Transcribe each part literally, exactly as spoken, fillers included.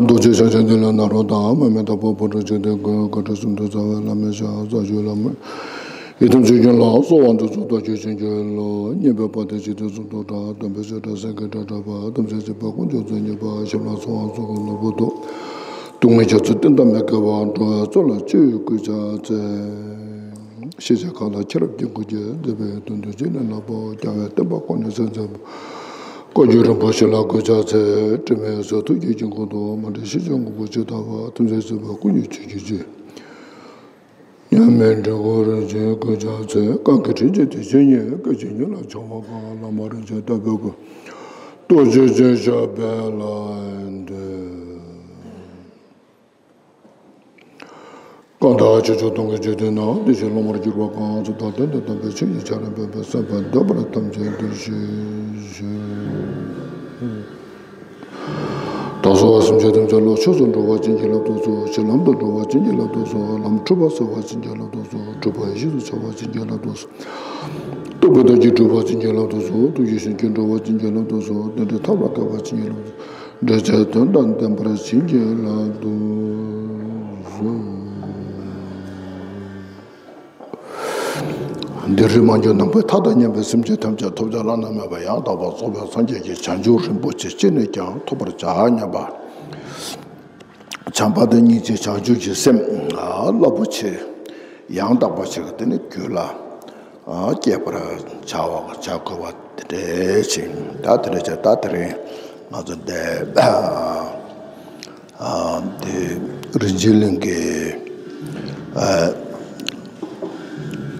རྡོ་རྗེ་ཤཱཀྱ་ཐུབ་པའི་ནཱ་རོ་དང་། མི་མེད་དྭགས་པོ་ཕོ་བྲང་ཆོས་སྡེ་དགོན། བཀའ་དྲིན་གསུམ་དུ་སྩལ་བའི་བླ་མའི་ཞབས། རྩ་བརྒྱུད་བླ་མ་ཡི་དམ་ཆོས་སྐྱོང་ལ་སོགས་པ་འདི་ཚོ་བདག་རྒྱུད་བྱིན་གྱིས་རློབས། བསྙེན་པའི་དཔལ་དེ་ཇི་སྲིད་གསུང་དུ་གྲགས། སྟོན་པའི་ཆོས་སྒྲ་སེང་གེའི་སྒྲ་བསྒྲགས་པ། ཐམས་ཅད་གཟིགས་པ་དཀོན་མཆོག་མཛོད་བརྙེས་པ། ཞབས་ལ་ཚངས་དབང་གཙུག་གི་ནོར་བུ་འདུ། སྡུག་བསྔལ་རྒྱ་མཚོ་གཏིང་དང་མི་འགལ་བ། འགྲོ་བའི་གཙུག་ལག་སྤྱི་བོའི་སྐུར་ཕྱག་འཚལ། ཤེས་བྱ་མཁའ་ལ་ཁྱབ་པའི་དཀྱིལ་འཁོར་གྱི། མཛད་པའི་དོན་དུ་རྗེ་ནས་བསླབ་པ། རྒྱལ་བའི་བསྟན་པ་ཁོ་ནས་གསལ་མཛད་པ། བཀའ་བརྒྱུད་རིན་པོ་ཆེ་ལ་གུས་ཕྱག་འཚལ། དྲི་མེད་བཟོད་ཐུབ་ཀྱི་དཀྱིལ་འཁོར་དུ། མ་འདྲེས་ཤེས་བྱ་དངོས་པོ་ཇི་ལྟ་བ། ཐམས་ཅད་གཟིགས་པ་ཀུན་གྱི་ཆོས་ཀྱི་རྗེ། མཉམ་མེད་འབྲི་གུང་རིན་ཆེན་གུས་ཕྱག་འཚལ། གང་གི་དྲིན་ཅན་དེ་བཞིན་ཉིད། སྐད་ཅིག་ཉིད་ལ་འཆང་བ་གང་། བླ་མ་རིན་ཆེན་བསྟོད་པའི་སྐུ། རྡོ་རྗེ་འཆང་ཞབས་པད་ལ་འདུད། གང་དག་ཆོས་སྐྱོང་སྡོང་གི་འཇིག་རྟེན་ན། བདེ་གཤེགས་སློབ་མར་གྱུར་པ་གང་། ཚུལ་དང་དོན་དུ་སྟོན་པའི་ཆོས་ཉིད་ཆར་འབེབས་པ། གསན་པར་འདོད་པར་ཐམས་ཅད་འདིར་ཞུགས་ཤིག། དང་གསོལ་བ་སེམས་ཅན་ཐམས་ཅད་བློ་ཆོས་སུ་འགྲོ་བར་བྱིན་གྱིས་བརླབ་ཏུ་གསོལ། ཆོས་ལམ་དུ་འགྲོ་བར་བྱིན་གྱིས་བརླབ་ཏུ་གསོལ། ལམ་འཁྲུལ་པ་སེལ་བར་བྱིན་གྱིས་བརླབ་ཏུ་གསོལ། འཁྲུལ་པ་ཡེ་ཤེས་སུ་འཆར་བར་བྱིན་གྱིས་བརླབ་ཏུ་གསོལ། རྟོགས་པའི་བདག་ཉིད་སྒྲུབ་པར་བྱིན་གྱིས་བརླབ་ཏུ་གསོལ། ཐུགས་རྗེ་བྱིན་གྱིས་འགྲོ་བར་བྱིན་གྱིས་བརླབ་ཏུ་གསོལ། རྟེན་འབྲེལ་ཐབས་ལ་མཁས་པར་བྱིན་གྱིས་བརླབ་ཏུ། འབྲེལ་ཚད་དོན་དང་ལྡན་པར་བྱིན་གྱིས་བརླབ་ཏུ་གསོལ། འདིར་མ་གྱུར་ནམ་མཁའི་མཐའ་དང་མཉམ་པའི་སེམས་ཅན་ཐམས་ཅད་ཐོབ་བྱ་བླ་ན་མེད་པ་ཡང་དག་པར་རྫོགས་པའི་སངས་རྒྱས་ཀྱི་བྱང་ཆུབ་རིན་པོ་ཆེ་ཅི་ནས་ཀྱང་ཐོབ་པར་བྱ་སྙམ་པ། བྱམས་པ་དང་སྙིང་རྗེ་བྱང་ཆུབ་ཀྱི་སེམས་རླབས་པོ་ཆེ་ཡང་དག་པ་ཞིག་དེ་ནི་རྒྱུད་ལ་སྐྱེད་པར་བྱ་བ་བྱ་དགོས་པ་དེ་འདྲ་ཞིག། ད་དེ་འདྲ་བྱས། ད་དེ་རིང་ང་ཚོ་འདི་ཨ་དེ་རིན་ཆེན་གླིང་གི་ཨ་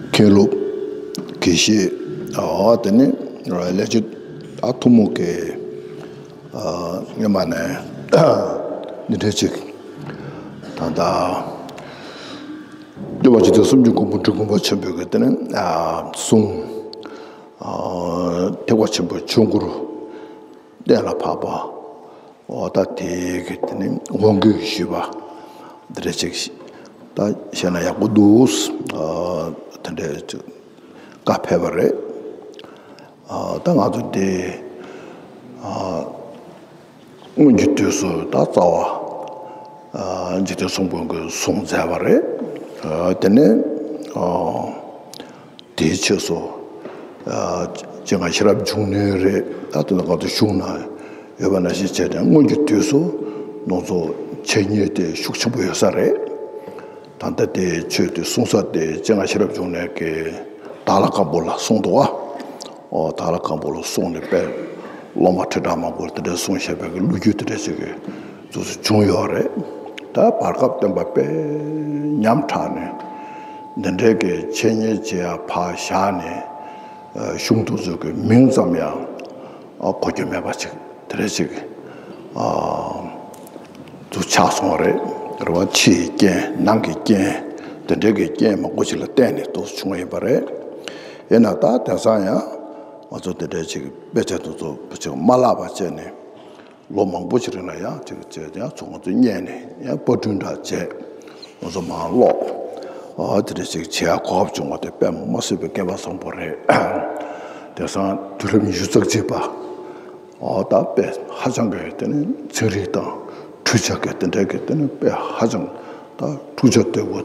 མཁན་སློབ་དགེ་བཤེས་ཨ་དེ་ནི་ལས་བྱེད་ཨ་ཐུན་མོང་གི་ཨ་སྔོན་མ་ནས་འདི་འདྲ་ཅིག་ད་ལྟ་ བ་ཇི་ལྟར་སུམ་ཅུ་མགོན་པོ་འབྲི་གུང་པ་ཆེན་པོའི་གི་དེ་ནི་གསུང་། ཐེག་པ་ཆེན་པོའི་ཆོས་འཁོར་གཏན་ལ་ཕབ་པ། འོ་ད་དེའི་གི་དེ་ནི་དབང་གི་ཞུས་པ་འདི་འདྲ་ཅིག་ད་བཤད་ན་ཡག་པོ་འདུག་དེ་འདྲ་ཅིག་བཀའ་ཕེབས་པ་རེད། ད་ང་ཚོ་དེ་སྔོན་གྱི་དུས་སུ་ད་རྩ་བ་འཇིག་རྟེན་གསུམ་མགོན་གྱི་གསུང་མཛད་པ་རེད། དེ་ནས་དེའི་ཕྱིས་སུ་སྤྱན་སྔ་ཤེས་རབ་འབྱུང་གནས་རེད། ད་དེ་ནས་ག་དུས་བཞུགས་ན་ཡོད་པ་ནང་བཞིན་བྱས་ནས་སྔོན་གྱི་དུས་སུ་ནང་ཚོ་འཆད་ཉན་དེ་ཤུགས་ཆེན་པོ་ཡོད་ས་རེད། ད་ལྟ་དེ་ཆོས་དེ་གསུང་ས་དེ་སྤྱན་སྔ་ཤེས་རབ་འབྱུང་གནས་ཀྱིས་དྭགས་ལྷ་ཁང་པོ་ལ་གསུངས་འདུག་བ། ཨོ་དྭགས་ལྷ་ཁང་པོ་ལ་གསུངས་ནས་དཔེ་སློབ་མ་ཁྲི་ཕྲག་མང་པོ་དེ་འདྲ་གསུངས་བཞག་པའི་གི་ལོ་རྒྱུས་དེ་འདྲ་ཞིག་གི་ཚུལ་དུ་བྱུང་ཡོད་རེད། ད་བར་སྐབས་བསྟན་པ་དཔེ་ཉམས་དྲགས་ནས་འདི་འདྲའི་གི་འཆད་ཉན་བྱེད་ཡ་ཕར་བཞག་ནས་གཞུང་དེ་ཚོ་གི་མིང་ཙམ་ཡང་གོ་རྒྱུ་མེད་པ་ཅིག་དེ་འདྲ་ཞིག་དུ་ཆགས་སོང་བ་རེད། རེད་བ། ཕྱིའི་རྐྱེན་ནང་གི་རྐྱེན་དེ་འདྲའི་གི་རྐྱེན་མང་པོ་ཞིག་ལ་བརྟེན་ནས་དུ་བྱུང་བ་ཡིན་པ་རེད། ཡིན་ན་ད་དེང་སང་ཡང་ང་ཚོ་དེ་འདྲའི་ཅིག་དཔེ་ཆ་དེ་ཚོ་ཅིག་མ་བརླག་པ་བྱས་ནས་ལོ་མང་པོ་ཞིག་རིང་ལ་ཡང་ཅིག་བྱས་ཡང་ཚོ་ང་ཚོ་རྙེད་ནས་ཡང་པར་སྐྲུན་འདྲ་བྱས་ང་ཚོ་མར་ཀློག་ཨ་དེ་འདྲ་ཅིག་བྱེད་ཡ་གོ་སྐབས་བྱུང་བ་དེ་དཔེ་མ་སྲིད་པའི་སྐལ་བ་བཟང་པོ་རེད། དེང་སང་དུས་རབས་ཉི་ཤུ་རྩ་གཅིག་པ། ཨོ་ད་དཔེ་ཧ་ཅང་གི་དེ་ནི་ཚན་རིག་དང་འཕྲུལ་ཆས་ཀྱི་དེ་འདྲའི་གི་དེ་ནི་དཔེ་ཧ་ཅང་ད་འཕྲུལ་ཆས་ལྟ་བུ་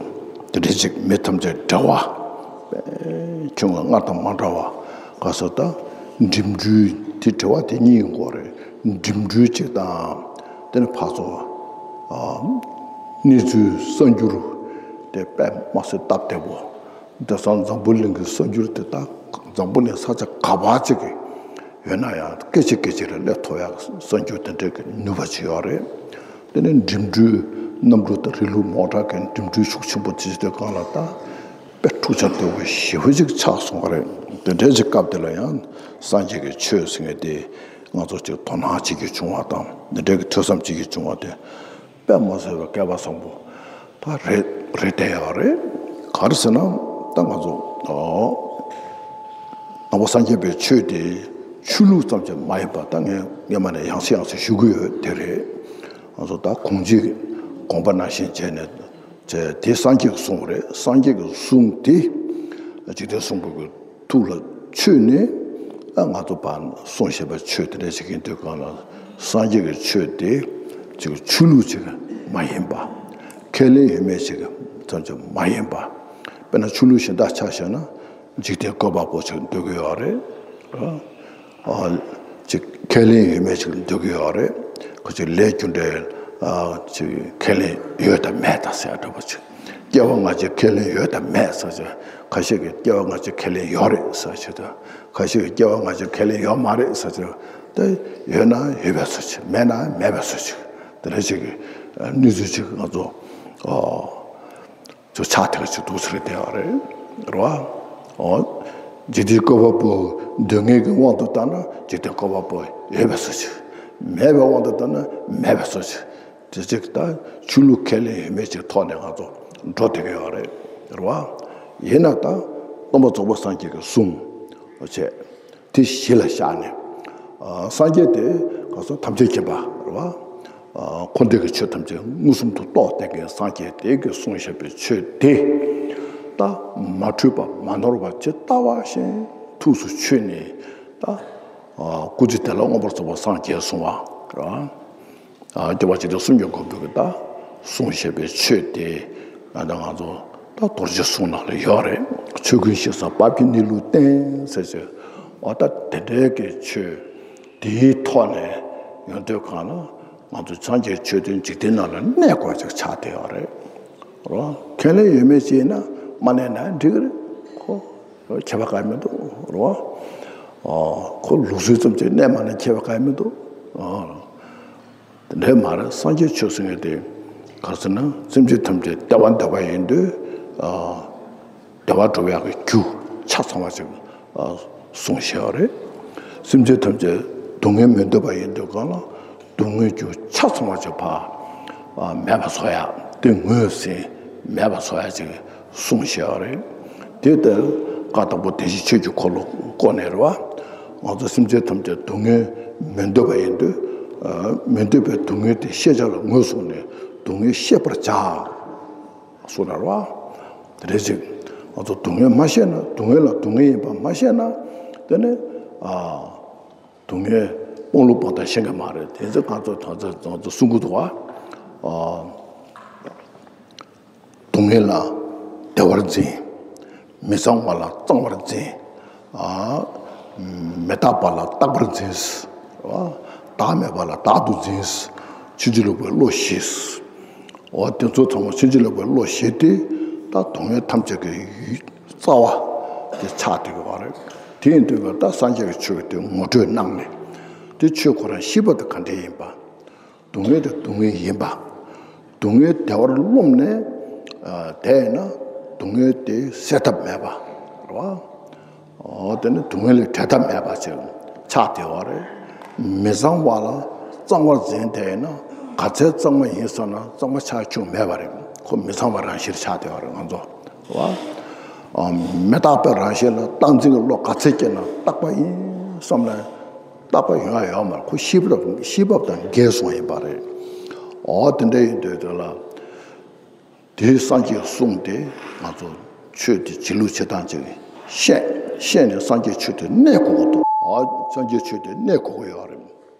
དེ་འདྲའི་ཅིག་མི་ཐམས་ཅད་འབྲེལ་བ་དཔེ་ཁྱོན་ལ་སྔར་དང་མ་འདྲ་བ་ག་ས་ད་འགྲིམ་འགྲུལ་དེ་འབྲེལ་བ་དེ་གཉིས་ཡིན་དགོས་རེད། འགྲིམ་འགྲུལ་ཅིག་དང་དེ་ནི་ཕར་ཚུར་གནས་ཚུལ་གསར་འགྱུར་དེ་དཔེ་མ་སེ་སྟབས་བདེ་བོ། དེང་སང་འཛམ་བུ་གླིང་གི་གསར་འགྱུར་དེ་དག་འཛམ་བུ་གླིང་ས་ཆ་ག་པར་ཅིག་གི་ཡོད་ན་ཡང་སྐད་ཅིག་སྐད་ཅིག་རེ་སླེབས་ཐུབ་ཡག་གསར་འགྱུར་དེ་འདྲའི་གི་ནུས་པ་ཅིག་ཡོད་རེད། དེ་ནས་འགྲིམ་འགྲུལ་གནམ་གྲུ་དང་རི་ལུ་མོ་ཊ་གི་འགྲིམ་འགྲུལ་ཤུགས་ཆེན་པོ་དེ་ཅིག་དེ་སྒང་ལ་ད་དཔེ་འཁྲུག་ཆ་དོད་པོ་ཞེ་པོ་ཅིག་ཆགས་སོང་བ་རེད། དེ་འདྲའི་ཅིག་སྐབས་དེ་ལ་ཡང་སངས་རྒྱས་ཀྱི་ཆོས་ཟེར་མཁན་དེ་ང་ཚོ་ཅིག་དོ་སྣང་བྱེད་རྒྱུ་བྱུང་བ་དང་དེ་འདྲའི་གི་ཐོས་བསམ་བྱེད་རྒྱུ་བྱུང་བ་དེ། དཔེ་མ་སྲིད་པའི་སྐལ་བ་བཟང་པོ་ད་རེད་རེད་བསྡད་ཡོད་རེད། ག་རེ་ཟེར་ན་ད་ང་ཚོ་ཨོ་ནང་པ་སངས་རྒྱས་པའི་ཆོས་དེ་ཆོས་ལུགས་ཙམ་གྱི་མ་ཡིན་པ་ད་ངས་སྔོན་མ་ནས་ཡང་སེ་ཡང་སེ་ཞུ་གི་ཡོད་དེ་རེད། ང་ཚོ་ད་གོང་ཆེན་དགོངས་པ་ནང་བཞིན་བྱས་ནས་བྱས་དེ་སངས་རྒྱས་ཀྱི་གསུང་རེད། སངས་རྒྱས་ཀྱི་གསུང་དེ་འཇིག་རྟེན་གསུམ་པོ་གི་ཐུགས་ལ་ཆུད་ནས་ཨ་ང་ཚོ་ཕར་གསུང་བཤད་པའི་ཆོས་དེ་འདྲ་ཞིག་ཡིན་དུས་གང་ལ་སངས་རྒྱས་ཀྱི་ཆོས་དེ་ཅིག་ཆོས་ལུགས་ཅིག་མ་ཡིན་པ། ཁས་ལེན་ཡོད་མེད་ཅིག་ཙམ་ཅིག་མ་ཡིན་པ། དཔེར་ན་ཆོས་ལུགས་གཞན་དག་ཆ་བཞག་ན་འཇིག་རྟེན་བཀོད་པ་པོ་ཅིག་འདོད་ཀྱི་ཡོད་རེད། ཨ་ཅིག་ཁས་ལེན་ཡོད་མེད་ཅིག་འདོད་ཀྱི་ཡོད་རེད། ཁོ་ཅིག་ལས་རྒྱུ་འབྲས་ཨ་ཅིག་ཁས་ལེན་ཡོད་དམ་མེད་དམ་ཟེར་ཡ་འདྲ་པོ་ཅིག་སྐྱེ་བ་སྔ་ཕྱི་ཁས་ལེན་ཡོད་དམ་མེད་ཟེར་ཅིག་ཁ་ཤས་ཀྱིས་སྐྱེ་བ་སྔ་ཕྱི་ཁས་ལེན་ཡོད་རེད་ཟེར་ཅིག་དང་། ཁ་ཤས་ཀྱིས་སྐྱེ་བ་སྔ་ཕྱི་ཁས་ལེན་ཡོད་མ་རེད་ཟེར་ཅིག་དེ་ཡོད་ན་ཡོད་པའི་བཟོ་ཅིག་མེད་ན་མེད་པའི་བཟོ་ཅིག་དེ་འདྲ་ཅིག་གི་གནས་ཚུལ་ཅིག་ང་ཚོ་ཨ། ཚོ་ཆགས་ཐག་ཅིག་འདུག་ཟེར་བསྡད་པ་རེད། རེད་བ། འོ། འཇིག་རྟེན་བཀོད་པ་པོ་འདོད་མཁན་གྱི་དབང་དུ་བཏང་ན་འཇིག་རྟེན་བཀོད་པ་པོ་ཡོད་པའི་བཟོ་ཅིག་མེད་པའི་དབང་དུ་བཏང་ན་མེད་པའི་བཟོ་ཅིག་དེ་ཅིག་ད་ཆོས་ལུགས་ཁས་ལེན་ཡོད་མེད་ཅིག་ཐོག་ནས་ང་ཚོ་འགྲོ་བསྡད་ཀྱི་ཡོད་རེད། རེད་བ། ཡིན་ན་ད་སྟོན་པ་རྫོགས་པ་སངས་རྒྱས་ཀྱི་གསུང་བྱས། དེ་གཞི་ལ་བཞག་ནས། ཨ་སངས་རྒྱས་དེ་ག་སོ་ཐམས་ཅད་མཁྱེན་པ་རེད་བ། ཨ་འཁོར་འདས་ཀྱི་ཆོས་ཐམས་ཅད་མངོན་སུམ་དུ་རྟོགས་བསྡད་མཁན་སངས་རྒྱས་དེ་གིས་གསུངས་བཞག་པའི་ཆོས་དེ། ད་མ་འཁྲུལ་པ་མ་ནོར་བ་ཇི་ལྟ་བ་བཞིན་ཐུགས་སུ་ཆུད་ནས་ད། ཨ་སྐུ་ཚེ་དེ་ལ་མངོན་པར་རྫོགས་པར་སངས་རྒྱས་གསུངས་པ་རེད་བ། ཨ་སྐྱོབ་པ་འཇིག་རྟེན་གསུམ་མགོན་པོ་གིས་ད་གསུངས་བཞག་པའི་ཆོས་དེ་ཨ་ད་ང་ཚོ་ད་རྡོ་རྗེ་གསུང་ནང་ལ་ཡོད་རེད། ཆོས་ཀུན་ཞི་སར་བབ་ཀྱིས་གནས་ལུགས་བསྟན་ཟེར་ཞིག་འོ་ད་དེ་འདྲའི་གི་ཆོས་དེའི་ཐོག་ནས་ཡོང་དུས་གང་ལ་ང་ཚོ་སངས་རྒྱས་ཆོས་དེ་འཇིག་རྟེན་ནང་ལ་གནས་དགོས་ཅིག་ཆགས་བསྡད་ཡོད་རེད། རེད་བ། ཁས་ལེན་ཡོད་མེད་ཅིག་ཡིན་ན་མ་གནས་ན་འགྲིག་གི་རེད་ཁོ། ཁྱད་པར་གང་ཡང་མི་འདུག་རེད་བ། ཨོ། ཁོ་ལུགས་སྲོལ་ཙམ་ཅིག་གནས་མ་གནས་ཁྱད་པར་གང་ཡང་མི་འདུག་ཨོ། དེ་འདྲའི་མ་རེད། སངས་རྒྱས་ཆོས་ཟེར་མཁན་དེ་ག་རེ་ཟེར་ན་སེམས་ཅན་ཐམས་ཅད་བདེ་བ་འདོད་པ་ཡིན་དུས་ཨ། བདེ་བ་སྒྲུབ་ཡག་གི་རྒྱུ་ཆ་ཚང་བ་ཅིག་ཨ། གསུངས་བཞག་པ་རེད། སེམས་ཅན་ཐམས་ཅད་སྡུག་བསྔལ་མི་འདོད་པ་ཡིན་དུས་གང་ལ་སྡུག་བསྔལ་རྒྱུ་ཆ་ཚང་བ་ཅིག་ཕར་ཨ། མེད་པ་བཟོ་ཡག་དེ་ངོས་ཟིན་མེད་པ་བཟོ་ཡག་ཅིག་ གསུངས་བཞག་རེད། དེ་ལྟར་བཀའ་དང་པོ་བདེན་བཞིའི་ཆོས་ཀྱི་འཁོར་ལོ་བསྐོར་ནས་རེད་བ། ང་ཚོ་སེམས་ཅན་ཐམས་ཅད་སྡུག་བསྔལ་མི་འདོད་པ་ཡིན་དུས། མི་འདོད་པའི་སྡུག་བསྔལ་དེ་ཤེས་བྱ་ལ་ངོས་བཟུང་ནས་སྡུག་བསྔལ་ཤེས་པར་བྱ། གསུངས་རེད་བ། དེ་རེད་ཅིག་ང་ཚོ་སྡུག་བསྔལ་མ་ཤེས་ན། སྡུག་བསྔལ་ལ་སྡུག་བསྔལ་ཡིན་པ་མ་ཤེས་ན། དེ་ནི་ཨ། སྡུག་བསྔལ་སྤོང་ལུགས་སྤང་ཐབས་ཤེས་ཀྱི་མ་རེད། དེ་ཚོ་ང་ཚོ་ད་ཚོད་ང་ཚོ་གསུང་གི་འདུག་བ། ཨ། སྡུག་བསྔལ་ལ་བདེ་བར་འཛིན། མི་གཙང་བ་ལ་གཙང་བར་འཛིན། ཨ། མི་རྟག་པ་ལ་རྟག་པར་འཛིན། བདག་མེད་པ་ལ་བདག་ཏུ་འཛིན། ཕྱིན་ཅི་ལོག་པའི་བློ་བཞི། འོ་དེ་ཚོ་ཚང་མ་ཕྱིན་ཅི་ལོག་པའི་བློ་བཞི་དེ་ད་སྡུག་བསྔལ་ཐམས་ཅད་ཀྱི་རྩ་བ་དེ་ཆགས་བསྡད་ཀྱི་ཡོད་རེད། དེ་ཡིན་དུས་ཀ་ད་སངས་རྒྱས་ཀྱི་ཆོས་དེ་ངོ་སྤྲོད་གནང་ནས། དེ་ཆོས་ཁོ་རང་ཤེས་པ་དེ་ག་འདྲ་ཡིན་པ། སྡུག་བསྔལ་དེ་སྡུག་བསྔལ་ཡིན་པ། སྡུག་བསྔལ་བདེ་བར་རློམ་ནས། ཨ། དེ་ཡིན་ན་སྡུག་བསྔལ་དེ་སེལ་ཐབས་མེད་པ་རེད་བ། འོ་དེ་ནི་སྡུག་བསྔལ་ལས་བྲལ་ཐབས་མེད་པ་ཅིག་ཆགས་བསྡད་པ་རེད། མི་གཙང་བ་ལ་གཙང་བར་འཛིན། དེ་ཡིན་ན་ག་ཚད་གཙང་མ་ཡིན་བསམ་ན་གཙང་མ་ཆགས་ཁྱོན་མེད་པ་རེད། ཁོ་མི་གཙང་བ་རང་བཞིན་ཆགས་བསྡད་པ་རེད། ང་ཚོ་རེད་བ། ཨ། མི་རྟག་པའི་རང་བཞིན་ལ་རྟག་འཛིན་གྱི་བློ་ག་ཚད་སྐྱེས་ན་རྟག་པ་ཡིན་བསམ་ན། རྟག་པ་ཡོང་ཡ་ཡོད་མ་རེད། ཁོ་ཤེས་བབ་ཤེས་བབ་དང་འགལ་སོང་ཡིན་པ་རེད། འོ་དེ་འདྲ་ཡིན་དུས་དེ་ལ། དེའི་སངས་རྒྱས་གསུངས་ཏེ་ང་ཚོ་ཆོས་དེ་བྱེད་ལུགས་བྱེད་སྟངས་ཅིག་ཤེས། ཤེས་ནས་སངས་རྒྱས་ཆོས་དེ་གནས་དགོས་ཀྱི་འདུག་འོ་སངས་རྒྱས་ཆོས་དེ་གནས་དགོས་ཀྱི་ཡོད་རེད།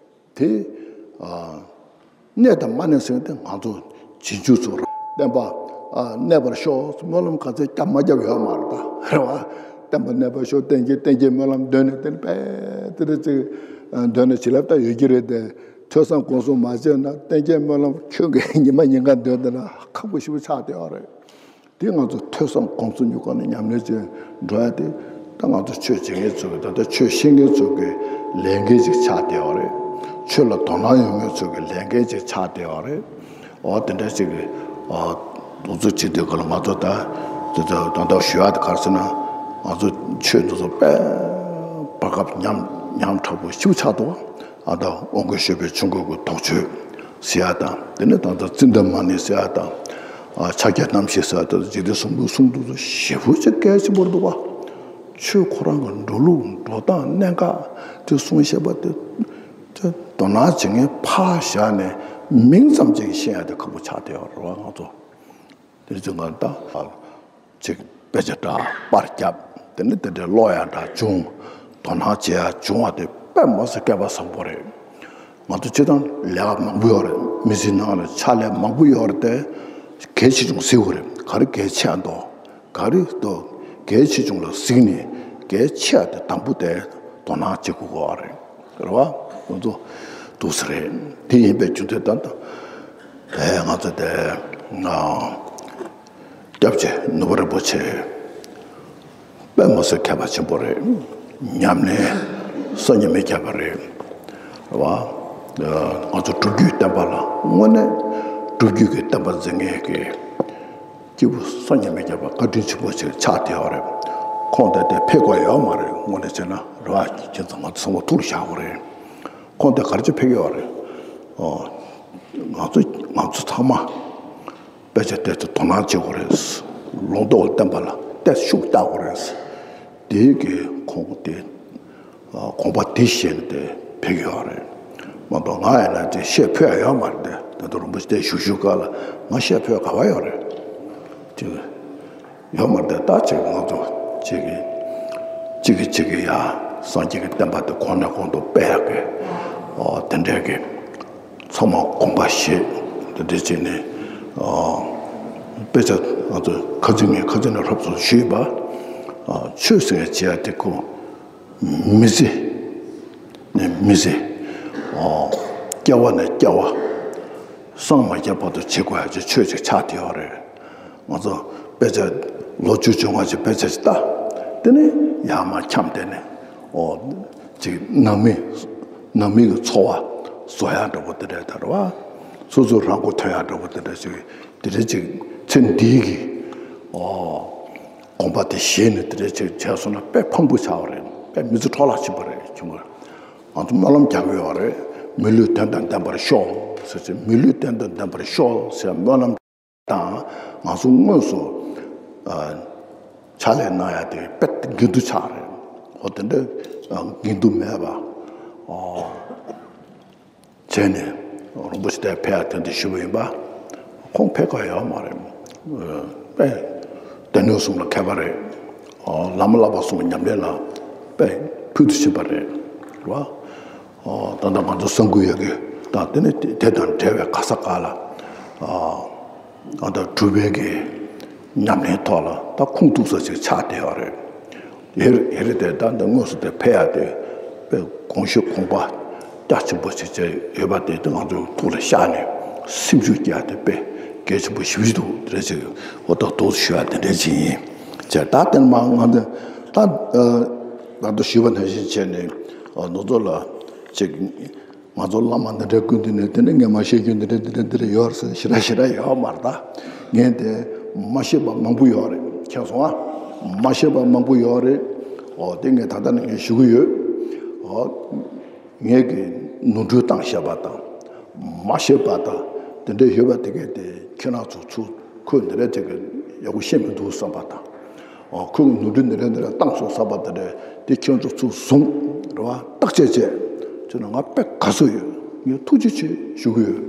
དེ། ཨ། གནས་དང་མ་གནས་ཟེར་དེ་ང་ཚོ་རྗེས་འཇུག་ཚོ་རེད། བསྟན་པ་ཨ་གནས་པར་ཤོག་སྨོན་ལམ་ག་ཚད་བརྒྱབ་མ་བརྒྱབ་ཡོད་མ་རེད་ད། རེད་བ། བསྟན་པ་གནས་པར་ཤོག་བསྟན་རྒྱས་བསྟན་རྒྱས་སྨོན་ལམ་འདོན་ནས་དེ་ནི་དཔེ་དེ་འདྲ་ཅིག་འདོན་ནས་བྱིན་རླབས་ད་ཡོད་ཀྱི་རེད་དེ། ཐོས་བསམ་སྒོམ་གསུམ་མ་བྱས་ན་བསྟན་རྒྱས་སྨོན་ལམ་ཁྱོད་ཀྱིས་ཉི་མ་ཉིན་གང་འདོན་བསྡད་ན་ཁག་པོ་ཞེ་པོ་ཆགས་བསྡད་ཡོད་རེད། དེ་ང་ཚོ་ཐོས་བསམ་སྒོམ་གསུམ་གྱི་སྒོ་ནས་ཉམས་ལེན་བྱས་འགྲོ་ཡ་དེ། ད་ང་ཚོ་ཆོས་བྱེད་མཁན་ཚོ་གི་ད་ལྟ་ཆོས་ཤེས་མཁན་ཚོ་གི་ལས་འགན་ཅིག་ཆགས་བསྡད་ཡོད་རེད། ཆོས་ལ་དོ་སྣང་ཡོད་མཁན་ཚོ་གི་ལས་འགན་ཅིག་ཆགས་བསྡད་ཡོད་རེད། འོ་དེ་འདྲ་ཅིག་གི་ཨ་འདུ་འཛོམས་བྱེད་དུས་ག་ལ་ང་ཚོ་ད་ད་ད་ད་ཞུ་ཡ་དེ་ག་རེ་ཟེར་ན། ང་ཚོ་ཆོས་འདི་ཚོ་དཔེ་བར་སྐབས་ཉམས་ཉམས་དྲག་པོ་ཞེ་པོ་ཆགས་འདུག་ཨ་ད་དབང་བསྐུར་ཞུས་པའི་ཆོས་འཁོར་གྱི་དོགས་གཅོད་ཟེར་ཡ་དང་། དེ་ནས་ད་ལྟ་ཙིནྟ་མ་ཎི་ཟེར་ཡ་དང་། ཨ་ཕྱག་རྒྱ་རྣམ་བཞི་ཟེར་ཡ་དང་། འཇིག་རྟེན་གསུམ་མདོ་གསུང་དུས་སུ་ཞེ་པོ་ཅིག་གལ་ཆེན་པོ་འདུག་བ། ཆོས་ཁོ་རང་གི་འགྲོ་ལུགས་འགྲོ་སྟངས་གནད་འགག་དེ་གསུང་བཤད་པ་དེ། དེ་དོ་སྣང་བྱེད་མཁན་ཕར་བཞག་ནས་མིང་ཙམ་ཅིག་ཤེས་ཡ་དེ་ཁག་པོ་ཆགས་བསྡད་ཡོད་རེད་བ་ང་ཚོ། དེ་ཚོ་ང་ད། ཅིག་དཔེ་ཆ་འདྲ་པར་བརྒྱབ། དེ་ནས་དེ་འདྲའི་ཀློག་ཡག་འདྲ་བྱུང་། དོ་སྣང་བྱེད་ཡག་བྱུང་བ་དེ་དཔེ་མ་སྲིད་སྐལ་པ་བཟང་པོ་རེད། ང་ཚོ་སྤྱིར་བཏང་ལས་ཀ་མང་པོ་ཡོད་རེད། མི་ཚེའི་ནང་ལ་ཕྱག་ལས་མང་པོ་ཡོད་རེད་དེ། གལ་ཆེ་ཆུང་གཟིགས་དགོས་རེད། ག་རེ་གལ་ཆེ་ཡག་འདུག་ག་རེ་འདུག་གལ་ཆེ་ཆུང་ལ་གཟིགས་ནས་གལ་ཆེ་ཡག་དེ་དང་པོ་དེ་དོ་སྣང་བྱེད་དགོས་ཀྱི་རེད། རེད་བ། ང་ཚོ་འདུག་སེ་རེད། དེ་ཡིན་པའི་རྒྱུ་མཚན་ད་ལྟ་ཨེ་ང་ཚོ་དེ་ང་སྐྱབས་རྗེ་ནོར་བུ་རིན་པོ་ཆེ་དཔེ་མ་སྲིད་མཁས་པ་ཆེན་པོ་རེད། ཉམས་ལེན་གསར་རྙིང་མེད་མཁས་པ་རེད། རེད་བ། ང་ཚོ་སྒྲུབ་བརྒྱུད་བསྟན་པ་ལ་དངོས་གནས་སྒྲུབ་བརྒྱུད་ཀྱི་བསྟན་པ་འཛིན་མཁན་གྱི་སྐྱེས་བུ་གསར་རྙིང་མེད་མཁས་པ་བཀའ་དྲིན་ཆེན་པོ་ཞིག་ཆགས་བསྡད་ཡོད་རེད། ཁོང་དེ་དེ་ཕེབས་དགོས་ཡོད་མ་རེད། དངོས་གནས་བྱས་ན་རེད་བ། ཁྱེད་ཚོ་ང་ཚོ་ཚང་མ་ཐུགས་ལ་བཞག་དགོས་རེད། ཁོང་དེ་ག་རེ་བྱས་ཕེབས་ཀྱི་ཡོད་རེད། ཨོ། ང་ཚོ་ང་ཚོ་ཚང་མ་དཔེ་ཆ་དེ་ཚོ་དོ་སྣང་བྱེད་དགོས་རེད། ལུང་རྟོགས་བསྟན་པ་ལ་ཏོག་ཙམ་ཤུགས་རྒྱག་དགོས་རེད། དེའི་གི་ཁོང་དེ་དགོངས་པ་དེ་བཞེས་ནས་དེ་ཕེབས་ཀྱི་ཡོད་རེད། མ་གཏོགས་ང་ཡིན་ན་དེ་བཤད་ཕོད་ཡ་ཡོད་མ་རེད་དེ། ད་དུང་རིན་པོ་ཆེ་དེ་བཞུགས་བཞུགས་སྐབས་ལ་ང་བཤད་ཕོད་ག་བ་ཡོད་རེད། དེ་ཡོད་མ་རེད་དེ། ད་ཅིག་ང་ཚོ་ཅིག་གི་ཅིག་གི་ཅིག་གི་ཡ་སངས་རྒྱས་ཀྱི་བསྟན་པ་དེ་གོང་ནས་གོང་དུ་སྤེལ་ཡག་གི་ཨོ་དེ་འདྲའི་གི་ཚང་མ་དགོངས་པ་བཞེས། དེ་འདྲ་བྱས་ནས་ཨ་དཔེ་ཆ་ང་ཚོ་ཁ་ཚིག་ནས་ཁ་ཚིག་ནས་ཧྲོབ་ཙམ་ཞུས་པ། ཨ་ཆོས་ཟེར་བྱས་དེ་ཁོ་མི་ཚེ་ནས་མི་ཚེ། ཨ་སྐྱེ་བ་ནས་སྐྱེ་བ། སངས་མ་རྒྱས་བར་དུ་བྱེད་དགོས་ཡ་ཅིག་ཆོས་ཅིག་ཆགས་བསྡད་ཡོད་རེད། ང་ཚོ་དཔེ་ཆ་ལོ་བཅུ་བཅོ་ལྔ་ཅིག་དཔེ་ཆ་ཅིག་ལྟ། དེ་ནས་ཡར་མར་འཁྱམས་བསྡད་ནས་ཨོ། ཅིག་ནང་མི་ནང་མི་གི་འཚོ་བ་བཟོ་ཡག་འདྲ་པོ་དེ་འདྲ་ད་རེད་བ། སོ་སོ་རང་མགོ་ཐོན་ཡག་འདྲ་པོ་དེ་འདྲ་ཅིག་དེ་འདྲ་ཅིག་ཚེ་འདིའི་གི་ཨོ་དགོངས་པ་དེ་བཞེས་ནས་དེ་འདྲ་ཅིག་བྱས་སོང་ན་དཔེ་ཕངས་པོ་ཆགས་པ་རེད། དཔེ་མི་ཚེ་འཕྲོ་བརླག་ཕྱིན་པ་རེད། ཁྱོད་ང་ཚོ་སྨོན་ལམ་རྒྱག་གི་ཡོད་རེད། མི་ལུས་དོན་དང་ལྡན་པར་ཤོག་ཟེར་ཚེ་མི་ལུས་དོན་དང་ལྡན་པར་ཤོག་ཟེར་སྨོན་ལམ། དང་ང་ཚོ་དངོས་སུ་ ཕྱག་ལས་གནང་ཡ་དེ་དཔེ་འགན་འདུ་ཆགས་རེད། འོ་དེ་འདྲ་འགན་འདུ་མེད་པ་བྱས་ནས་རིན་པོ་ཆེ་དེ་ཕེབས་ཡ་དེ་འདྲ་ཞུས་པ་ཡིན་པ། ཁོང་ཕེབས་ཀ་ཡོད་མ་རེད། དཔེ་སྡེ་སྣོད་གསུམ་ལ་མཁས་པ་རེད། བླ་མ་བསླབ་པ་གསུམ་ཉམས་ལེན་ལ་དཔེ་ཕུལ་དུ་ཕྱིན་པ་རེད། རེད་བ། ད་ལྟ་ང་ཚོ་གསར་འགོད་ཡོད་གི་ད་དེ་ནི་དེ་དང་འབྲེལ་བའི་ག་ས་ག་ལ་ཨ་ད་གྲུབ་པའི་གི་ཉམས་ལེན་ཐོག་ལ་ད་ཁུངས་གཏུགས་ས་ཅིག་ཆགས་བསྡད་ཡོད་རེད། ཡེ་རེ་ཡེ་རེ་དེ་ད་འདི་དངོས་སུ་དེ་ཕེབས་ཡ་དེ་དཔེ་དགོངས་ཞུ་དགོངས་པ་རྒྱ་ཆེན་པོ་ཞིག་བྱས་ཡོད་པ་དེ་དེ་ང་ཚོའི་ཐུགས་ལ་བཞག་ནས་སེམས་ཤུགས་རྒྱག་དེ་དཔེ་གལ་ཆེན་པོ་ཞེ་པོ་ཞིག་འདུག་དེ་འདྲ་ཅིག་འོ་ད་དུ་ཞུ་ཡ་དེ་འདྲ་ཅིག་ཡིན། བྱས་ད་དེ་མ་ང་འདི་ད་ད་དུ་ཞུས་པ་ནང་བཞིན་བྱས་ནས་ནུ་ཚོ་ལ་ཅིག་ང་ཚོ་བླ་མ་འདི་འདྲའི་སྐུ་མདུན་ནས་དེ་ནས་ངས་མ་ཤེས་རྒྱུ་འདི་འདྲ་འདི་འདྲ་འདི་འདྲ་ཡོད་ཟེར་ཞེ་དྲག་ཞེ་དྲག་ཡོད་མ་རེད་ད། ངས་དེ་མ་ཤེས་པ་མང་པོ་ཡོད་རེད་མཁྱེན་སོང་ཨ། མ་ཤེས་པ་མང་པོ་ཡོད་རེད། འོ་དེ་ངས་ད་ལྟ་ནས་ངས་ཞུ་གི་ཡོད། འོ་ངས་ཀྱི་ནོར་འཁྲུལ་བཏང་ཤེས་པ་དང་། མ་ཤེས་པ་དང་དེ་འདྲ་ཡོད་པ་དེ་གས་དེ་ཁྱེད་རང་ཚོ་ཚུར་ཁོས་འདི་འདྲ་དེ་གས་ཡག་པོ་ཤེས་མི་འདུག་བསམ་པ་དང་། ཨོ་ཁོས་ནོར་འཁྲུལ་འདི་འདྲ་འདི་འདྲ་བཏང་སོང་བསམ་པ་དེ་འདྲ་དེ་ཁྱེད་ཚོ་ཚུར་བཟུང་རེད་བ་བརྟག་དཔྱད་བྱས་བྱས་ན་ང་དཔེ་དགའ་བསུ་ཡོད། ངས་ཐུགས་རྗེ་ཆེ་ཞུ་གི་ཡོད།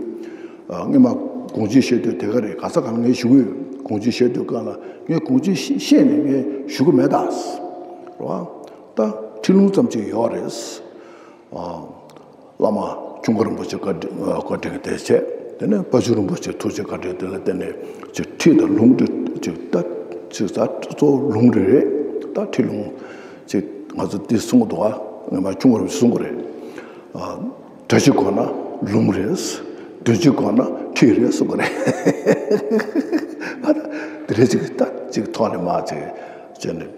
ཨ་སྔོན་མ་དགོངས་གཅིག་བཞེས་དུས་དེ་ག་རེད་ག་ས་ག་ལ་ངས་ཞུ་གི་ཡོད། དགོངས་གཅིག་བཞེས་དུས་ག་ལ་ངས་དགོངས་གཅིག་བཞེས་ནས་ངས་ཞུ་གི་མེད་ད། རེད་བ། ད་ཁྲིད་ལུང་ཙམ་ཅིག་ཡོད་རེད། ཨ། བླ་མ་ཁྱུང་པོ་རིན་པོ་ཆེ་བཀའ་དྲིན་བཀའ་དྲིན་དེ་བྱས། དེ་ནས་དཔལ་འབྱོར་རིན་པོ་ཆེ་ཐུགས་རྗེ་བཀའ་དྲིན་དེ་ལ་བརྟེན་ནས་ཅིག་ཁྲིད་དང་ལུང་དེ་ཅིག་ད་ཅིག་ད་གཙོ་བོ་ལུང་རེ་རེད། ད་ཁྲིད་ལུང་ཅིག་ང་ཚོ་འདི་གསུང་གི་འདུག་ཨ། ངས་མ་ཁྱུང་པོ་རིན་པོ་ཆེ་གསུང་གི་རེད། ཨ། སྒྲ་ཅིག་གོ་ན་ལུང་རེད། དོན་ཅིག་གོ་ན་ཁྲིད་རེད་གསུང་གི་རེད། ཨ་ད་དེ་རེད་ཅིག་ད་ཅིག་ཐོག་ནས་མ་ཅིག་བྱས་ནས།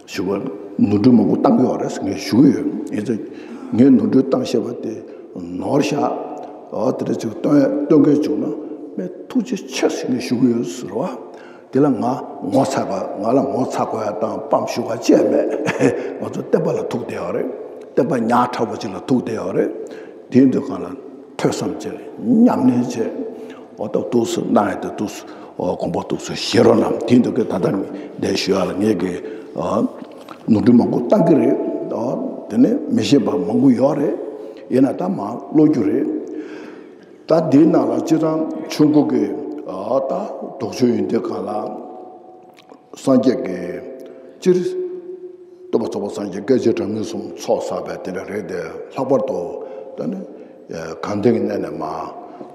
ཞུ་བ། ནོར་འཁྲུལ་མང་པོ་བཏང་གི་ཡོད་རེད་ངས་ཞུ་གི་ཡོད། ཡིན་ཙང་ངས་ནོར་འཁྲུལ་བཏང་ཤེས་པ་དེ་ནོར་བཞག་ཨོ་དེ་འདྲ་ཅིག་སྟོན་སྟོན་མཁན་བྱུང་ན་མས་ཐུགས་རྗེ་ཆེ་ཞེས་ངས་ཞུ་གི་ཡོད་ཟེར་བ། དེ་ལ་ང་ངོ་ཚ་བ་ང་ལ་ངོ་ཚ་དགོས་ཡ་དང་སྤམ་ཞུ་བ་ཅི་ཡང་མེད། ང་ཚོ་བསྟན་པ་ལ་ཐུག་བསྡད་ཡོད་རེད། བསྟན་པ་ཉག་ཕྲ་བོ་ཅིག་ལ་ཐུག་བསྡད་ཡོད་རེད། དེའི་འདུག་གང་ལ། ཐོས་བསམ་བྱས་ཉམས་ལེན་བྱས། འོ་ད་འདུག་སེ་གནང་ཡ་དེ་འདུག་སེ་དགོངས་པ་འདུག་སེ་བཞེས་རོགས་གནང་། དེ་འདུག་གི་ད་ལྟ་ངས་འདི་ཞུ་ཡ་ལ་ངས་གི་ནོར་འཁྲུལ་མང་པོ་བཏང་གི་རེད། དེ་ནས་མི་ཤེས་པ་མང་པོ་ཡོད་རེད། ཡིན་ན་ད་མ་ཀློག་རྒྱུ་རེད། ད་འདིའི་ནང་ལ་སྤྱིར་བཏང་ཆོས་འཁོར་གི་ད་ལྡོག་ཕྱོགས་ཡོན་ཏན་གང་ལ། སངས་རྒྱས་ཀྱི་སྤྱིར་སྟོན་པ་ཚོགས་པ་སངས་རྒྱས་སྐྱེས་ཆེན་གྲངས་མེད་གསུམ་ཚོགས་བསགས་པའི་དེ་འདྲ་རེད་དེ། ལྷག་པར་དུ་ད་ནི་གངས་ལྡན་གྱི་གནས་ནས་མར་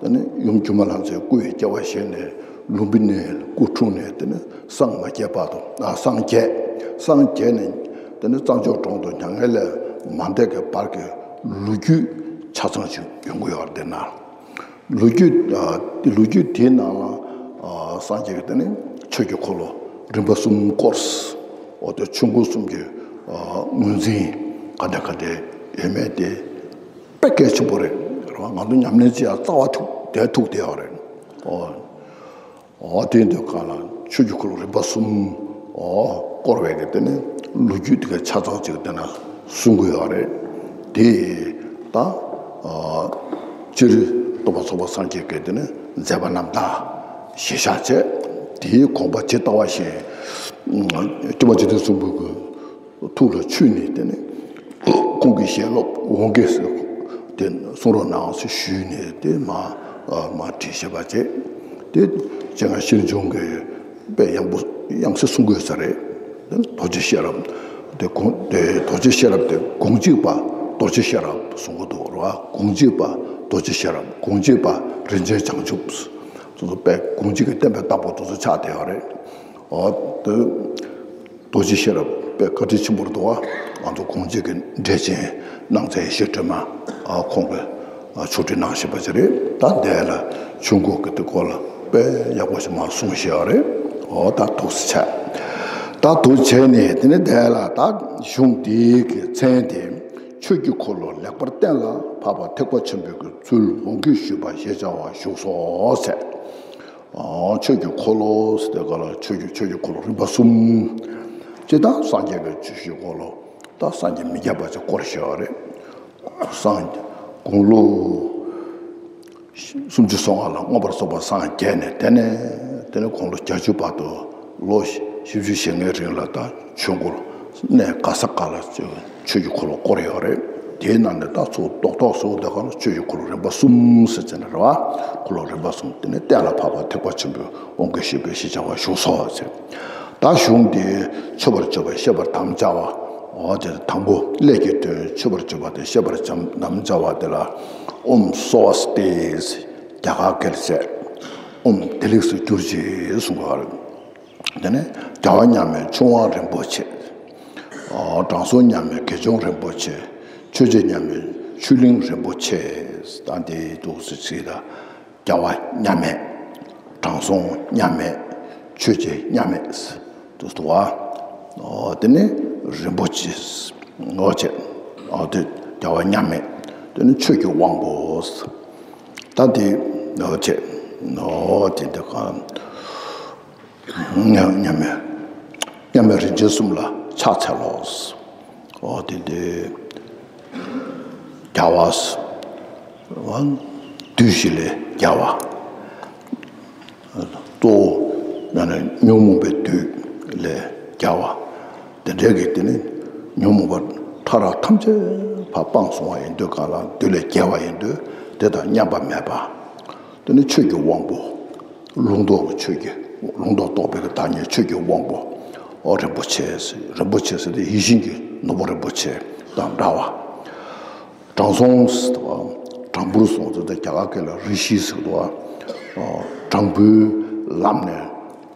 ད་ནི་ཡུམ་སྒྱུ་མ་ལྷ་མཛེས་སྐུ་ཡི་སྐྱེ་བ་བཞེས་ནས་ལུམྦི་ནིའི་སྐུ་འཁྲུངས་ནས་དེ་ནི་སངས་མ་རྒྱས་བར་དུ་ཨ་སངས་རྒྱས་སངས་རྒྱས་ནས་དེ་ནི་གཙང་ཆབ་གྲོང་དུ་མྱ་ངན་ལས་མ་འདས་ཀྱི་བར་གྱི་ལོ་རྒྱུས་ཆ་ཚང་ཞིག་ཡོང་གི་ཡོད་རེད་དེ་ན། ལོ་རྒྱུས་ལོ་རྒྱུས་དེའི་ནང་ལ་སངས་རྒྱས་ཀྱི་དེ་ནི་ཆོས་ཀྱི་འཁོར་ལོ་རིམ་པ་གསུམ་བསྐོར། འོ་དེ་ཆོས་འཁོར་གསུམ་གྱི་ངོས་འཛིན་ག་འདྲ་ག་འདྲ་ཡོད་མེད་དེ་དཔེ་གལ་ཆེན་པོ་རེད། རེད་བ། ང་ཚོ་ཉམས་ལེན་བྱེད་ཡ་རྩ་བ་ཐུག་དེ་ཐུག་བསྡད་ཡོད་རེད། འོ། འོ་དེ་འདི་ག་ལ་ཆོས་ཀྱི་འཁོར་ལོ་རིམ་པ་གསུམ་འོ་བསྐོར་བའི་གི་དེ་ནི་ལོ་རྒྱུས་དེ་ག་ཆ་ཚང་ཅིག་དེ་ན་གསུང་གི་ཡོད་རེད། དེ་ད་སྤྱིར་སྟོན་པ་ཚོགས་པ་སངས་རྒྱས་ཀྱི་དེ་ནི་མཛད་པ་རྣམ་དག་གཞི་བཞག་བྱས། དེའི་དགོངས་པ་ཇི་ལྟ་བ་བཞིན་སྟོན་པ་རྗེ་བཙུན་སྲས་མོ་གི་ཐུགས་ལ་ཆུད་ནས་དེ་ནི་ཁོང་གི་ཞལ་སློབ་འོང་གེ་ཟེར་དེ་གསུང་རོགས་གནང་ཟེར་ཞུས་ནས་དེ་མ་མ་བྲིས་བཞག་པ་བྱས། དེ་སྤྱན་སྔ་ཤེར་འབྱུང་གིས་དཔེ་ཡག་པོ་ཡང་སེ་གསུང་དགོས་ས་རེད། དེ་རྡོ་རྗེ་ཤེས་རབ་དེ་དགོངས་དེ་རྡོ་རྗེ་ཤེས་རབ་དེ་དགོངས་གཅིག་པ་རྡོ་རྗེ་ཤེས་རབ་གསུང་གི་འདུག་ར། དགོངས་གཅིག་པ་རྡོ་རྗེ་ཤེས་རབ། དགོངས་གཅིག་པ་རིན་ཆེན་བྱང་ཆུབ། སོ་སོ་དཔེ་དགོངས་གཅིག་གི་བསྟན་པའི་བདག་པོ་དེ་ཚོ་ཆགས་བསྡད་ཡོད་རེད། འོ་དེ། རྡོ་རྗེ་ཤེས་རབ་དཔེ་བཀའ་དྲིན་ཆེན་པོ་རེད་འདུག་བ། ང་ཚོ་དགོངས་གཅིག་གི་འགྲེལ་ཆེན་གནང་མཛད་ཡེ་ཤེས་སྒྲོན་མ་ཁོང་གིས་ཆོག་ཁྲིད་གནང་བཞིན་པ་ཅིག་རེད། ད་འདས་ལ་ཆོས་འཁོར་གྱི་དེ་སྐོར་ལ་དཔེ་ཡག་པོ་ཞིག་མར་གསུངས་བཞག་རེད། འོ་ད་འདུག་སེ་ཆགས། ད་འདུག་བྱས་ནས་དེ་ནས་འདས་ལ་ད་གཞུང་འདིའི་གི་མཚན་དེ་ཆོས་ཀྱི་འཁོར་ལོ་ལེགས་པར་གཏན་ལ་ཕབ་པ་ཐེག་པ་ཆེན་པོའི་གི་ཚུལ་འོང་གིས་ཞུས་པ་ཞེས་བྱ་བ་བཞུགས་སོ་ཟེར། ཆོས་ཀྱི་འཁོར་ལོ་ཟེར་དེ་ག་ལ་ཆོས་ཀྱི་ཆོས་ཀྱི་འཁོར་ལོ་རིམ་པ་གསུམ། སྤྱིར་བཏང་སངས་རྒྱས་ཀྱི་ཆོས་ཀྱི་འཁོར་ལོ་ད་སངས་རྒྱས་མི་བསྐྱངས་པ་ཅིག་བསྐོར་བཞག་པ་རེད། སངས་དགུང་ལོ་སུམ་ཅུ་སོ་ལྔ་ལ་མངོན་པར་རྫོགས་པར་སངས་རྒྱས་ནས་དེ་ནས་དེ་ནས་དགུང་ལོ་བརྒྱད་ཅུ་བར་དུ་ལོ་ བཞི་བཅུ་ཞེ་ལྔའི་རིང་ལ་ད་ཆོས་འཁོར་གནས་ག་ས་ག་ལ་ཆོས་ཆོས་ཀྱི་འཁོར་ལོ་བསྐོར་ཡོད་རེད། དེའི་ནང་ནས་ད་ཚུར་རྡོག་རྡོག་བཟོ་དེ་ག་ལ་ཆོས་ཀྱི་འཁོར་ལོ་རིམ་པ་གསུམ་ཟེར་བྱས་ནས་རེད་བ། འཁོར་ལོ་རིམ་པ་གསུམ། དེ་ནས་གཏན་ལ་ཕབ་པ་ཐེག་པ་ཆེན་པོའི་དབང་བསྐུར་ཞུས་པའི་ཞེས་བྱ་བ་བཞུགས་སོ་ཟེར། ད་གཞུང་འདི་མཆོད་པར་བརྗོད་པ་བཤད་པར་དམ་བཅའ་བ། འོ་དེ་དང་པོ་སླད་ཀྱི་དོན་མཆོད་པར་བརྗོད་པ་དེ་བཤད་པར་དམ་བཅའ་བ་དེ་ལ་ཨོཾ་སྭ་སྟི། རྒྱ་གར་སྐད་བྱས། ཨོཾ་བདེ་ལེགས་སུ་གྱུར་ཅིག་གསུང་གི་ཡོད་རེད། དེ་ནས་རྒྱལ་བ་མཉམ་མེད་ཆོས་དབང་རིན་པོ་ཆེ། ཨོ་དྲང་སྲོང་མཉམ་མེད་དགེ་སྦྱོང་རིན་པོ་ཆེ། ཆོས་རྗེ་མཉམ་མེད་ཆོས་གླིང་རིན་པོ་ཆེ། ད་འདི་འདུག་སེ་ཟེར་ད། རྒྱལ་བ་མཉམ་མེད། དྲང་སྲོང་མཉམ་མེད། ཆོས་རྗེ་མཉམ་མེད། འདུག་སེ་འདུག་བ། ཨོ་དེ་ནས་རིན་པོ་ཆེ། ཨོ་ཆེ། ཨོ་དེ་རྒྱལ་བ་མཉམ་མེད། དེ་ནས་ཆོས་ཀྱི་དབང་པོ། ད་འདི་ཨོ་ཆེ། ཨོ་དེ་འདི་ག་མཉམ་མེད། མཉམ་མེད་རིན་ཆེན་གསུམ་ལ་ཕྱག་འཚལ་ལོ། འོ་དེ་འདི་རྒྱལ་བ། བདུད་བཞི་ལས་རྒྱལ་བ། གཙོ་བོ་ཡང་ན་ཉོན་མོངས་པའི་བདུད་ལས་རྒྱལ་བ། དེ་འདྲའི་གི་དེ་ནི་ཉོན་མོངས་པ་ཕྲ་རགས་ཐམས་ཅད་ཕར་སྤངས་སོང་བ་ཡིན་དུས་གང་ལ་བདུད་ལས་རྒྱལ་བ་ཡིན་དུས་དེ་དང་མཉམ་པ་མེད་པ། དེ་ནི་ཆོས་ཀྱི་དབང་པོ། ལུང་རྟོགས་ཀྱི་ཆོས་ཀྱི། ལུང་རྟོགས་རྟོགས་པའི་གི་བདག་ཉིད་ཆོས་ཀྱི་དབང་པོ། ཨོ་རིན་པོ་ཆེ་ཟེར། རིན་པོ་ཆེ་ཟེར་དེ་ཡིད་བཞིན་གྱི་ནོར་བུ་རིན་པོ་ཆེ་དང་འདྲ་བ། དྲང་སྲོང་ཟེར་དུས་དྲང་པོར་སོང་ཟེར་དེ་རྒྱ་གར་སྐད་ལ་རི་ཤི་ཟེར་དུས། ཨོ་དྲང་པོའི་ལམ་ནས་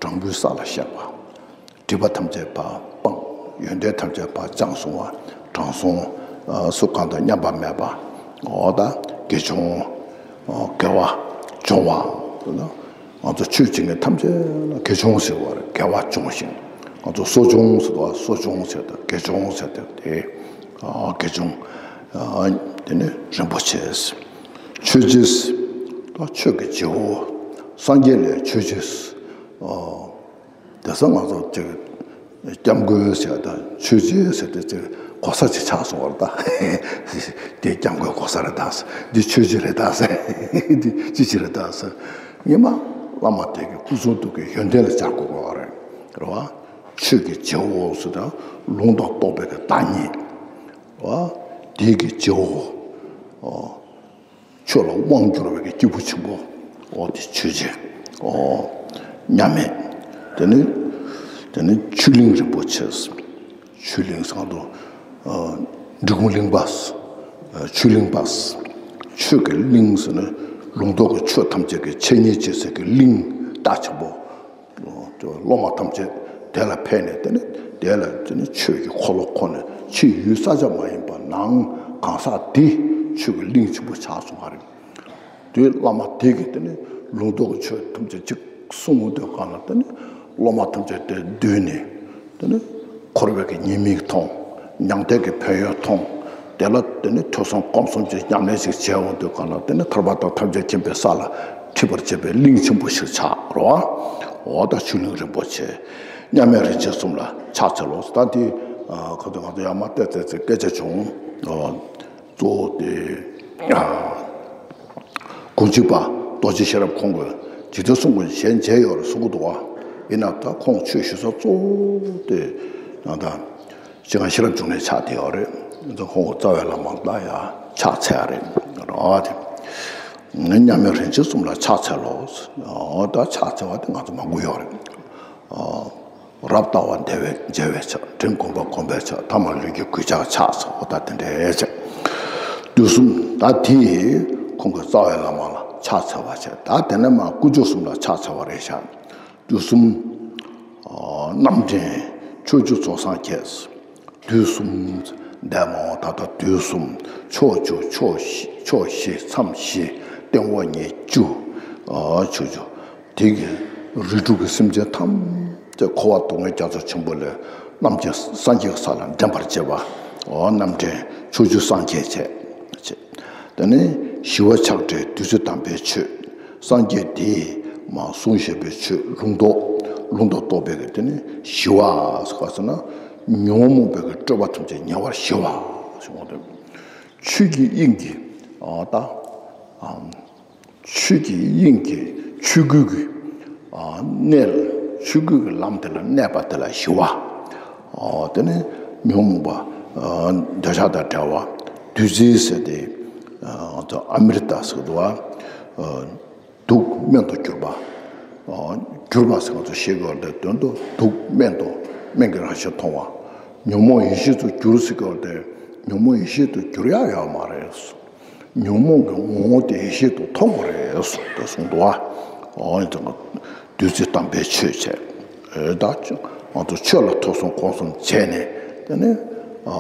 དྲང་པོའི་ས་ལ་གཤེགས་པ། སྒྲིབ་པ་ཐམས་ཅད་ཕར་སྤངས། ཡོན་ཏན་ཐམས་ཅད་ཕར་སྦྱངས་སོང་བ། དྲང་སྲོང་། ཨ་སུ་གང་དང་མཉམ་པ་མེད་པ། འོ་ད་དགེ་སྦྱོང་། ཨ་དགེ་བ་སྦྱོང་བ། ང་ཚོ་ཆོས་བྱེད་མཁན་ཐམས་ཅད་ལ་དགེ་སྦྱོང་ཟེར་བ་རེད། དགེ་བ་སྦྱོང་ཞིང་། ང་ཚོ་གསོ་སྦྱོང་ཟེར་བ། གསོ་སྦྱོང་ཟེར་ཏེ་དགེ་སྦྱོང་ཟེར་ཏེ་དེ། ཨ་དགེ་སྦྱོང་། ཨ་དེ་ནི་རིན་པོ་ཆེ། ཆོས་རྗེ། ད་ཆོས་ཀྱི་རྗེ་བོ། སངས་རྒྱས་ལས་ཆོས་རྗེ། ཨ། དེང་སང་ང་ཚོ་ཅིག་སྐྱབས་མགོན་ཟེར་དང་ཆོས་རྗེ་ཟེར་ཏེ་ཅིག་གོ་ས་ཅིག་ཆགས་སོང་བ་རེད་ད། དེ་སྐྱབས་མགོན་གོ་ས་རེད་ད་ཟེར། འདི་ཆོས་རྗེ་རེད་ད་ཟེར། འདི་ཅི་ཅི་རེད་ད་ཟེར། ངེས་མ་བླ་མ་དེ་གི་སྐུ་གསུང་ཐུགས་ཀྱི་ཡོན་ཏན་ལ་སྦྱར་དགོས་པ་རེད། རེད་བ། ཆོས་ཀྱི་རྗེ་བོ་ཟེར་དང་ལུང་དང་རྟོགས་པའི་གི་བདག་ཉིད། རེད་བ། དེ་གི་རྗེ་བོ། ཨོ། ཆོས་ལ་དབང་བསྒྱུར་བའི་སྐྱེས་བུ་ཆེན་པོ། འོ་དེ་ཆོས་རྗེ། འོ། མཉམ་མེད། དེ་ནི། དེ་ནི་ཆོས་གླིང་རིན་པོ་ཆེ། ཆོས་གླིང་ཟེར་དུས། ཨ་འབྲི་གུང་གླིང་པ། ཨ་ཆོས་གླིང་པ། ཆོས་ཀྱི་གླིང་ཟེར་ནི་ལུང་རྟོགས་ཀྱི་ཆོས་ཐམས་ཅད་ཀྱི་འཆད་ཉན་བྱེད་སའི་གི་གླིང་རྟ་ཆེན་པོ། སློབ་མ་ཐམས་ཅད་དེ་ལ་ཕེབས་ནས་དེ་ནི་དེ་ལ་དེ་ནི་ཆོས་ཀྱི་འཁོར་ལོ་བསྐོར་ནས་ཕྱི་ཡུལ་ས་ཆ་མ་ཡིན་པ་ནང་གང་ཟག་དེ་ཆོས་ཀྱི་གླིང་ཆེན་པོ་ཆགས་སོང་བ་རེད། དེ་བླ་མ་དེ་གིས་དེ་ནི་ལུང་རྟོགས་ཆོས་ཐམས་ཅད་གཅིག་གསུང་འོང་དུས་གང་ལ་དེ་ནི་སློབ་མ་ཐམས་ཅད་དེ་འདུས་ནས་དེ་ནི་འཁོར་བའི་གི་ཉེས་དམིགས་མཐོང་། མྱང་འདས་ཀྱི་ཕན་ཡོན་མཐོང་། དེ་ལ་དེ་ནི་ཐོས་བསམ་སྒོམ་གསུམ་གྱི་ཉམས་ལེན་ཞིག་བྱས་འོང་དུས་གང་ལ་དེ་ནི་ཐར་པ་དང་ཐམས་ཅད་མཁྱེན་པའི་ས་ལ་ཁྲིད་པར་བྱེད་པའི་གླིང་ཆེན་པོ་ཞིག་ཆགས་རོ། འོ་ད་ཆོས་གླིང་རིན་པོ་ཆེ། མཉམ་མེད་རིན་ཆེན་གསུམ་ལ་ཕྱག་འཚལ་ལོ། ད་དེ་ཁ་ཐུག་ང་ཚོ་ཡར་མར་བལྟས་བལྟས་ཚེ་སྐད་ཆ་བྱུང་། གཙོ་བོ་དེ། གུང་ཆེན་པ་རྡོ་རྗེ་ཤེས་རབ་ཁོང་གིས་འཇིག་རྟེན་གསུམ་མགོན་གཞན་མཇལ་ཡོད་རེད་གསུང་གི་འདུག་བ། ཡིན་ན་ད་ཁོང་ཆོས་ཞུ་ས་གཙོ་བོ་དེ་ཡང་ད་སྤྱན་སྔ་ཤེས་རབ་འབྱུང་གནས་ཆགས་བསྡད་ཡོད་རེད། ད་ཁོང་གི་རྩ་བའི་བླ་མ་ལ་ཡང་ཕྱག་འཚལ་ཡ་རེད། རོ་དེ། ངས་མཉམ་མེད་རིན་ཆེན་གསུམ་ལ་ཕྱག་འཚལ་ལོ། ད་ཕྱག་འཚལ་བ་དེ་ང་ཚོ་མང་པོ་ཡོད་རེད། རབ་ལྟ་བ་བདེ་བས་མཇལ་བའི་ཕྱིར། དྲིན་གོམས་པ་གོམས་པའི་ཕྱིར། ཐ་མ་ལུས་ཀྱི་གུས་ཕྱག་ཕྱག་འཚལ་བ་དང་དེ་འདྲའི་ཕྱིར། དུས་གསུམ་ད་དེ་ཁོང་གི་རྩ་བའི་བླ་མ་ལ་ཕྱག་འཚལ་བ་བྱས། ད་དེ་ནས་མར་དཀོན་མཆོག་གསུམ་ལ་ཕྱག་འཚལ་བ་རེད་ཤག་དུས་གསུམ། རྣམ་འདྲེན་ཕྱོགས་བཅུ་ཚོགས་བསགས་མཁས། དུས་གསུམ། འདས་མ་འོངས་ད་ལྟ་དུས་གསུམ། ཕྱོགས་བཅུ་ཕྱོགས་བཞི་ཕྱོགས་བཞི་མཚམས་བཞི། སྟེང་འོག་གཉིས་བཅུ། ཕྱོགས་བཅུ། དེ་གི་རིགས་དྲུག་གི་སེམས་ཅན་ཐམས་ཅད་འཁོར་བ་སྡུག་བསྔལ་རྒྱ་མཚོ་ཆེན་པོ་ལས་རྣམ་མཁྱེན་སངས་རྒྱས་ཀྱི་ས་ལ་འདྲེན་པར་བྱེད་པ། འོ་རྣམ་འདྲེན་ཕྱོགས་བཅུ་སངས་རྒྱས་བྱས། དེ་ནས་ཞི་བ་ཆགས་བྲལ་བདུད་རྩི་དམ་པའི་ཆོས། སངས་རྒྱས་དེས་མར་གསུངས་བཞག་པའི་ཆོས་ལུང་རྟོགས། ལུང་དང་རྟོགས་པའི་གི་དེ་ནས་ཞི་བ་ཟེར་བ་ཟེར་ན་ཉོན་མོངས་པའི་གི་སྤྲོས་པ་ཐམས་ཅད་ཉེ་བར་ཞི་བ་ཟེར་བ་དེ། ཆོས་ཀྱི་དབྱིངས་ཀྱི་ཨ་ད་ཨ། ཆོས་ཀྱི་དབྱིངས་ཀྱི་ཆོས་སྐུ་གི་ཨ་གནས་ལ་ ཆོས་སྐུའི་གི་ལམ་དེ་ལ་གནས་པ་དེ་ལ་ཞི་བ། ཨོ་དེ་ནི་ཉོན་མོངས་པ་ཨ་འདོད་ཆགས་དང་བྲལ་བ། བདུད་རྩི་ཟེར་ཏེ་ཨ་ང་ཚོ་ཨ་མྲི་ཏ་ཟེར་གི་འདུག་བ། ཨ་དུག་སྨན་དུ་གྱུར་པ། ཨ་གྱུར་པ་ཟེར་ང་ཚོ་ཤེས་དགོས་པ་དེ་དོན་དུ་དུག་སྨན་དུ་སྨན་གྱི་རང་བཞིན་མཐོང་བ། ཉོན་མོངས་ཡེ་ཤེས་སུ་གྱུར་ཟེར་གྱི་བ་དེ་ཉོན་མོངས་ཡེ་ཤེས་སུ་གྱུར་ཡག་ཡོད་མ་རེད། ཉོན་མོངས་ཀྱི་ངོ་བོ་དེ་ཡེ་ཤེས་སུ་མཐོང་དགོས་རེད་ཟེར་ཏེ་གསུངས་འདུག་བ། ཨོ་ཡིན་ཙང་བདུད་རྩི་དམ་པའི་ཆོས་བྱས། ཨེ་ད་ང་ཚོ་ཆོས་ལ་ཐོས་བསམ་སྒོམ་གསུམ་བྱས་ནས་དེ་ནས་ཨ་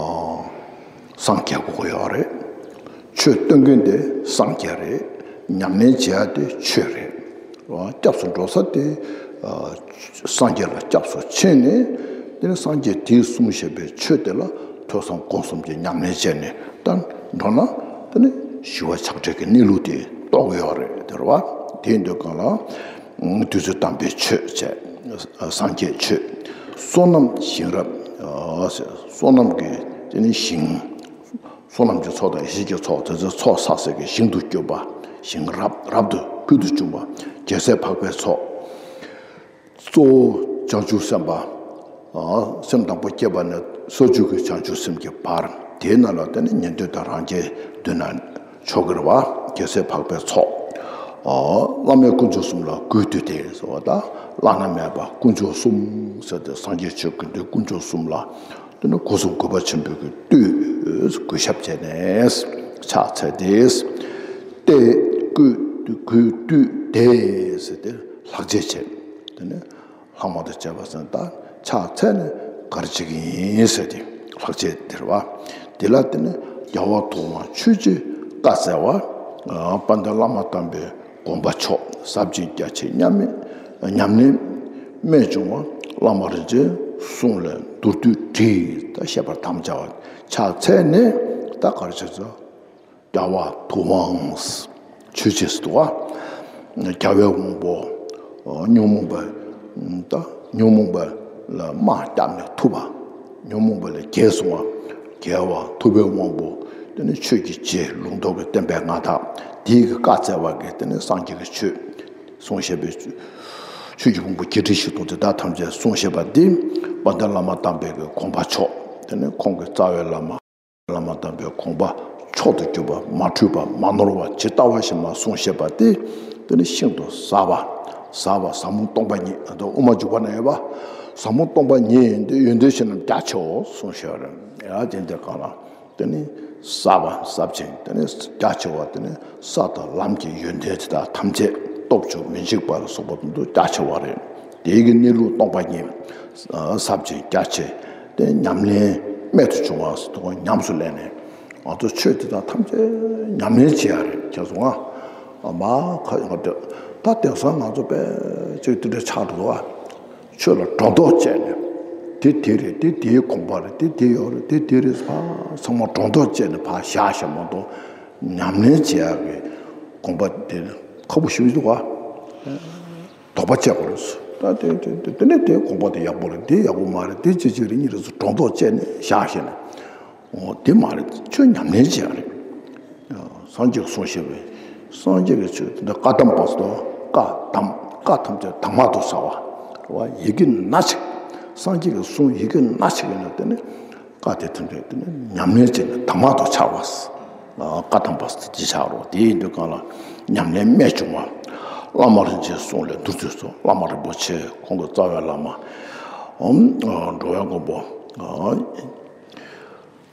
སངས་རྒྱས་དགོས་ཀྱི་ཡོད་རེད། ཆོས་སྟོན་མཁན་དེ་སངས་རྒྱས་རེད། ཉམས་ལེན་བྱེད་ཡ་དེ་ཆོས་རེད། སྐྱབས་སུ་འགྲོ་ས་དེ་ཨ་སངས་རྒྱས་ལ་སྐྱབས་སུ་མཆི་ནས་དེ་ནས་སངས་རྒྱས་དེས་གསུངས་བཞག་པའི་ཆོས་དེ་ལ་ཐོས་བསམ་སྒོམ་གསུམ་གྱི་ཉམས་ལེན་བྱས་ནས་ད་འགྲོ་ན་དེ་ནས་ཞི་བ་ཆགས་བྲལ་གྱི་གནས་ལུགས་དེ་རྟོགས་ཀྱི་ཡོད་རེད་དེ་རེད་བ། དེ་ཡིན་དུས་གང་ལ། བདུད་རྩི་དམ་པའི་ཆོས་བྱས། སངས་རྒྱས་ཆོས། བསོད་ནམས་ཞིང་རབ། བསོད་ནམས་ཀྱི་དེ་ནི་ཞིང་། བསོད་ནམས་ཀྱི་ཚོགས་དང་ཡེ་ཤེས་ཀྱི་ཚོགས་དེ་ཚོའི་ཚོགས་བསགས་སའི་གི་ཞིང་དུ་གྱུར་པ། ཞིང་རབ་རབ་ཏུ་ཕུལ་དུ་བྱུང་བ། རྒྱལ་སྲས་འཕགས་པའི་ཚོགས། གཙོ་བོ་བྱང་ཆུབ་སེམས་དཔའ། སེམས་དང་པོ་སྐྱེས་པ་ནས་སོ་བཅུ་གི་བྱང་ཆུབ་སེམས་ཀྱི་བར། དེའི་ནང་ལ་དེ་ནི་ཉན་ཐོས་དང་རང་རྒྱལ་འདུས་ན་ཆོག་གི་རེད་བ། རྒྱལ་སྲས་འཕགས་པའི་ཚོགས། བླ་མེད་དཀོན་མཆོག་གསུམ་ལ་གུས་བཏུད་དེ་ཟེར་བ་དང་བླ་ན་མེད་པ་དཀོན་མཆོག་གསུམ་ཟེར་ཏེ་སངས་རྒྱས་ཆོས་ཀུན་འདུས་དཀོན་མཆོག་གསུམ་ལ་དེ་ནི་སྒོ་གསུམ་གུས་པ་ཆེན་པོས་ཀྱི་བཏུད་གུས་ཞབས་བྱས་ནས་ཕྱག་འཚལ་ཏེ། བསྟོད་བཀུར་གུས་བཏུད་དེ་ཟེར་ཏེ་ལྷག་བཅས་བྱས། དེ་ནས་ལྷག་མ་དང་བཅས་པ་ཟེར་ན་ད་ཕྱག་འཚལ་ནས་ག་རེ་བྱེད་ཀྱི་ཡིན་ཟེར་ཏེ་ལྷག་བཅས་དེ་རེད་བ། དེ་ལ་དེ་ནས་རྒྱལ་བ་ཐུབ་དབང་ཆོས་ཀྱི་བཀའ་སྩལ་བ། དཔལ་ལྡན་བླ་མ་དམ་པའི་དགོངས་པ་མཆོག་ཟབ་ཅིང་རྒྱ་ཆེ་མཉམ་མེད་ཉམས་ལེན་རྨད་བྱུང་བ་བླ་མ་རིན་ཆེན་གསུང་ལས་མདོར་བསྡུས་བྲིས། ད་བཤད་པར་དམ་བཅའ་བ། ཕྱག་འཚལ་ནས་ད་ག་རེ་བྱེད་ཚུལ། རྒྱལ་བ་ཐུབ་དབང་ཆོས་རྗེ་ཟེར་འདུག་བ། རྒྱལ་བའི་དབང་པོ། ཉོན་མོངས་པ། ད་ཉོན་མོངས་པ་ལ་དམག་བརྒྱབ་ནས་ཐུབ་པ། ཉོན་མོངས་པ་ལས་རྒྱལ་སོང་བ། རྒྱལ་བ་ཐུབ་པའི་དབང་པོ། དེ་ནི་ཆོས་ཀྱི་རྗེ་ལུང་རྟོགས་ཀྱི་བསྟན་པའི་མངའ་བདག་དེའི་གི་བཀའ་སྩལ་བ་གི་དེ་ནི་སངས་རྒྱས་ཀྱི་ཆོས་གསུངས་བཞག་པའི་ཆོས་ཀྱི་ཕུང་པོ་བརྒྱད་ཁྲི་བཞི་སྟོང་དེ་དག་ཐམས་ཅད་གསུངས་བཞག་པ་འདི་དཔལ་ལྡན་བླ་མ་དམ་པའི་གི་དགོངས་པ་མཆོག་དེ་ནི་ཁོང་གི་རྩ་བའི་བླ་མ། བླ་མ་དམ་པའི་དགོངས་པ་མཆོག་ཏུ་གྱུར་པ་མ་འཁྲུལ་པ་མ་ནོར་བ་ཇི་ལྟ་བ་བཞིན་མ་གསུངས་བཞག་པ་དེ། དེ་ནི་ཤིན་ཏུ་ཟབ་པ། ཟབ་པ་ཟབ་མོ་སྟོང་པ་ཉིད་དོ་དབུ་མ་འཇུག་པ་ན་ཡོད་པ། ཟབ་མོ་སྟོང་པ་ཉིད་ཡིན་ཏེ་ཡོན་ཏན་ཕྱི་ནང་རྒྱ་ཆེའོ་གསུངས་བཞག་རེད། ཡ་དེ་འདི་གང་ལ་དེ་ནི་ཟབ་པ་ཟབ་ཅིང་དེ་ནི་རྒྱ་ཆེ་བ་དེ་ནི་ས་དང་ལམ་གྱི་ཡོན་ཏན་དེ་དག་ཐམས་ཅད་སྟོབས་བཅུ་མི་འཇིགས་པ་ལ་སོགས་པ་དེ་ཚོ་རྒྱ་ཆེ་བ་རེད། དེའི་གི་གནས་ལུགས་སྟོང་པ་ཉིད་ཟབ་ཅིང་རྒྱ་ཆེ། དེ་ཉམས་ལེན་རྨད་དུ་བྱུང་བ་སོགས་ཉམས་སུ་ལེན་ནས་ང་ཚོ་ཆོས་དེ་དག་ཐམས་ཅད་ཉམས་ལེན་བྱེད་ཡ་རེད་ཁྱེད་ཚོ་ང་མ་ཁ་ཡོང་དུས་ད་དེང་སང་ང་ཚོ་དཔེ་ཅིག་དེ་འདྲ་ཆགས་འགྲོ་བ། ཆོས་ལ་སྒྲོ་འདོགས་བཅད་ནས་དེ་དེ་རེད་དེ་དེའི་དགོངས་པ་རེད་དེ་དེ་ཡོད་རེད་དེ་དེ་རེད་ཕར་ཚང་མ་སྒྲོ་འདོགས་བཅད་ནས་ཕར་བཞག་བཞག་མ་གཏོགས་ཉམས་ལེན་བྱེད་ཡ་གི་དགོངས་པ་དེ་ཁག་པོ་ཞེ་པོ་འདུག་བ། དོགས་པ་བཅད་དགོས་རེད། ད་དེ་དེ་དེ་དེ་ནས་དེ་དགོངས་པ་དེ་ཡག་པོ་རེད་དེ་ཡག་པོ་མ་རེད་དེ་ཅི་ཅི་རེད་གཉིས་རེད་ཟེར་སྒྲོ་འདོགས་བཅད་ནས་བཞག་བཞག་ནས། འོ་དེ་མ་རེད་ཆོས་ཉམས་ལེན་བྱེད་ཡ་རེད། སངས་རྒྱས་གསུངས་བཞག་པའི་སངས་རྒྱས་ཀྱི་ཆོས་དེ་འདྲ་བཀའ་གདམས་པ་སོགས་བཀའ་གདམས་བཀའ་ཐམས་ཅད་དྭངས་མ་དུ་གསལ་བ། རེད་བ་ཡི་གེ་སྣ་གཅིག་སངས་རྒྱས་ཀྱི་གསུང་ཡི་གེ་སྣ་གཅིག་ཡིན་ན་དེ་ནི་བཀའ་དེ་ཐམས་ཅད་དེ་ནི་ཉམས་ལེན་བྱས་ནས་དྭངས་མ་དུ་འཆར་བ། བཀའ་གདམས་པ་ཟེར་དེ་ཆགས་རོགས་དེ་ཡིན་དུས་གང་ལ་ཉམས་ལེན་རྨད་བྱུང་བ། བླ་མ་རིན་ཆེན་གསུང་ལས་མདོར་བསྡུས་སོ་བླ་མ་རིན་པོ་ཆེ་ཁོང་གི་རྩ་བའི་བླ་མ། འགྲོ་བའི་མགོན་པོ།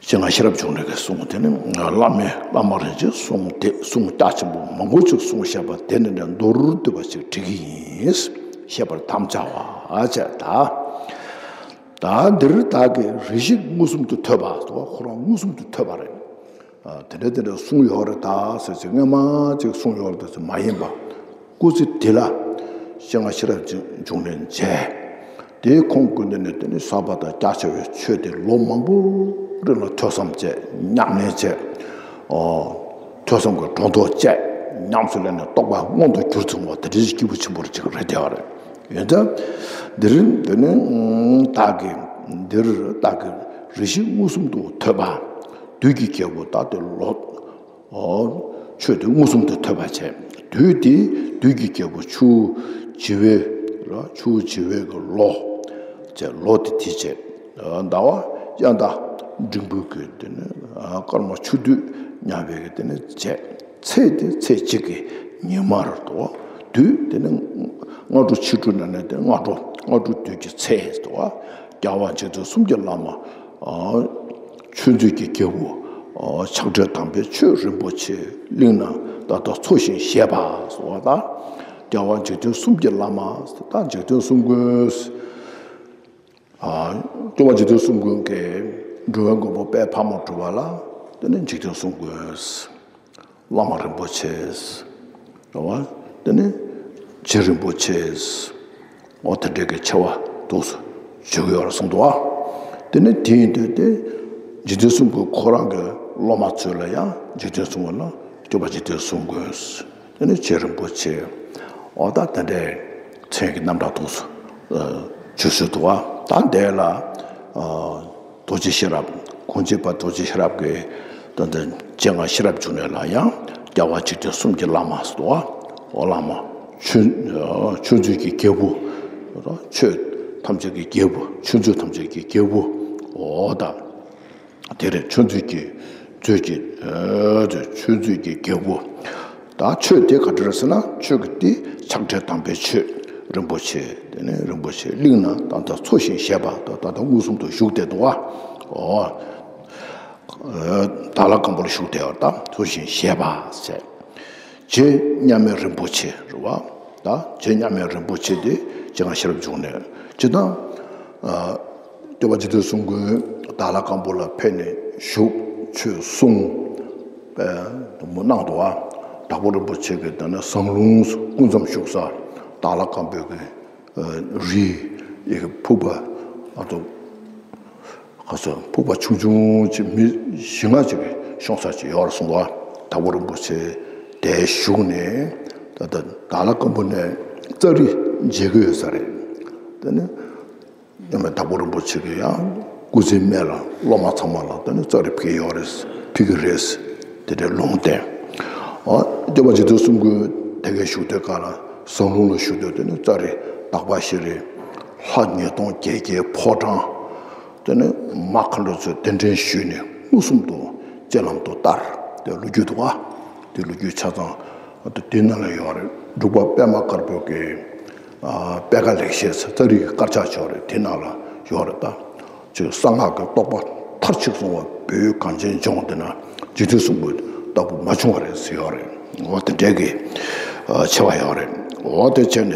སྤྱན་སྔ་ཤེས་རབ་འབྱུང་གནས་ཀྱི་གསུང་དེ་ནི་བླ་མའི་བླ་མ་རིན་ཆེན་གསུང་དེ་གསུང་རྒྱ་ཆེན་པོ་མང་པོ་ཅིག་གསུངས་བཞག་པ་དེ་ནི་མདོར་བསྡུས་པ་ཅིག་བྲིས་ཀྱི་ཡིན། བཤད་པར་དམ་བཅའ་བ་བྱས་ད། ད་འདིར་བདག་གིས་རེ་ཞིག་མངོན་སུམ་དུ་ཐོས་པ་སོགས་ཁོ་རང་མངོན་སུམ་དུ་ཐོས་པ་རེད། དེ་འདྲ་དེ་འདྲ་གསུངས་ཡོད་རེད་ད་ཟེར་ཅིག་སྔ་མ་ཅིག་གསུངས་ཡོད་རེད་ད་ཟེར་མ་ཡིན་པ། སྐུ་ཚེ་འདི་ལ་སྤྱན་སྔ་ཤེས་རབ་འབྱུང་གནས་མཇལ། དེའི་ཁོང་སྐུ་མདུན་ནས་དེ་ནི་ཟབ་པ་དང་རྒྱ་ཆེ་བའི་ཆོས་དེ་ལོ་མང་པོ་རིང་ལ་ཐོས་བསམ་བྱས་ཉམས་ལེན་བྱས། ཨོ། ཐོས་བསམ་གྱི་སྒྲོ་འདོགས་བཅད་ཉམས་སུ་ལེན་ནས་རྟོགས་པ་མངོན་དུ་གྱུར་ཚུལ་བ་དེ་འདྲའི་སྐྱེས་བུ་ཆེན་པོར་ཅིག་རེད་དེ་བ་རེད། ཡོད་ཙང་། འདིར་འདི་ནི་བདག་གིས་འདིར་བདག་གིས་རེ་ཞིག་མངོན་སུམ་དུ་ཐོས་པ། བདུད་ཀྱི་རྒྱལ་པོ་ད་དེ་ལོ། ཨོ། ཆོས་དེ་མངོན་སུམ་དུ་ཐོས་པ་བྱས། དུས་དེ་བདུད་ཀྱི་རྒྱལ་པོ་ཆུ་བྱི་བའི་ ར་ཆུ་བོ་བྱེ་བའི་གི་ལོ། བྱས་ལོ་དེ་དེ་བྱས། ཟླ་བ་དབྱར་ཟླ་འབྲིང་པོའི་གི་དེ་ནི་སྐར་མ་ཆུ་དུས་མཉམ་པའི་གི་དེ་ནི་བྱས། ཚེས་དེ་ཚེས་གཅིག་གི་ཉི་མ་རེད་དོ། དུས་དེ་ནི་སྔ་དྲོ་ཕྱི་དྲོ་ན་ནི་དེ་སྔ་དྲོ་སྔ་དྲོ་དུས་ཀྱི་ཚེས་དོ། རྒྱལ་བ་འཇིག་རྟེན་གསུམ་གྱི་བླ་མ། ཆོས་མཛོད་ཀྱི་རྒྱལ་པོ། ཆགས་བྲལ་དམ་པའི་ཆོས་རིན་པོ་ཆེ་གླིང་ན་ད་ལྟ་འཚོ་ཞིང་གཞེས་པ་ཟེར་བ་དང་། རྒྱལ་བ་འཇིག་རྟེན་གསུམ་གྱི་བླ་མ། ད་འཇིག་རྟེན་གསུམ་མགོན། སྐྱོབ་པ་འཇིག་རྟེན་གསུམ་མགོན་གྱི་འགྲོ་བའི་མགོན་པོ་དཔལ་ཕག་མོ་གྲུ་པ་ལ། དེ་ནི་འཇིག་རྟེན་གསུམ་མགོན། བླ་མ་རིན་པོ་ཆེ། རེད་བ། དེ་ནི་རྗེ་རིན་པོ་ཆེ། འོ་དེ་འདྲའི་གི་ཆེ་བ་འདུག་སེ་བརྗོད་ཀྱི་ཡོད་རེད་གསུངས་འདུག་ཨ། དེ་ནི་དེ་ཡིན་དུས་དེ་འཇིག་རྟེན་གསུམ་མགོན་ཁོ་རང་གི་སློབ་མ་ཚོ་ལ་ཡང་འཇིག་རྟེན་གསུམ་མགོན་ལ་སྐྱོབ་པ་འཇིག་རྟེན་གསུམ་མགོན། དེ་ནི་རྗེ་རིན་པོ་ཆེ། འོ་ད་དེ་འདྲའི་མཚན་གྱི་རྣམ་གྲངས་འདུག་སེ་བརྗོད་སྲོལ་འདུག་ཨ། ད་འདི་ལ། རྡོ་རྗེ་ཤེས་རབ། གོང་ཆེན་པ་རྡོ་རྗེ་ཤེས་རབ་ཀྱིས་ད་ལྟ་སྤྱན་སྔ་ཤེས་རབ་འབྱུང་གནས་ལ་ཡང་རྒྱལ་བ་འཇིག་རྟེན་གསུམ་གྱི་བླ་མ་ཟེར་དོ། འོ་བླ་མ། ཆོས་ཆོས་མཛོད་ཀྱི་རྒྱལ་པོ། ཆོས་ཐམས་ཅད་ཀྱི་རྒྱལ་པོ། ཆོས་མཛོད་ཐམས་ཅད་ཀྱི་རྒྱལ་པོ། འོ་ད། དེ་རེད། ཆོས་མཛོད་ཀྱི་མཛོད་ཀྱི་ཆོས་མཛོད་ཀྱི་རྒྱལ་པོ། ད་ཆོས་དེ་ག་འདྲ་རེད་ཟེར་ན། ཆོས་ཀྱི་དེ་ཆགས་བྲལ་དམ་པའི་ཆོས་རིན་པོ་ཆེ། དེ་ནི་རིན་པོ་ཆེ་གླིང་ན་ད་ལྟ་འཚོ་ཞིང་གཞེས་པ། ད་ད་ལྟ་མངོན་སུམ་དུ་བཞུགས་བསྡད་འདུག་བ། འོ། དྭགས་ལྷ་སྒམ་པོ་ལ་བཞུགས་བསྡད་པ་དང་འཚོ་ཞིང་གཞེས་པ་ཟེར། རྗེ་མཉམ་མེད་རིན་པོ་ཆེ་རེད་བ། ད་རྗེ་མཉམ་མེད་རིན་པོ་ཆེ་དེ་སྤྱན་སྔ་ཤེས་རབ་འབྱུང་གནས་སྤྱིར་བཏང་། སྐྱོབ་པ་འཇིག་རྟེན་གསུམ་མགོན་དྭགས་ལྷ་སྒམ་པོ་ལ་ཕེབས་ནས་བཞུགས། ཆོས་གསུངས། དཔེ་མང་པོ་གནང་འདུག་བ། དྭགས་པོ་རིན་པོ་ཆེ་གི་དེ་ནས་ཟངས་ལུང་སྐུ་མཚམས་བཞུགས་ས་དྭགས་ལྷ་སྒམ་པོའི་གི་རི་ཡི་གི་ཕུག་པ། ཨ་ཏོ། ཁ་སང་ཕུག་པ་ཆུང་ཆུང་ཅིག་མི་བཞི་ལྔ་ཅིག་གི་ཤོང་ས་ཅིག་ཡོད་རེད་གསུངས་པ། དྭགས་པོ་རིན་པོ་ཆེ་དེར་བཞུགས་ནས། ད་ལྟ་དྭགས་ལྷ་སྒམ་པོ་ནས་ཙཱ་རི་མཇལ་གྱི་ཡོད་ས་རེད། དེ་ནི་མཉམ་མེད་དྭགས་པོ་རིན་པོ་ཆེ་གིས་ཡང་སྐུ་ཚེ་སྨད་ལ་སློབ་མ་ཚང་མ་ལ་དེ་ནི་ཙཱ་རི་ཕུལ་གྱི་ཡོད་རེད། ཕུལ་གྱི་རེད། དེ་འདྲའི་ལུང་བསྟན། ཨ། སྐྱོབ་པ་འཇིག་རྟེན་གསུམ་མགོན་དེ་གའི་བཞུགས་དུས་སྐབས་ལ་ཟངས་ལུང་ལ་བཞུགས་དུས་དེ་ནི་ཙཱ་རི་དག་པ་ཤྲཱི་ལྷ་ཉིས་སྟོང་བརྒྱད་བརྒྱའི་ཕོ་བྲང་། དེ་ནས་མ་མཁའ་འགྲོ་ཚོས་གདན་འདྲེན་ཞུས་ནས་མངོན་སུམ་དུ་སྤྱན་ལམ་དུ་བསྟར། དེ་ལོ་རྒྱུས་འདུག་ག། དེ་ལོ་རྒྱུས་ཆ་ཚང་དེ་དེ་ནང་ལ་ཡོད་རེད། འབྲུག་པ་པདྨ་དཀར་པོ་གི་ཨ་པད་དཀར་ལེགས་བཤད་ཟེར་ཙཱ་རི་གི་དཀར་ཆག་ཅིག་ཡོད་རེད། དེ་ནང་ལ་ཡོད་རེད་ད། ཅིག་གསང་སྔགས་ཀྱི་རྟོགས་པ་མཐར་ཕྱིན་སོང་བ། བོད་གངས་ཅན་ལྗོངས་འདི་ན་འཇིག་རྟེན་གསུམ་མགོན་ལྟ་བུ་མ་བྱུང་བ་རེད་ཟེར་ཡོད་རེད། འོ་དེ་འདྲའི་གི་ཨ་ཆེ་བ་ཡོད་རེད། འོ་དེ་བྱས་ནས་ད་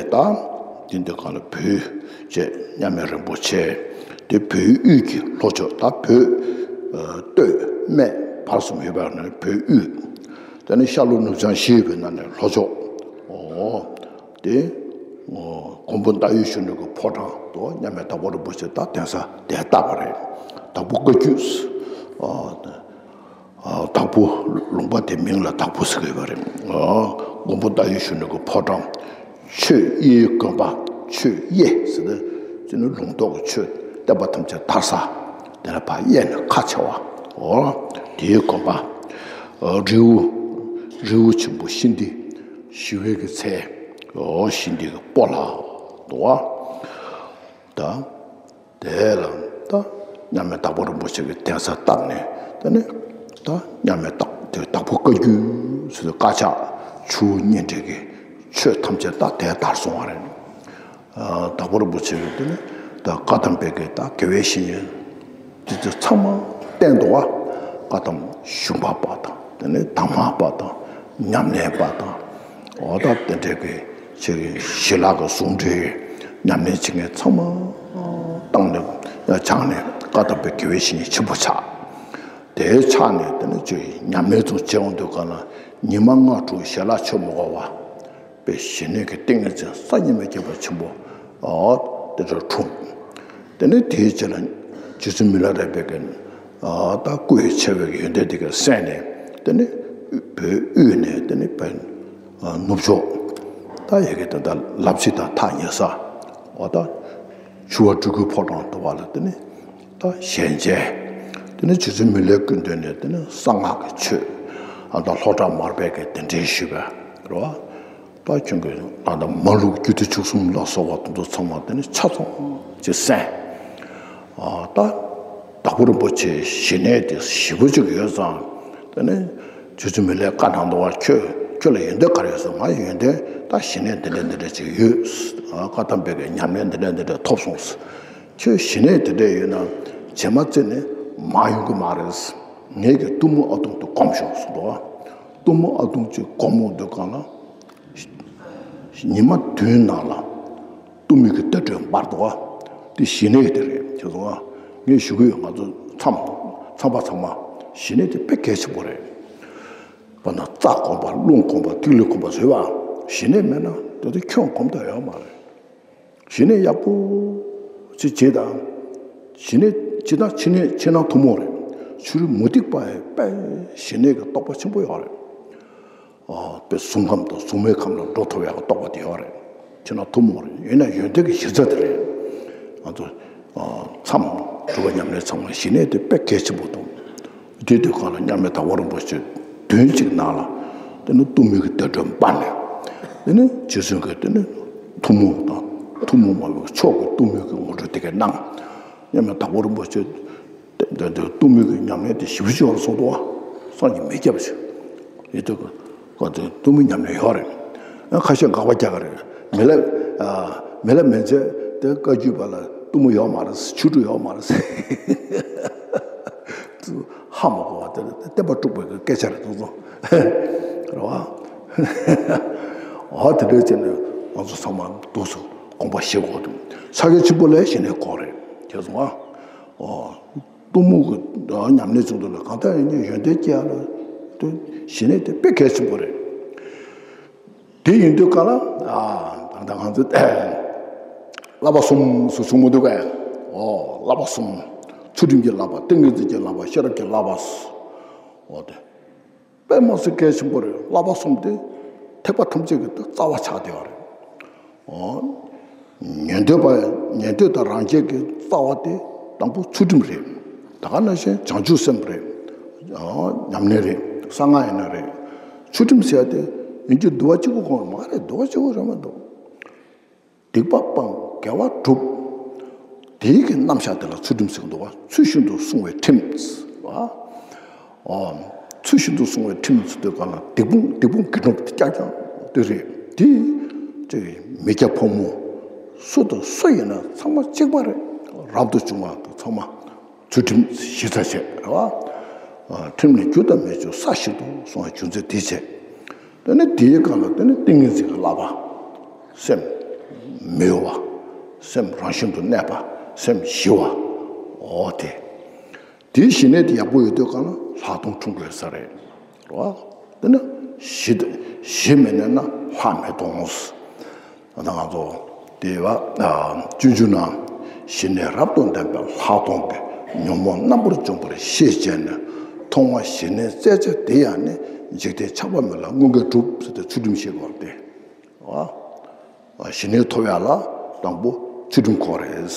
དེ་འདི་ག་ལ་བོད་རྗེ་མཉམ་མེད་རིན་པོ་ཆེ་དེ་བོད་དབུས་ཀྱི་ལྷོ་ཕྱོགས། ད་བོད་ཨ་སྟོད་སྨད་བར་གསུམ་ཡོད་པ་ནི་བོད་དབུས། དེ་ནས་ཤར་ལྷོ་ནུབ་བྱང་བཞི་ཡོད་པའི་ནང་ནས་ལྷོ་ཕྱོགས། འོ་དེ་མགོན་པོ་ཟླ་འོད་གཞོན་ནུ་གི་ཕོ་བྲང་དུ་མཉམ་མེད་དྭགས་པོ་རིན་པོ་ཆེ་ད་གདན་ས་དེར་བཏབ་པ་རེད། དྭགས་པོ་བཀའ་བརྒྱུད། ཨ་དྭགས་པོ་ལུང་པ་དེ་མིང་ལ་དྭགས་པོ་ཟེར་གྱི་ཡོད་པ་རེད། ཨ་མགོན་པོ་ཟླ་འོད་གཞོན་ནུ་གི་ཕོ་བྲང་། ཆོས་དབྱེའི་དགོན་པ། ཆོས་དབྱེ་ཟེར་ཏེ་ཅི་ནི་ལུང་རྟོགས་ཀྱི་ཆོས་བསྟན་པ་ཐམས་ཅད་དར་ས་དེ་ལ་ཕར་དབྱེ་ནས་ཁ་ཕྱེ་བ། འོ་དེའི་དགོན་པ། ཨ་རི་བོ། རི་བོ་ཆེན་པོ་ཤིན་ཏུ་ཞི་བའི་གི་ཚལ། འོ་ཤིན་ཏུ་གི་སྤོ་ལགས་འདུག་བ། ད། དེ་ལ་ད་མཉམ་མེད་དྭགས་པོ་རིན་པོ་ཆེ་གི་གདན་ས་བཏབ་ནས། དེ་ནས་ད་མཉམ་མེད་དྭགས་དེ་དྭགས་པོ་བཀའ་བརྒྱུད་ཟེར་དུས་དཀར་ཆག་ཆུ་བོ་གཉིས་འདྲེས་ཀྱི་ཆོས་ཐམས་ཅད་ད་དེར་དར་སོང་བ་རེད། ཨ་དྭགས་པོ་རིན་པོ་ཆེ་གི་དེ་ནས་ད་བཀའ་གདམས་པའི་གི་ད་དགེ་བའི་བཤེས་གཉེན་དེ་ཚོ་ཚང་མ་བསྟེན་འདུག་བ། བཀའ་གདམས་ཞུམ་པ་པ་དང་། དེ་ནས་དར་མ་པ་དང་། ཉམས་ལེན་པ་དང་། འོ་ད་དེ་འདྲའི་གི་ཆེ་གི་ཞི་ལྷག་གི་ཟུང་འབྲེལ་ཉམས་ལེན་བྱེད་མཁན་ཚང་མ་བཏང་ནས་ཡང་སྦྱངས་ནས་བཀའ་གདམས་པའི་དགེ་བའི་བཤེས་གཉེན་ཆེན་པོ་ཆགས། དེ་ཆགས་ནས་དེ་ནས་ཅིག་ཉམས་ལེན་ཚུར་བྱེད་འོང་དུས་ག་ལ་ཉི་མ་ལྔ་དྲུག་ཞལ་ལག་མཆོད་མི་དགོས་པ། དཔེ་ཞི་གནས་ཀྱི་ཏིང་ངེ་འཛིན་གསར་རྙིང་མའི་ཁྱད་པར་ཆེན་པོ་ཨ་དེ་འདྲ་འཁྲུངས། དེ་ནས་དེའི་རྗེས་ལ་རྗེ་བཙུན་མི་ལ་རས་པའི་གི་ཨ་ད་སྐུ་ཡི་ཆེ་བའི་གི་ཡོན་ཏན་དེ་ག་གསན་ནས། དེ་ནས་བོད་དབུས་ནས་དེ་ནས་བོད་ཨ་ནུབ་ཕྱོགས་ད་ཡ་གི་དེ་ད་ལབ་ཙེ་དང་ཐག་ཉེ་ས། འོ་ད་ཆུ་བ་སྤྲུལ་སྐུའི་ཕོ་བྲང་དུ་བ་ལ་དེ་ནས་ད་ཞལ་མཇལ། དེ་ནས་རྗེ་བཙུན་མི་ལའི་སྐུ་མདུན་ནས་དེ་ནས་གསང་སྔགས་ཀྱི་ཆོས་ཨ་ད་ལྷོ་བྲག་མར་པའི་གི་གདན་འདྲེན་ཞུས་པ་རེད་བ། པ་ཁྱོད་ཀྱི་ང་དང་མ་ལུག་རྒྱུད་སྡེ་བཅུ་གསུམ་ལ་སོགས་པ་དེ་ཚོ་ཚང་མ་དེ་ནི་ཆ་ཚང་ཅིག་གསན། ཨ་ད་དྭགས་པོ་རིན་པོ་ཆེའི་ཞི་གནས་དེ་ཞེ་པོ་ཅིག་ཡོད་ཙང་། དེ་ནི་རྗེ་བཙུན་མི་ལས་བཀའ་གནང་འདུག་བ། ཁྱོད་ཁྱོད་ལ་ཡོན་ཏན་ག་རེ་ཡོད་ཟེར། ང་ཡོན་ཏན་ད་ཞི་གནས་འདི་འདྲ་འདི་འདྲ་ཅིག་ཡོད། ཨ་བཀའ་གདམས་པའི་གི་ཉམས་ལེན་འདི་འདྲ་འདི་འདྲ་ཐོབ་སོང་། ཁྱོད་ཞི་གནས་དེ་འདྲ་ཡོད་ན་རྗེས་མ་བརྩིས་ནས་མར་ཡོང་གི་མ་རེད། ངེད་ཀྱི་གཏུམ་མོ་ཨ་དུང་དུ་སྒོམ་ཤོག་གསུངས་འདུག་བ། གཏུམ་མོ་ཨ་དུང་ཅིག་སྒོམ་འོང་དུས་སྒང་ལ། ཉི་མ་བདུན་ནང་ལ་གཏུམ་མོའི་གི་བརྡ་སྤྲོད་འབར་འདུག་བ། དེ་ཞི་གནས་དེ་རེད། ཁྱེད་ཚོ་ང་ངས་ཞུ་གི་ཡོད། ང་ཚོ་མཚམས་མཚམས་པ་ཚང་མ་ཞི་གནས་དེ་དཔེ་གལ་ཆེན་པོ་རེད། དཔེར་ན་རྩྭ་སྒོམ་པ། རླུང་སྒོམ་པ། ཐིག་ལེ་སྒོམ་པ་བཟོས་པ། ཞི་གནས་མེད་ན་དེ་ཚོ་ཁྱོད་སྒོམ་ཐུབ་ཡོད་མ་རེད། ཞི་གནས་ཡག་པོ་ཅིག་བྱེད་དང་། ཞི་གནས་ཅི་ལྟར་ཕྱི་ནས་ཕྱི་ནང་ཐུན་མོང་རེད། ཕྱི་རོལ་མུ་སྟེགས་པ་ཡི་དཔེ་ཞི་གནས་ཀྱི་རྟོགས་པ་ཆེན་པོ་ཡོད་རེད། ཨ་དཔེ་གཟུངས་ཁམས་དང་གཟུངས་མེད་ཁམས་ལ་འགྲོ་ཐུབ་ཡག་གི་རྟོགས་པ་དེ་ཡོད་རེད། ཕྱི་ནང་ཐུན་མོང་རེད། ཡིན་ན་ཡོན་ཏན་གྱི་གཞི་རྩ་དེ་རེད། ང་ཚོ་ཨ་མཚམས་སྒྲུབ་པ་ཉམས་ལེན་ཚང་མ་ཞི་གནས་དེ་དཔེ་གལ་ཆེན་པོ་འདུག་དེ་དུས་སྒང་ལ་མཉམ་མེད་དྭགས་པོ་རིན་པོ་ཆེ་བདུན་གཅིག་ནང་ལ་དེ་ནི་གཏུམ་མོའི་གི་བརྡ་སྤྲོད་འབར་ནས། དེ་ནི་རྗེ་བཙུན་གྱིས་དེ་ནི་ཐུན་མོང་དང་ཐུན་མོང་མ་ཡིན་པའི་མཆོག་གི་གཏུམ་མོའི་གི་ངོ་སྤྲོད་དེ་ག་གནང་། མཉམ་མེད་དྭགས་པོ་རིན་པོ་ཆེ་དེ་དེ་དེ་གཏུམ་མོའི་གི་ཉམས་ལེན་དེ་ཞེ་པོ་ཅིག་ཡོད་རེད་གསུངས་འདུག་བ། སངས་རྒྱས་མི་སྐྱབས་ཤིག་ཡིན་དུས་ཀ་དེ་གཏུམ་མོའི་ཉམས་ལེན་ཡོད་རེད། ཁ་ཤས་དགག་པ་རྒྱག་གི་རེད། མི་ལ་ཨ་མི་ལ་མི་ཚེ་དེ་བཀའ་བརྒྱུད་པ་ལ་གཏུམ་མོ་ཡོད་མ་རེད། ཆོ་འཕྲུལ་ཡོད་མ་རེད། ཧ་མ་གོ་བ་དེ་ལ་བསྟན་པ་དཀྲུགས་པའི་སྐད་ཆ་རེད་འདུག་ཚོ། རེད་བ། འོ་དེ་འདྲ་བྱས་ནས་ང་ཚོ་ཚང་མ་འདུག་སེ་དགོངས་པ་བཞེས་དགོས་འདུག་ཕྱག་རྒྱ་ཆེན་པོ་ལ་ཞི་གནས་དགོས་རེད། ཁྱེད་ཚོ་ཨ། འོ། གཏུམ་མོ་གི་ཉམས་ལེན་བྱུང་འདུག་ལ། གང་ལྟར་ཡིན་ནའི་ཡོན་ཏན་སྐྱེ་ཡ་ལ་དེ་ཞི་གནས་དེ་དཔེ་གལ་ཆེན་པོ་རེད། དེ་ཡིན་དུས་ག་ལ་ཨ་ད་ལྟ་ང་ཚོ་བསླབ་པ་གསུམ་ཟེར་གསུང་མི་འདུག་གས། འོ་བསླབ་པ་གསུམ། ཚུལ་ཁྲིམས་ཀྱི་བསླབ་པ། ཏིང་ངེ་འཛིན་གྱི་བསླབ་པ། ཤེས་རབ་ཀྱི་བསླབ་པ། འོ་དེ་དཔེ་མ་སྲིད་གལ་ཆེན་པོ་རེད། བསླབ་པ་གསུམ་དེ་ཐེག་པ་ཐམས་ཅད་ཀྱི་རྩ་བ་ཆགས་བསྡད་པ་རེད། འོ། ཉན་ཐོས་པ། ཉན་ཐོས་དང་རང་རྒྱལ་གྱི་རྩ་བ་དེ་དང་པོ་ཚུལ་ཁྲིམས་རེད། ད་ག་ནང་བཞིན་བྱང་ཆུབ་སེམས་རེད། ཨོ། ཉམས་ལེན་རེད། གསང་སྔགས་ཡིན་ན་རེད། ཚུལ་ཁྲིམས་ཟེར་ཡ་དེ་ཡིན་གྱི་འདུལ་བ་གཅིག་པུ་གོ་མ་རེད། འདུལ་བ་གཅིག་པུ་རེད་མ་གཏོགས། སྡིག་པ་སྤང་། དགེ་བ་སྒྲུབ། དེའི་གི་རྣམ་གཞག་དེ་ལ་ཚུལ་ཁྲིམས་ཟེར་གི་འདུག་བ། ཚུལ་བཞིན་དུ་བསྲུང་བའི་ཁྲིམས་ཟེར་བ། ཨོ། ཚུལ་བཞིན་དུ་བསྲུང་བའི་ཁྲིམས་ཟེར་དུས་ག་ལ་སྡིག་སྤོང་སྡིག་སྤོང་གི་སྒྲུབ་དེ་རྐྱང་རྐྱང་དེ་རེད། དེ་ཅིག་མི་སྐྱ་ཕོ་མོ་སུ་དང་སུ་ཡིན་ན་ཚང་མ་གཅིག་པ་རེད། རབ་ཏུ་བྱུང་བ་དང་ཚང་མ་ཚུལ་ཁྲིམས་གཞི་རྩ་བྱས་རེད་བ། ཨ། ཁྲིམས་ནི་རྒྱུ་དང་མི་རྒྱུ་ས་བཞིན་དུ་གསུང་བའི་རྒྱུ་མཚན་དེ་བྱས། དེ་ནི་དེའི་སྒང་ལ་དེ་ནི་ཏིང་ངེ་འཛིན་གྱི་བསླབ་པ། སེམས་མི་གཡོ་བ། སེམས་རང་བཞིན་དུ་གནས་པ། སེམས་ཞི་བ། འོ་དེ། དེའི་ཞི་གནས་དེ་ཡག་པོ་ཡོད་དུས་གང་ལ་ལྷག་མཐོང་འཁྲུངས་དགོས་ས་རེད། རེད་བ། དེ་ནི་ཞི་ཞི་མི་གནས་ན་ལྷག་མི་མཐོང་། ད་ང་ཚོ་དེ་བ་སྤྱོད་འཇུག་ནང་ཞི་གནས་རབ་ཏུ་ལྡན་པས་ལྷག་མཐོང་གི་ཉོན་མོངས་རྣམ་པར་འཇོམས་པར་ཤེས་བྱས་ནས། མཐོང་བ་ཞི་གནས་བཙལ་བྱ་དེ་ཡང་ནི། འཇིག་རྟེན་ཆགས་པ་མེད་ལ་མངོན་དགས་གྲུབ་ཟེར་ཏེ་ཚུལ་ཁྲིམས་ཤེས་དགོས་ཏེ། ཨ། ཞི་གནས་ཐོབ་ཡ་ལ་དང་པོ་ཚུལ་ཁྲིམས་དགོས་རེད།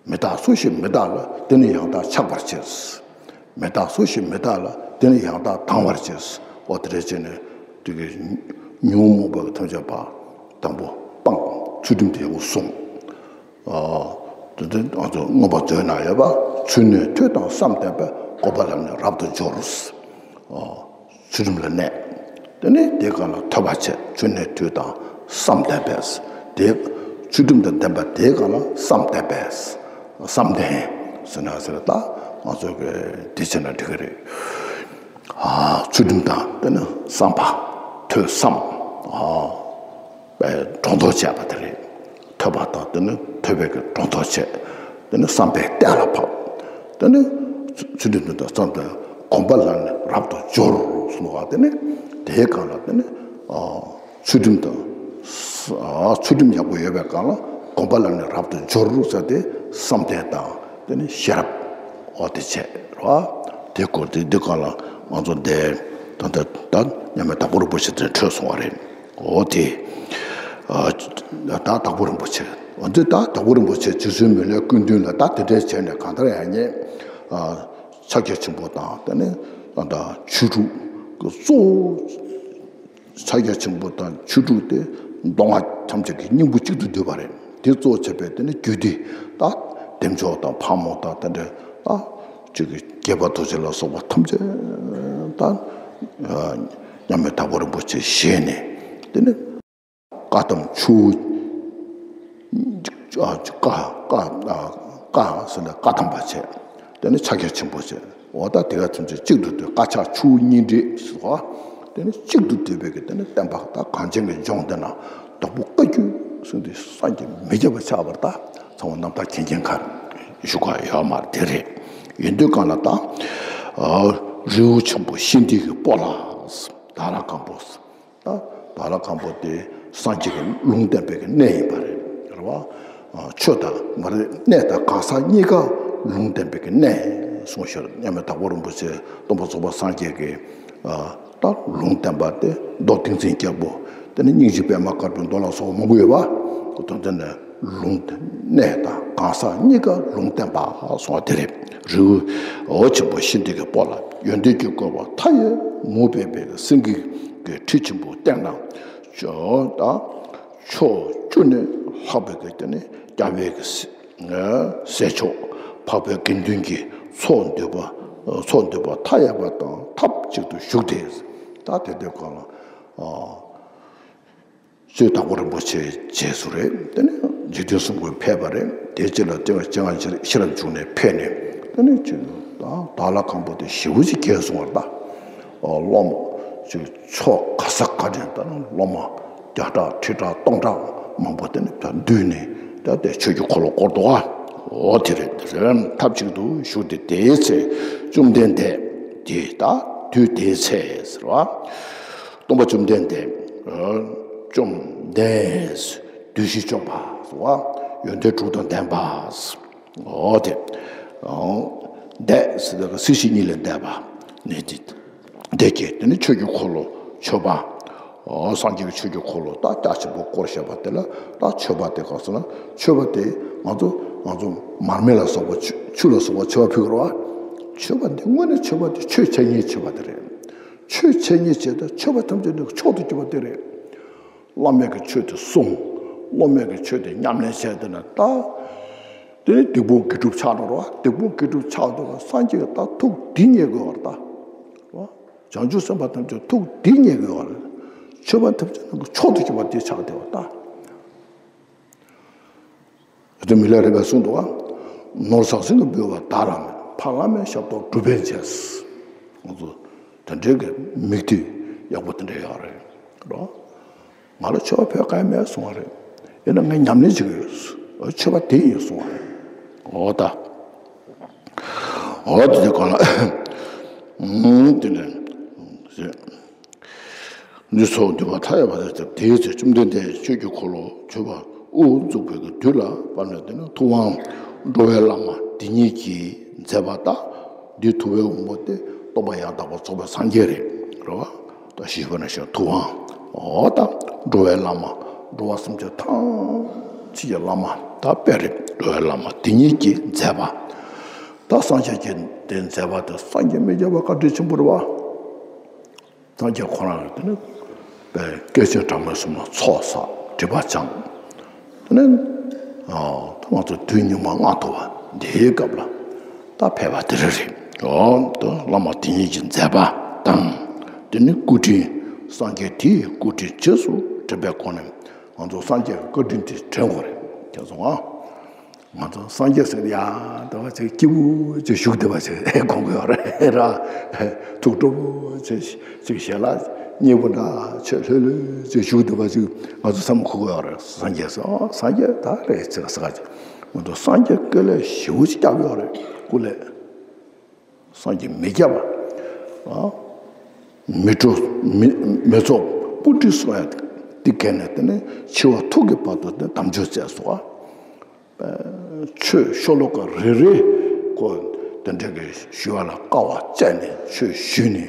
མི་རྟག་སུ་ཞིག་མི་རྟག་ལ། དེ་ནི་ཡང་དག་ཆགས་པར་བྱེད། མི་རྟག་སུ་ཞིག་མི་རྟག་ལ། དེ་ནི་ཡང་དག་དང་བར་བྱེད། འོ་དེ་འདྲ་བྱས་ནས་དེ་གི་ཉོན་མོངས་པ་ཐམས་ཅད་པ་དང་པོ་སྤང་། ཚུལ་ཁྲིམས་དེ་ཡག་པོ་སྲུང་། ཨ། དེ་དེ་ང་ཚོ་མངོན་པ་མཛོད་ན་ཡོད་པ། ཚུལ་གནས་ཐོས་དང་བསམ་ལྡན་པས། སྒོམ་པ་ལམ་ནི་རབ་ཏུ་སྦྱོར། ཨ། ཚུལ་ཁྲིམས་ལ་གནས། དེ་ནས་དེའི་སྒང་ལ་ཐོས་པ་བྱས། ཚུལ་གནས་ཐོས་དང་བསམ་ལྡན་པས། དེ་ཚུལ་ཁྲིམས་དང་ལྡན་པ་དེའི་སྒང་ལ་བསམ་ལྡན་པས། བསམ་ལྡན་ཟེར་ན་ཟེར་ད་ང་ཚོ་གི་དེ་བྱས་ན་འགྲིག་གི་རེད། ཨ། ཚུལ་ཁྲིམས་དང་དེ་ནི་བསམ་པ། ཐོས་བསམ། ཨ། སྒྲོ་འདོགས་བཅད་པ་དེ་རེད། ཐོས་པ་དང་དེ་ནི་ཐོས་པའི་གི་སྒྲོ་འདོགས་བཅད། དེ་ནི་བསམ་པས་གཏན་ལ་ཕབ། དེ་ནི་ཚུལ་ཁྲིམས་དང་བསམ་དང་སྒོམ་པ་ལམ་ནི་རབ་ཏུ་སྦྱོར་གསུངས་པ། དེ་ནི་དེའི་སྒང་ལ་དེ་ནི་ཨ་ཚུལ་ཁྲིམས་དང་ཨ་ཚུལ་ཁྲིམས་ཡག་པོ་ཡོད་པའི་སྒང་ལ་སྒོམ་པ་ལམ་ནི་རབ་ཏུ་སྦྱོར་ཟེར་ཏེ་བསམ་གཏན་དང་དེ་ནི་ཤེས་རབ། འོ་དེ་བྱས་ར། དེ་སྐོར་དེ་འདི་སྒང་ལ་ང་ཚོ་འདི་ད་ལྟ་ད་མཉམ་མེད་དྭགས་པོ་རིན་པོ་ཆེ་དེ་འཕྲོས་སོང་བ་རེད། འོ་དེ། ཨ། ད་དྭགས་པོ་རིན་པོ་ཆེ། འོ་འདི་ད་དྭགས་པོ་རིན་པོ་ཆེ་རྗེ་བཙུན་མི་ལའི་སྐུ་མདུན་ལ་ད་དེ་འདྲའི་བྱས་ནས་གང་ལྟར་ཡང་ཉེ། ཨ། ཕྱག་རྒྱ་ཆེན་པོ་དང་དེ་ནས་ད་ལྟ་ཆོས་དྲུག་གི་གཙོ་བོ། ཕྱག་རྒྱ་ཆེན་པོ་དང་ཆོས་དྲུག་སྟེ་མདོ་སྔགས་ཐམས་ཅད་ཀྱི་སྙིང་པོ་གཅིག་ཏུ་བསྡུས་པ་རེད། དེ་གཙོ་བྱས་པའི་དེ་ནི་རྒྱུད་སྡེ་ད་བདེ་མཆོག་དང་ཕག་མོ་དང་དེ་འདྲ་ད་ཅིག་གི་དགྱེས་པ་ཐུགས་རྗེ་ལ་སོགས་པ་ཐམས་ཅད་ད་མཉམ་མེད་དྭགས་པོ་རིན་པོ་ཆེ་བཞེས་ནས་དེ་ནི་བཀའ་གདམས་ཆུ་བཀའ་བཀའ་བཀའ་ཟེར་ནས་བཀའ་གདམས་པ་བྱས། དེ་ནི་ཕྱག་རྒྱ་ཆེན་པོ་བྱས། འོ་ད་དེ་ག་ཐམས་ཅད་གཅིག་ཏུ་བསྡུས། བཀའ་ཕྱག་ཆུ་གཉིས་འདྲེས་ཟེར་བ། དེ་ནི་གཅིག་ཏུ་བསྡུས་པའི་གི་དེ་ནི་བསྟན་པ་ད་གངས་ཅན་གྱི་ལྗོངས་འདི་ན་དྭགས་པོ་བཀའ་བརྒྱུད་ཟེར་དུས་སངས་རྒྱས་མི་བརྒྱ་པ་ཆགས་པར་ད་ཚང་མ་རྣམ་ཐར་མཁྱེན་མཁྱེན་ག་ཞུ་ག་ཡོད་མ་རེད། དེ་རེད། ཡིན་དུས་གང་ལ་ད་རི་བོ་ཆེན་པོ་ཤིང་རྟའི་གི་སྤོ་ལགས་དྭགས་ལྷ་སྒམ་པོ། ད་དྭགས་ལྷ་སྒམ་པོ་དེ་སངས་རྒྱས་ཀྱི་ལུང་བསྟན་པའི་གི་གནས་ཡིན་པ་རེད། རེད་བ། ཆོས་དང་མ་རེད། གནས་དང་གང་ཟག་གཉིས་ཀ་ལུང་བསྟན་པའི་གི་གནས་གསུངས་ཤར་མཉམ་མེད་དྭགས་པོ་རིན་པོ་ཆེ་སྟོན་པ་རྫོགས་པ་སངས་རྒྱས་ཀྱི་ད་ལུང་བསྟན་པ་དེ་མདོ་ཏིང་འཛིན་རྒྱལ་པོ། དེ་ནི་སྙིང་རྗེ་པདྨ་དཀར་པོའི་མདོ་ལ་སོགས་པ་མང་པོ་ཡོད་པ། དོན་དེ་ནི་ལུང་གནས་དང་གང་ཟག་གཉིས་ཀ་ལུང་བསྟན་པ་གསུངས་པ་དེ་རེད། རི་བོ་ཆེན་པོ་ཤིང་རྟའི་གི་སྤོ་ལགས་ཡོན་ཏན་གྱི་བཀོད་པ་མཐའ་ཡས་ངོ་སྤྲད་པའི་གི་སེང་གེ་གི་ཁྲི་ཆེན་པོའི་སྟེང་ན་ད་ཕྱོགས་བཅུ་ནས་ལྷགས་པའི་གི་དེ་ནི་རྒྱལ་བའི་གི་སྲས་མཆོག་འཕགས་པའི་དགེ་འདུན་གྱི་ཚོགས་འདུས་པ་ཚོགས་འདུས་པ་མཐའ་ཡས་པ་དང་ཐབས་ཅིག་ཏུ་བཞུགས་ཏེ། ད་དེ་དུས་གང་ལ་གཙོས་དྭགས་པོ་རིན་པོ་ཆེ་རྗེས་སུ་རེད། དེ་ནས་འཇིག་རྟེན་གསུམ་མགོན་ཕེབས་པ་རེད། དེའི་རྗེས་ལ་ལྟེ་བ་སྤྱན་སྔ་ཤེས་རབ་འབྱུང་གནས་ཕེབས་ནས་དེ་ནས་ཅིག་ད་དྭགས་ལྷ་སྒམ་པོ་དེ་ཞེ་པོ་ཅིག་རྒྱས་སོང་བ་རེད་ད། སློབ་མ་ཅིག་ཕྱོགས་ག་ས་ག་ནས་ད་སློབ་མ་བརྒྱ་ཕྲག་ཁྲི་ཕྲག་སྟོང་ཕྲག་མང་པོ་དེ་ནས་ད་འདུས་ནས་ད་དེ་ཆོས་ཀྱི་འཁོར་ལོ་བསྐོར་འདུག་ག་འོ་དེ་རེད། དེ་རེད། ཐབས་ཅིག་ཏུ་བཞུགས་ཏེ་དེའི་ཚེ་བཅོམ་ལྡན་འདས་དེ་ད་དུས་དེའི་ཚེ་ཟེར་བ། སྟོན་པ་བཅོམ་ལྡན་འདས། བཅོམ་ལྡན། བདུད་བཞི་བཅོམ་པ། ཡོན་ཏན་དྲུག་དང་ལྡན་པ། འོ་དེ། འདས་ཟེར་དུས་སྲིད་ཞི་གཉིས་ལས་འདས་པ། ནི་དེ། འདས་ཀྱི་དེ་ནི་ཆོས་ཀྱི་འཁོར་ལོ་མཆོད་པ། འོ་སངས་རྒྱས་ཀྱི་ཆོས་ཀྱི་འཁོར་ལོ་ད་རྒྱ་ཆེན་པོ་བསྐོར་བཞག་པ་དེ་ལ་ད་མཆོད་པ་དེ་ག་ཟེར་ན་མཆོད་པ་དེ་ང་ཚོ་ང་ཚོ་མར་མེ་ལ་སོགས་པ་ཆུ་ཆུ་ལ་སོགས་པ་མཆོད་པ་ཕུལ་དགོས་རེད་བ། མཆོད་པ་འདི་དངོས་གནས་མཆོད་པ་དེ་ཆོས་འཆད་ཉན་བྱེད་པ་དེ་རེད། ཆོས་འཆད་ཉན་བྱེད་དུས་མཆོད་པ་ཐམས་ཅད་འདི་མཆོག་ཏུ་གྱུར་པ་དེ་རེད། བླ་མེད་ཀྱི་ཆོས་དེ་གསུངས། སློབ་མའི་གི་ཆོས་དེ་ཉམས་ལེན་བྱས་ཏེ་ན་ད། དེ་ནི་སྡིག་སྤོང་དགེ་སྒྲུབ་ཆགས་འགྲོ་རོགས། སྡིག་སྤོང་དགེ་སྒྲུབ་ཆགས་འགྲོ་རོགས། སངས་རྒྱས་ད་ཐུགས་འདི་མཉེས་དགོས་པར་ད། རོགས། བྱང་ཆུབ་སེམས་དཔའ་ཐམས་ཅད་ཐུགས་འདི་མཉེས་དགོས་པར། མཆོད་པ་ཐམས་ཅད་ནང་གི་མཆོག་ཏུ་གྱུར་པ་དེ་ཆགས་བསྡད་པ་ད། དེ་མི་ལ་རས་པས་གསུངས་འདུག་ག་ནོར་ཟང་ཟིང་གིས་འབུལ་བ་བདག་ལ་མེད། ཕ་བླ་མའི་ཞབས་ཏོག་སྒྲུབ་པས་མཇལ། ང་ཚོ་དེ་འདྲའི་གི་མིག་ལྟོས་ཡག་པོ་དེ་འདྲ་ཡོད་རེད་རོ། ང་ལ་མཆོད་པ་ཕུལ་ག་ཡེ་མེད་གསུང་བ་རེད། ཡིན་ན་ངས་ཉམས་ལེན་བྱེད་ཀྱི་ཡོད། མཆོད་པ་དེ་ཡིན་གསུང་བ་རེད། འོ་ད། འོ་དེ་དེ་ག་ལ། ཨུམ་དེ་ནས། འདི་ཚོགས་འདུས་པ་མཐའ་ཡས་པ་དེ་ལྟར་དེའི་ཚེ་བཅོམ་ལྡན་འདས་ཆོས་ཀྱི་འཁོར་ལོ་མཆོད་པ་དབུ་འཛུགས་པའི་གི་དུས་ལ་བབ་ནས་དེ་ནི་ཐུབ་དབང་འགྲོ་བའི་བླ་མ་དེ་ཉིད་ཀྱིས་མཛད་པ་ལྟར་འདི་ཐུབ་པའི་དབང་པོ་དེ་སྟོན་པ་ཡང་དག་པར་རྫོགས་པའི་སངས་རྒྱས་རེད་རེད་བ། ད་ཞིབ་པ་ན་ཞིག་ཐུབ་དབང་འོ་ད་འགྲོ་བའི་བླ་མ་འགྲོ་བ་སེམས་ཅན་ཐམས་ཅད་ཀྱི་བླ་མ་ད་དཔེ་རེད། འགྲོ་བའི་བླ་མ་དེ་ཉིད་ཀྱིས་མཛད་པ་ད་སངས་རྒྱས་ཀྱིས་དེ་མཛད་པ་དེ་སངས་རྒྱས་མི་བརྒྱ་པ་བཀའ་དྲིན་ཆེན་པོ་རེད་བ། སངས་རྒྱས་ཁོ་རང་གིས་དེ་ནི་དཔེ་སྐད་ཅིག་གྲངས་མེད་གསུམ་ལ་ཚོགས་བསགས་སྒྲིབ་པ་སྦྱངས། དེ་ནི་ཨ་ད་ང་ཚོ་དུས་སྙིགས་མ་ལྔ་ཐོབ་པ་འདིའི་སྐབས་ལ་ད་ཕེབས་པ་དེ་རེད་རེད། ཨོ་ད་བླ་མ་དེ་ཉིད་ཀྱི་མཛད་པ་དང་དེ་ནི་སྐུ་དྲིན་སངས་རྒྱས་དེའི་སྐུ་དྲིན་རྗེས་སུ་དྲན་པའི་སྒོ་ནས་ང་ཚོ་སངས་རྒྱས་ཀྱི་བཀའ་དྲིན་དེ་དྲན་དགོས་རེད་དེ་སོང་ཨ། ང་ཚོ་སངས་རྒྱས་ཟེར་ཡ་དེ་བ་ཅིག་སྐྱིད་པོ་ཅིག་བཞུགས་བསྡད་པ་ཅིག་དགོངས་ཀྱི་ཡོད་རེད་ར། ཐུགས་སྤྲོ་པོ་ཅིག་ཅིག་ཞལ་ལག་མཉེས་པོ་འདྲ་ཆེ་ལྷོད་ལྷོད་ཅིག་བཞུགས་བསྡད་པ་ཅིག་ང་ཚོ་བསམ་བློ་འཁོར་གྱི་ཡོད་རེད། སངས་རྒྱས་སོ་སངས་རྒྱས་ད་རེད་ཅིག་ཟེར་ག་ཅིག་ང་ཚོ་སངས་རྒྱས་སྐུ་ལས་ཞེ་པོ་ཅིག་བསྐྱབས་ཡོད་རེད། སྐུ་ལས། སངས་རྒྱས་མི་བསྐྱབས་པ། མི་འགྲོ་མི་མི་ཚོགས་སྤུ་གྲི་གསོལ་ཡ་དེ་གས་ནས་དེ་ནས་འཆི་བ་ཐུག་གི་བར་དུ་དེ་དམ་ཆོས་བཙལ་སོང་བ། ཆོས་ཤོ་ལོ་ཀ་རེ་རེ་ཁོ་དེ་འདྲ་གི་ཞུ་བ་ལ་དཀའ་བ་སྤྱད་ནས་ཆོས་ཞུས་ནས་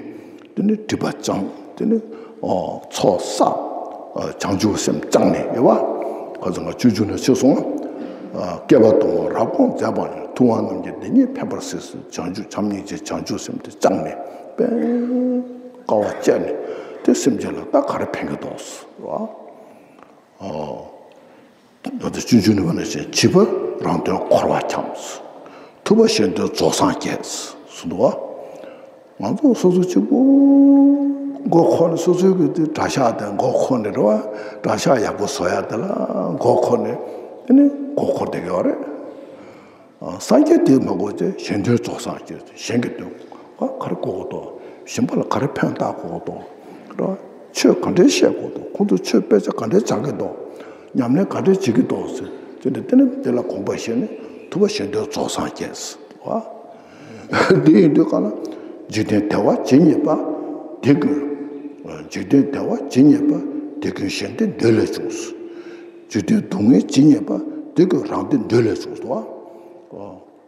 དེ་ནས་སྒྲིབ་པ་སྦྱངས་དེ་ནས་ཚོགས་བསགས་བྱང་ཆུབ་སེམས་བཅངས་ནས་ཡོད་བ། ཁོ་ཚོ་ང་སྤྱོད་འཇུག་ནས་ཆོས་སོང་བ། བསྐལ་པ་དང་པོ་རབ་དགོངས་མཛད་པ་ནས་ཐུབ་དབང་རྣམས་ཀྱིས་འདི་ཉིད་ཕན་པར་གཟིགས་སུ་བྱང་ཆུབ་བྱམས་སྙིང་རྗེ་བྱང་ཆུབ་སེམས་དེ་བཅངས་ནས་དཔེ་དཀའ་བ་སྤྱད་ནས། དེ་སེམས་ཅན་ལ་ད་ག་རེ་ཕན་གྱི་འདུག་ཟེར་བ། ཨོ། ད་ལྟ་སྤྱོད་འཇུག་ནས་བ་ནས་བྱས། བྱིས་པ་རང་དོན་འཁོར་བར་འཁྱམས། ཐུབ་པ་གཞན་དོན་རྫོགས་སངས་རྒྱས་ཟེར་འདུག་བ། ང་ཚོ་སོ་སོ་གཅིག་པུ་མགོ་འཁོར་ནས། སོ་སོའི་གི་དེ་གྲྭ་ཤག་དེ་མགོ་འཁོར་ནས་རེད་བ། གྲྭ་ཤག་ཡག་པོ་བཟོ་ཡ་དེ་ལ་མགོ་འཁོར་ནས། དེ་ནས་མགོ་འཁོར་བསྡད་ཀྱི་ཡོད་རེད། སངས་རྒྱས་དེ་མ་དགོས་ཏེ། གཞན་དོན་རྫོགས་སངས་རྒྱས། གཞན་གྱི་དོན་ག་ག་རེ་དགོས་ཀྱི་འདུག་གཞན་པ་ལ་ག་རེ་ཕན་བཏགས་དགོས་ཀྱི་འདུག་རེད་བ། ཆོས་ག་འདྲས་བཤད་དགོས་འདུག་ཁོང་ཚོ་ཆོས་དཔེ་ཆ་ག་འདྲས་སྦྱང་གི་འདུག་ཉམས་ལེན་ག་འདྲས་བྱེད་ཀྱི་འདུག་ཟེར། དེ་འདྲ་དེ་ནི་དེ་ལ་དགོངས་པ་བཞེས་ནས། ཐུབ་པ་གཞན་དོན་རྫོགས་སངས་རྒྱས་ཟེར་བ། དེ་ཡིན་དུས་གང་ལ། འཇིག་རྟེན་བདེ་བ་ཇི་སྙེད་པ་དེ་ཀུན། འཇིག་རྟེན་བདེ་བ་ཇི་སྙེད་པ་དེ་ཀུན། གཞན་དོན་འདོད་ལས་བྱུང་། འཇིག་རྟེན་སྡུག་བསྔལ་ཇི་སྙེད་པ་དེ་ཀུན། རང་དོན་འདོད་ལས་བྱུང་ཟེར་བ།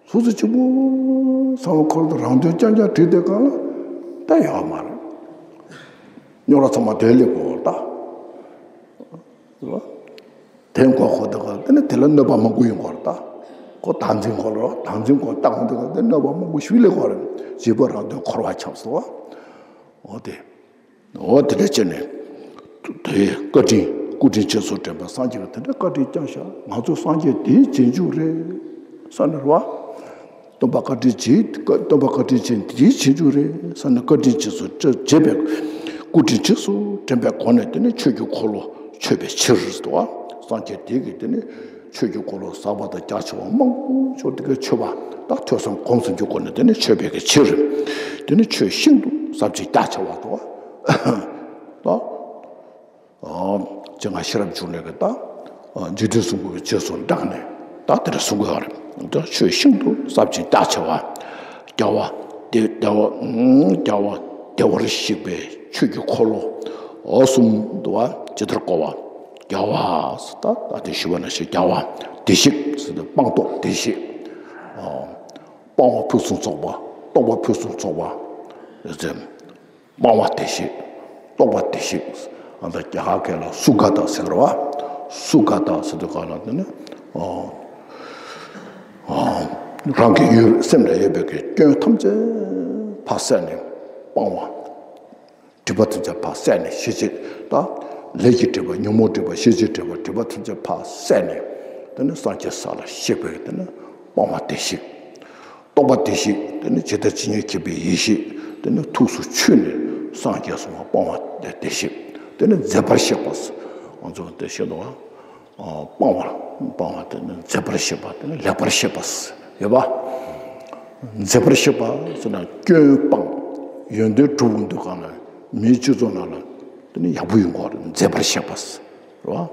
སོ་སོ་གཅིག་པུ་བསམ་བློ་འཁོར་དུས་རང་དོན་རྐྱང་རྐྱང་བསྒྲིགས་བསྡད་གང་ལ་ད་ཡོད་མ་རེད། རྙོག་དྲ་ཚང་མ་དེར་སླེབས་དགོས་པ་རེད་ད། རེད་བ། དེ་མགོ་འཁོར་དུས་གང་དེ་ནི་དེ་ལ་གནོད་པ་མང་པོ་ཡོང་གི་རེད་ད། ཁོ་བདག་འཛིན་ཁོ་ལ་བདག་འཛིན་ཁོ་བཏང་དུས་གང་དེ་གནོད་པ་མང་པོ་ཞིག་སླེབས་དགོས་རེད། བྱིས་པ་རང་དོན་འཁོར་བར་འཁྱམས་ཟེར་བ། འོ་དེ། འོ་དེ་འདྲ་བྱས་ནས། དེ་བཀའ་དྲིན། སྐུ་དྲིན་ཆེ་སོགས་དྲན་པས། སངས་རྒྱས་ཀྱིས་དེ་འདྲ་བཀའ་དྲིན་བསྐྱངས་ཤག་ང་ཚོ་སངས་རྒྱས་དེའི་རྗེས་འཇུག་རེད་བསམ་ནས་རེད་བ། སྟོན་པ་བཀའ་དྲིན་ཆེ། སྟོན་པ་བཀའ་དྲིན་ཆེ་དེའི་རྗེས་འཇུག་རེད་བསམ་ནས། བཀའ་དྲིན་ཆེ་སོགས་བྱས་པས། སྐུ་དྲིན་ཆེ་སོགས་དྲན་པའི་སྒོ་ནས། དེ་ནི་ཆོས་ཀྱི་འཁོར་ལོ་མཆོད་པའི་ཕྱིར་ཟེར་བ། སངས་རྒྱས་དེ་གིས་དེ་ནི་ཆོས་ཀྱི་འཁོར་ལོ་གསར་པ་དང་རྒྱ་ཆེ་བ་མང་པོ་ཅིག་དེ་གའི་མཆོད་པ་དང་ཐོས་བསམ་སྒོམ་གསུམ་གྱི་སྒོ་ནས་དེ་ནི་མཆོད་པའི་གི་ཕྱིར། དེ་ནི་ཆོས་ཤིན་ཏུ་ཟབ་ཅིང་རྒྱ་ཆེ་བ་དང་། ད། ཨ། སྤྱན་སྔ་ཤེས་རབ་འབྱུང་གནས་ཀྱིས་ད། ཨ། འཇིག་རྟེན་གསུམ་མགོན་གྱི་རྗེས་སུ་འབྲངས་ནས་ད་དེ་འདྲ་གསུང་གི་ཡོད་རེད། ད་ཆོས་ཤིན་ཏུ་ཟབ་ཅིང་རྒྱ་ཆེ་བ། རྒྱལ་བ་བདེ། བདེ་བ། རྒྱལ་བ་བདེ་བར་གཤེགས་པའི་ཆོས་ཀྱི་འཁོར་ལོ། འོ་གསུམ་དུ་བ་ཇི་ལྟར་བསྐོར་བ། རྒྱལ་བ་ཟེར་ད་ད་དེ་ཞུས་པ་ནང་བཞིན། རྒྱལ་བ་བདེ་གཤེགས་ཟེར་དུས་སྤངས་རྟོགས་བདེ་གཤེགས། ཨ། སྤང་བ་ཕུན་སུམ་ཚོགས་པ། རྟོགས་པ་ཕུན་སུམ་ཚོགས་པ། ཟེར། སྤང་བ་བདེ་གཤེགས། རྟོགས་པ་བདེ་གཤེགས། ཨ། ད་རྒྱ་གར་སྐད་ལ་སུ་ག་ཏ་ཟེར་བ། སུ་ག་ཏ་ཟེར་དུས་གང་ལ་དེ་ནི། ཨ། ཨ། རང་གི་ཡུལ་སེམས་ལ་ཡོད་པའི་གི་སྐྱོན་ཐམས་ཅད་ཕར་བསལ་ནས་སྤང་བ། སྒྲིབ་པ་ཐམས་ཅད་ཕར་བསལ་ནས། ཤེས་བྱའི་ད་ལས་ཀྱི་སྒྲིབ་པ། ཉོན་མོངས་སྒྲིབ་པ། ཤེས་བྱའི་སྒྲིབ་པ། སྒྲིབ་པ་ཐམས་ཅད་ཕར་བསལ་ནས། དེ་ནི་སངས་རྒྱས་ས་ལ་གཤེགས་པའི་དེ་ནི་སྤང་བ་བདེ་གཤེགས། རྟོགས་པ་བདེ་གཤེགས། དེ་ནི་ཇི་ལྟ་ཇི་སྙེད་མཁྱེན་པའི་ཡེ་ཤེས་དེ་ནི་ཐུགས་སུ་ཆུད་ནས་སངས་རྒྱས་སོང་བ། སྤང་བ་བདེ་གཤེགས། དེ་ནི་མཛེས་པར་གཤེགས་པ། ང་ཚོ་བདེ་གཤེགས་འདུག་བ། ཨ། སྤང་བ། སྤང་བ་དེ་ནི་མཛེས་པར་གཤེགས་པ། དེ་ནི་ལེགས་པར་གཤེགས་པ་ཡོད་པ། མཛེས་པར་གཤེགས་པ་ཟེར་ན་སྐྱོན་སྤངས། ཡོན་ཏན་གྲུབ་འདུག་གང་ལ་མིའི་སྤྱི་ཚོགས་ནང་ལ་དེ་ནི་ཡག་པོ་ཡོང་གི་རེད། མཛེས་པར་གཤེགས་པ་རེད་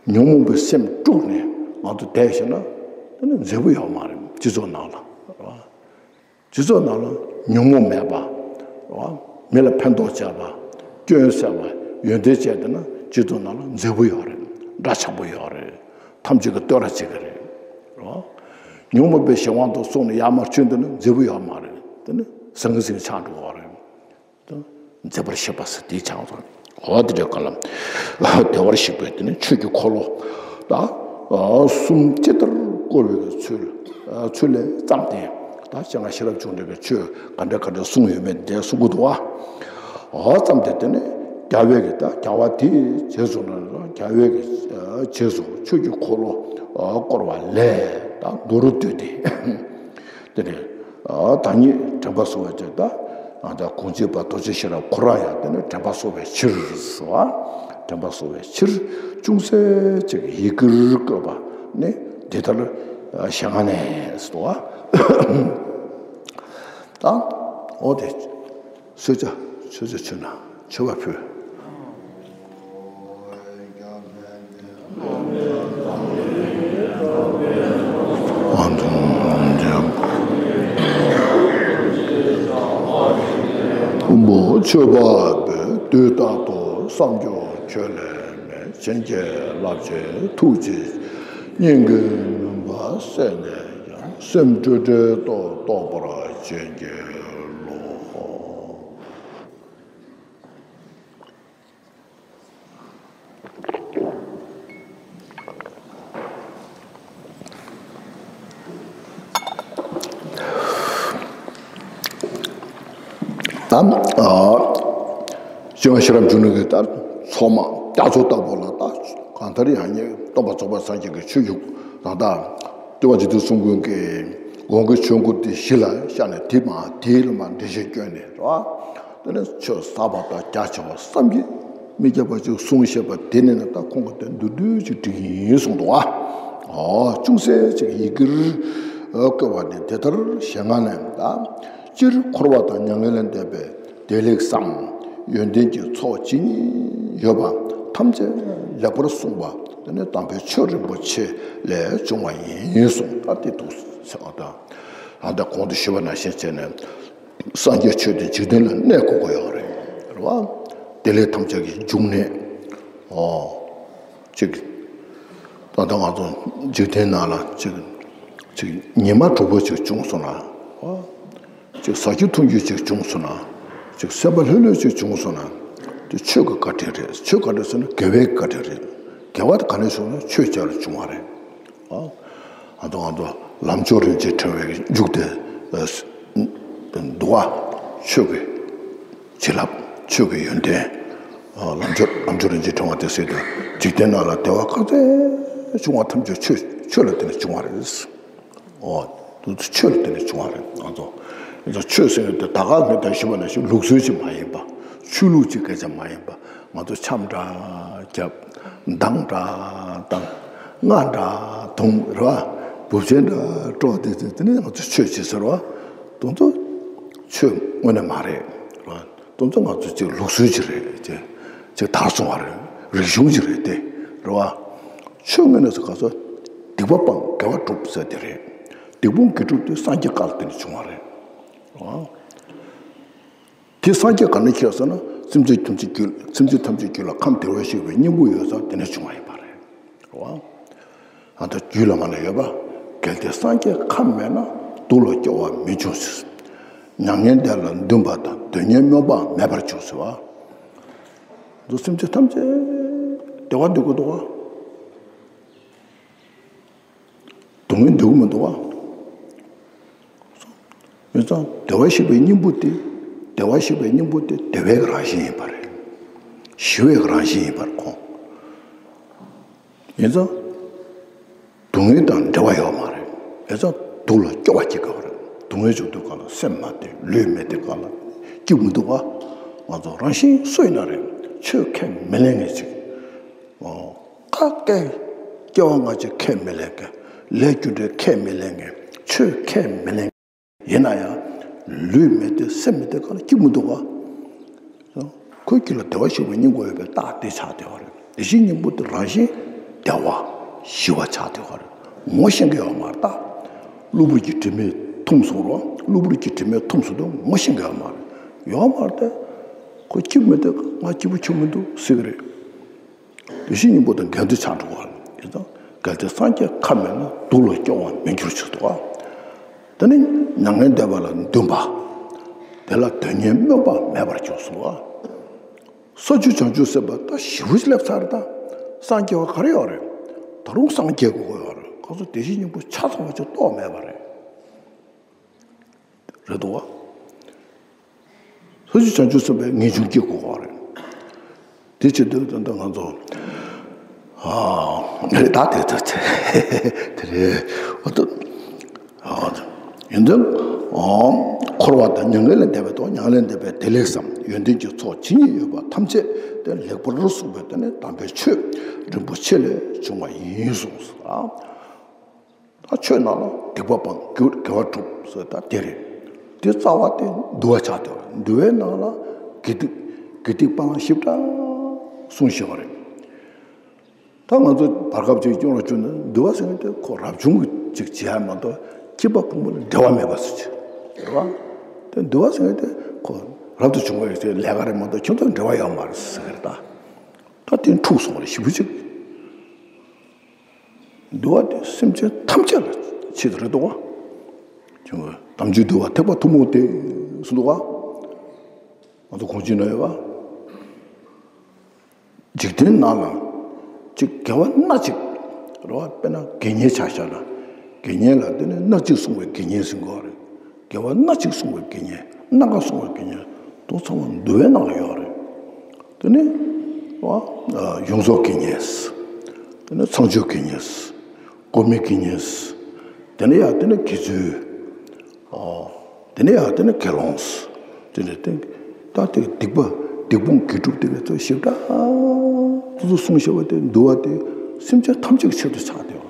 བ། ཉོན་མོངས་པའི་སེམས་དཀྲུགས་ནས་ང་ཚོ་བསྡད་ཤེ་ན་དེ་ནི་མཛེས་པོ་ཡོད་མ་རེད། སྤྱི་ཚོགས་ནང་ལ་རེད་བ། སྤྱི་ཚོགས་ནང་ལ་ཉོན་མོངས་མེད་པ། རེད་བ། མི་ལ་ཕན་ཐོགས་བྱས་པ། སྐྱོན་བསལ་བ། ཡོན་ཏན་བྱས་བསྡད་ན་སྤྱི་ཚོགས་ནང་ལ་མཛེས་པོ་ཡོད་རེད། འདྲ་ཆགས་པོ་ཡོད་རེད། ཐམས་ཅད་ཀྱིས་བསྟོད་ར་བྱེད་ཀྱི་རེད། རེད་བ། ཉོན་མོངས་པའི་གཞན་དབང་དུ་སོང་ནས་ཡར་མར་བྱོན་བསྡད་ན་མཛེས་པོ་ཡོད་མ་རེད། དེ་ནི་ཟང་ངེ་ཟིང་ཆགས་འགྲོ་བ་རེད། མཛེས་པར་གཤེགས་པ་ཟེར་དེའི་ཕྱག་རོགས། འོ་དེ་འདྲའི་སྐབས་ལ་བདེ་བར་གཤེགས་པའི་དེ་ནི་ཆོས་ཀྱི་འཁོར་ལོ་ད་གསུམ་ཅི་ལྟར་བསྐོར་བའི་ཚུལ། ཚུལ་ལས་བརྩམས་ཏེ། ད་སྤྱན་སྔ་ཤེས་རབ་འབྱུང་གནས་ཀྱིས་ཆོས་ག་འདྲ་ག་འདྲ་གསུངས་ཡོད་མེད་དེ་གསུང་གི་འདུག་བ། འོ་བརྩམས་ཏེ་དེ་ནི་རྒྱལ་བའི་གི་ད་རྒྱལ་བ་དེའི་རྗེས་སུ་ན་རྒྱལ་བའི་གི་རྗེས་སུ་ཆོས་ཀྱི་འཁོར་ལོ་བསྐོར་བ་ལས་ད་མདོ་རུ་བཏུས་ཏེ། དེ་ནས་བདག་ཉིད་དྲན་པ་གསོ་བའི་ཕྱིར། ད་ད་གུང་ཚིགས་པ་རྡོ་རྗེ་ཤེས་རབ་ཁོ་རང་ཡང་དེ་ནས་དྲན་པ་གསོ་བའི་ཕྱིར་ཟེར་བ། དྲན་པ་གསོ་བའི་ཕྱིར་ཅུང་ཟད་ཅིག་ཡི་གེར་བཀོད་པ་ནི་འདི་ལྟར་ཞལ་སྔ་ནས་ཟེར་བ། ད་འོ་དེ་གསོལ་ཇ་གསོལ་ཇ་མཆོད་ན་མཆོད་པ་ཕུལ། མཆོད་པ་འབུལ། དུས་རྟག་ཏུ་བསམ་སྦྱོར་ཁྱོན་ལས་མེད། བྱིན་གྱིས་བརླབ་ཕྱིར་ཐུགས་རྗེ་ཆེ། སྙིང་གི་མུན་པ་བསལ་ནས་ཀྱང་། སེམས་སྤྲོས་བྲལ་ཏོག་ཏོག་པར་བྱིན་གྱིས་རློབས། ད་ཨ། སྤྱན་ཤེས་རབ་འབྱུང་གནས་ཀྱི་ལྟར་མཚོག་མ་རྒྱ་མཚོ་ལྟ་བུ་ལ་ད་གང་ལྟར་ཡང་ཉིད་སྟོན་པ་རྫོགས་པའི་སངས་རྒྱས་ཀྱི་ཆོས་བཞུགས་ད་ལྟ་སྟོན་པ་རྗེ་བཙུན་གསུམ་མགོན་གྱི་དགོངས་ཀྱི་ཆོས་འཁོར་དེ་གཞི་ལ་བཞག་ནས་དེ་མ་དེའི་ལ་མ་འགྲེལ་བཤད་བསྐྱོན་ནས་རེད་བ། དེ་ནས་ཆོས་ཟབ་པ་དང་རྒྱ་ཆེ་བ་བསམ་གྱིས་མི་ཁྱབ་པ་ཅིག་གསུངས་བཞག་པ་དེ་ནས་ནི་ད་ཁོང་གི་དོན་བསྡུས་བསྡུས་ཅིག་བྲིས་ཡིན་གསུངས་འདུག་བ། ཨོ་ཅུང་ཟད་ཅིག་ཡི་གེར་བཀོད་པ་ནི་དེ་ལྟར་ཞེ་ལྔ་ནས་ད། སྤྱིར་འཁོར་བ་དང་མྱ་ངན་ལས་འདས་པའི་བདེ་ལེགས་སམ། ཡོན་ཏན་གྱི་ཚོགས་ཇི་སྙེད་ཡོད་པ་ཐམས་ཅད་ལེགས་པར་གསུངས་པ་དེ་ནི་དམ་པའི་ཆོས་རིན་པོ་ཆེ་ལས་བྱུང་བ་ཡིན་གསུངས། ད་དེ་འདུག་ཟེར་བ་དང་། ད་ལྟ་གོང་དུ་ཞུས་པ་ནང་བཞིན་བྱས་ནས་སངས་རྒྱས་ཆོས་དེ་འཇིག་རྟེན་ལ་གནས་དགོས་ཀྱི་ཡོད་རེད། རེད་བ། བདེ་ལེགས་ཐམས་ཅད་ཀྱི་འབྱུང་གནས། ཨོ། ཅིག་ད་ལྟ་ང་ཚོ་འཇིག་རྟེན་ནང་ལ་ཅིག་ཅིག་ཉི་མ་དྲོ་པོ་ཅིག་བྱུང་སོང་ན། ཨོ། ཅིག་ཟ་རྒྱུ་འཐུང་རྒྱུ་ཅིག་བྱུང་སོང་ན། ཅིག་སེམས་པ་ལྷོད་ལྷོད་ཅིག་བྱུང་སོང་ན། དེ་ཆོས་ཀྱི་བཀའ་དྲིན་རེད། ཆོས་བཀའ་དྲིན་ཟེར་ན་དགེ་བའི་བཀའ་དྲིན་རེད། དགེ་བ་དེ་ག་ནས་བྱུང་ན་ཆོས་བྱས་ལ་བྱུང་བ་རེད། ཨ་ང་ཚོ་ང་ཚོ་ལམ་མཆོག་རིན་ཆེན་ཕྲེང་བའི་མཇུག་དེ་འདུག་བ། ཆོས་ཀྱི་བྱིན་རླབས་ཆོས་ཀྱི་ཡོན་ཏན། ལམ་མཆོག་ལམ་མཆོག་རིན་ཆེན་ཕྲེང་བ་དེ་ཟེར་དུས་འཇིག་རྟེན་ནང་ལ་བདེ་བ་ག་ཚོད་བྱུང་བ་ཐམས་ཅད་ཆོས་ཆོས་ལ་བརྟེན་ནས་བྱུང་བ་རེད། ཨོ། དེ་ཚོ་ཆོས་ལ་བརྟེན་ནས་བྱུང་བ་རེད། ང་ཚོ་ང་ཚོ་ཆོས་ཟེར་ཡོད་དེ་ད་ག་ངས་ད་ཞུས་པ་ནང་བཞིན་ལུགས་སྲོལ་ཅིག་མ་ཡིན་པ། ཆོས་ལུགས་ཅིག་སྐད་ཆ་མ་ཡིན་པ། ང་ཚོ་འཆམ་འདྲ་རྒྱབ། འདང་འདྲ་བཏང་། རྔ་འདྲ་རྡུང་། རེད་བ། འབུབ་ཆེན་འདྲ་དཀྲོག་དེ་ཚོ་དེ་ནི་ང་ཚོ་ཆོས་བྱེད་ཟེར་བ། དེ་ཚོ་ཆོས་དངོས་གནས་མ་རེད། རེད་བ། དེ་ཚོ་ང་ཚོ་ཅིག་ལུགས་སྲོལ་ཅིག་རེད། ཅིག་ཅིག་དར་སོང་བ་རེད། རིག་གཞུང་ཅིག་རེད་དེ། རེད་བ། ཆོས་དངོས་གནས་སུ་ག་ཚོད་སྡིག་པ་སྤང་དགེ་བ་སྒྲུབ་ཟེར་དེ་རེད། སྡིག་སྤོང་དགེ་སྒྲུབ་དེ་སངས་རྒྱས་བཀའ་ལ་བརྟེན་ནས་བྱུང་བ་རེད། རེད་བ། དེ་སངས་རྒྱས་ག་ནས་ཁྱེར་ཟེར་ན། སེམས་ཅན་ཐམས་ཅད་རྒྱུད་སེམས་ཅན་ཐམས་ཅད་རྒྱུད་ལ་ཁམས་བདེ་བར་གཤེགས་པའི་སྙིང་པོ་ཡོད་ཙང་དེ་ནས་བྱུང་བ་ཡིན་པ་རེད། རེད་བ། ཨ་ད་རྒྱུད་ལ་མ་ན་ཡོད་པ། གལ་ཏེ་སངས་རྒྱས་ཁམས་མེད་ན། སྡུག་ལ་སྐྱོ་བ་མི་འབྱུང་ཟེར། མྱ་ངན་འདས་ལ་འདུན་པ་དང་། སྡུག་བསྔལ་སྨོན་པ་མེད་པར་འགྱུར་ཟེར་བ། འདི་སེམས་ཅན་ཐམས་ཅད་བདེ་བ་འདོད་ཀྱི་འདུག་བ། སྡུག་བསྔལ་འདོད་ཀྱི་མི་འདུག་བ། ཡིན་ཙང་བདེ་བར་གཤེགས་པའི་སྙིང་པོ་དེ། བདེ་བར་གཤེགས་པའི་སྙིང་པོ་དེ་བདེ་བའི་རང་བཞིན་ཡིན་པ་རེད། ཞི་བའི་རང་བཞིན་ཡིན་པར་ཁོང་། ཡིན་ཙང་། སྡུག་བསྔལ་དང་འབྲེལ་བ་ཡོད་མ་རེད། ཡིན་ཙང་སྡུག་ལ་སྐྱོ་བ་སྐྱེ་དགོས་པ་རེད། སྡུག་བསྔལ་བྱུང་དུས་སྒང་ལ་སེམས་མ་བདེ། ལུས་མི་བདེ་སྒང་ལ་སྐྱིད་མི་འདུག་བ། ང་ཚོ་རང་བཞིན་སུ་ཡིན་ན་རེད། ཆོས་ཁས་མི་ལེན་མཁན་ཅིག་ཨོ། ཁ་སྐད་སྐྱེ་བ་སྔ་ཕྱི་ཁས་མི་ལེན་མཁན། ལས་རྒྱུ་འབྲས་ཁས་མི་ལེན་མཁན། ཆོས་ཁས་མི་ལེན་མཁན། ཡིན་ན་ཡང་། ལུས་མི་བདེ་སེམས་མི་བདེ་སྒང་ལ་སྐྱིད་མི་འདུག་བ། ཁོའི་རྒྱུད་ལ་བདེ་བར་གཤེགས་པའི་སྙིང་པོ་ཡོད་པའི་རྟགས་དེ་ཆགས་བསྡད་པ་རེད། དེ་བཞིན་སྙིང་པོ་དེ་རང་བཞིན་བདེ་བ་ཞི་བ་ཆགས་བསྡད་པ་རེད། ངོ་ཤེས་མཁན་ཡོད་མ་རེད་ད། གློ་བུར་གྱི་དྲི་མས་འཐུམས་སོང་རོགས། གློ་བུར་གྱི་དྲི་མས་འཐུམས་སོང་དུས་ངོ་ཤེས་མཁན་ཡོད་མ་རེད། ཡོད་མ་རེད་དེ། ཁོ་སྐྱིད་མི་འདུག་ང་སྐྱིད་པོ་ཁྱོད་མི་འདུག་ཟེར་གི་རེད། དེ་བཞིན་སྙིང་པོ་དང་འགལ་འདུ་ཆགས་འགྲོ་བ་ཡིན་ཙང་། གལ་ཏེ་སངས་རྒྱས་ཁམས་མེད་ན། སྡུག་ལ་སྐྱོ་བར་མི་འགྱུར་ཟེར་འདུག་བ། དེ་ནི་མྱ་ངན་འདས་པ་ལ་འདུན་པ། དེ་ལ་སྡུག་བསྔལ་སྨོན་པ་མེད་པར་འགྱུར་གསུངས་པ། ས་བཅུ་བྱང་ཆུབ་སེམས་དཔའ་ད་ཞེ་པོ་ཅིག་སླེབས་ཚར། ད་སངས་རྒྱས་པ་ག་རེ་ཡོད་རེད། ད་རུང་སངས་རྒྱས་དགོས་ཀྱི་ཡོད་རེད། ཁོ་ཚོ་དེ་བཞིན་སྙིང་པོ་ཆ་ཚང་བ་ཅིག་རྟོགས་མེད་པ་རེད། རེད་འདུག་བ། ས་བཅུ་བྱང་ཆུབ་སེམས་དཔའི་ངེས་འབྱུང་སྐྱེ་དགོས་པ་རེད། དེ་བྱེད་དུས་ད་ལྟ་ང་ཚོ། ཨ། རེད་ད་དེ་ད་དེ་དེ་རེད། འོ་ད། ཨ། ཡོན་ཏན། ཨ། འཁོར་བ་དང་མྱ་ངན་ལས་འདས་པའི་དོན། མྱ་ངན་ལས་འདས་པའི་བདེ་ལེགས་སམ། ཡོན་ཏན་གྱི་ཚོགས་ཇི་སྙེད་ཡོད་པ་ཐམས་ཅད་དེ་ལེགས་པར་གསུངས་པའི་དེ་ནི་དམ་པའི་ཆོས་རིན་པོ་ཆེ་ལས་བྱུང་བ་ཡིན་གསུངས་སོ། ཨ། ད་ཆོས་རྣམས་ལ་སྡིག་པ་སྤང་། དགེ་དགེ་བ་སྒྲུབ་ཟེར་ད་དེ་རེད། དེ་རྩ་བ་དེ་འདུལ་བ་ཆགས་བསྡད་པ་རེད། འདུལ་བའི་ནང་ལ་དགེ་སྡིག་དགེ་སྡིག་སྤང་བླང་ཞིབ་ཕྲ་གསུངས་བཞག་པ་རེད། ད་ང་ཚོ་བར་སྐབས་ཅིག་སྐྱོན་ར་བཅུག་ན། འདུལ་བ་ཟེར་མཁན་དེ་ཁོ་རབ་བྱུང་གི་ཅིག་བྱེད་ཡ་མ་གཏོགས་སྐྱེས་པ་ཕོ་མོ་ལ་འབྲེལ་བ་མེད་པ་ཟེར་གྱི་རེད་བ། དེ་འདུལ་བ་ཟེར་མཁན་དེ་ཁོ་རབ་ཏུ་བྱུང་བའི་ལས་ཀ་རེད་མ་གཏོགས་ཁྱོད་ཚོ་འབྲེལ་བ་ཡོད་མ་རེད་ཟེར་གི་རེད་ད། ད་དེ་འཁྲུགས་སོང་བ་རེད་ཞེ་པོ་ཅིག་འདུལ་བ་དེ་སེམས་ཅན་ཐམས་ཅད་ལ་ཆེད་དུ་རེད་འདུག་བ། ཁྱོད་དམ་ཆོས་འདུལ་བ་ཐེག་པ་ཐུན་མོང་སྟེ་གསུངས་འདུག་བ། ང་ཚོ་གོང་ཆེན་ན་ཡོད་བ། འཇིག་རྟེན་ནང་ལ་ཅིག་དགེ་བ་སྣ་གཅིག་རེད་བ། དཔེར་ན་དགེ་བསྙེན་ཆ་བཞག་ན། དགེ་བསྙེན་ལ་དེ་ནི་སྣ་གཅིག་གསུངས་པའི་དགེ་བསྙེན་ཟེར་གྱི་ཡོད་རེད། དགེ་བ་སྣ་གཅིག་གསུངས་པའི་དགེ་བསྙེན། སྣ་འགའ་གསུངས་པའི་དགེ་བསྙེན་དེ་ཚང་མ་འདུལ་བའི་ནང་ལ་ཡོད་རེད། དེ་ནས་ཨ་ཡོངས་རྫོགས་དགེ་བསྙེན། དེ་ནས་ཚངས་སྤྱོད་དགེ་བསྙེན། སྒོམ་མེད་དགེ་བསྙེན། དེ་ནས་ཡང་དེ་ནས་དགེ་ཚུལ། ཨོ། དེ་ནས་ཡང་དེ་ནས་དགེ་སློང་། དེ་ནས་དེ་ད་དེ་སྡིག་པ་སྡིག་སྤོང་དགེ་སྒྲུབ་དེ་གའི་ཚོ་ཞིབ་ཕྲ་དུ་གསུངས་བཞག་པ་དེ་འདུལ་བ་དེ་སེམས་ཅན་ཐམས་ཅད་ཀྱི་ཆེད་དུ་ཆགས་བསྡད་པ་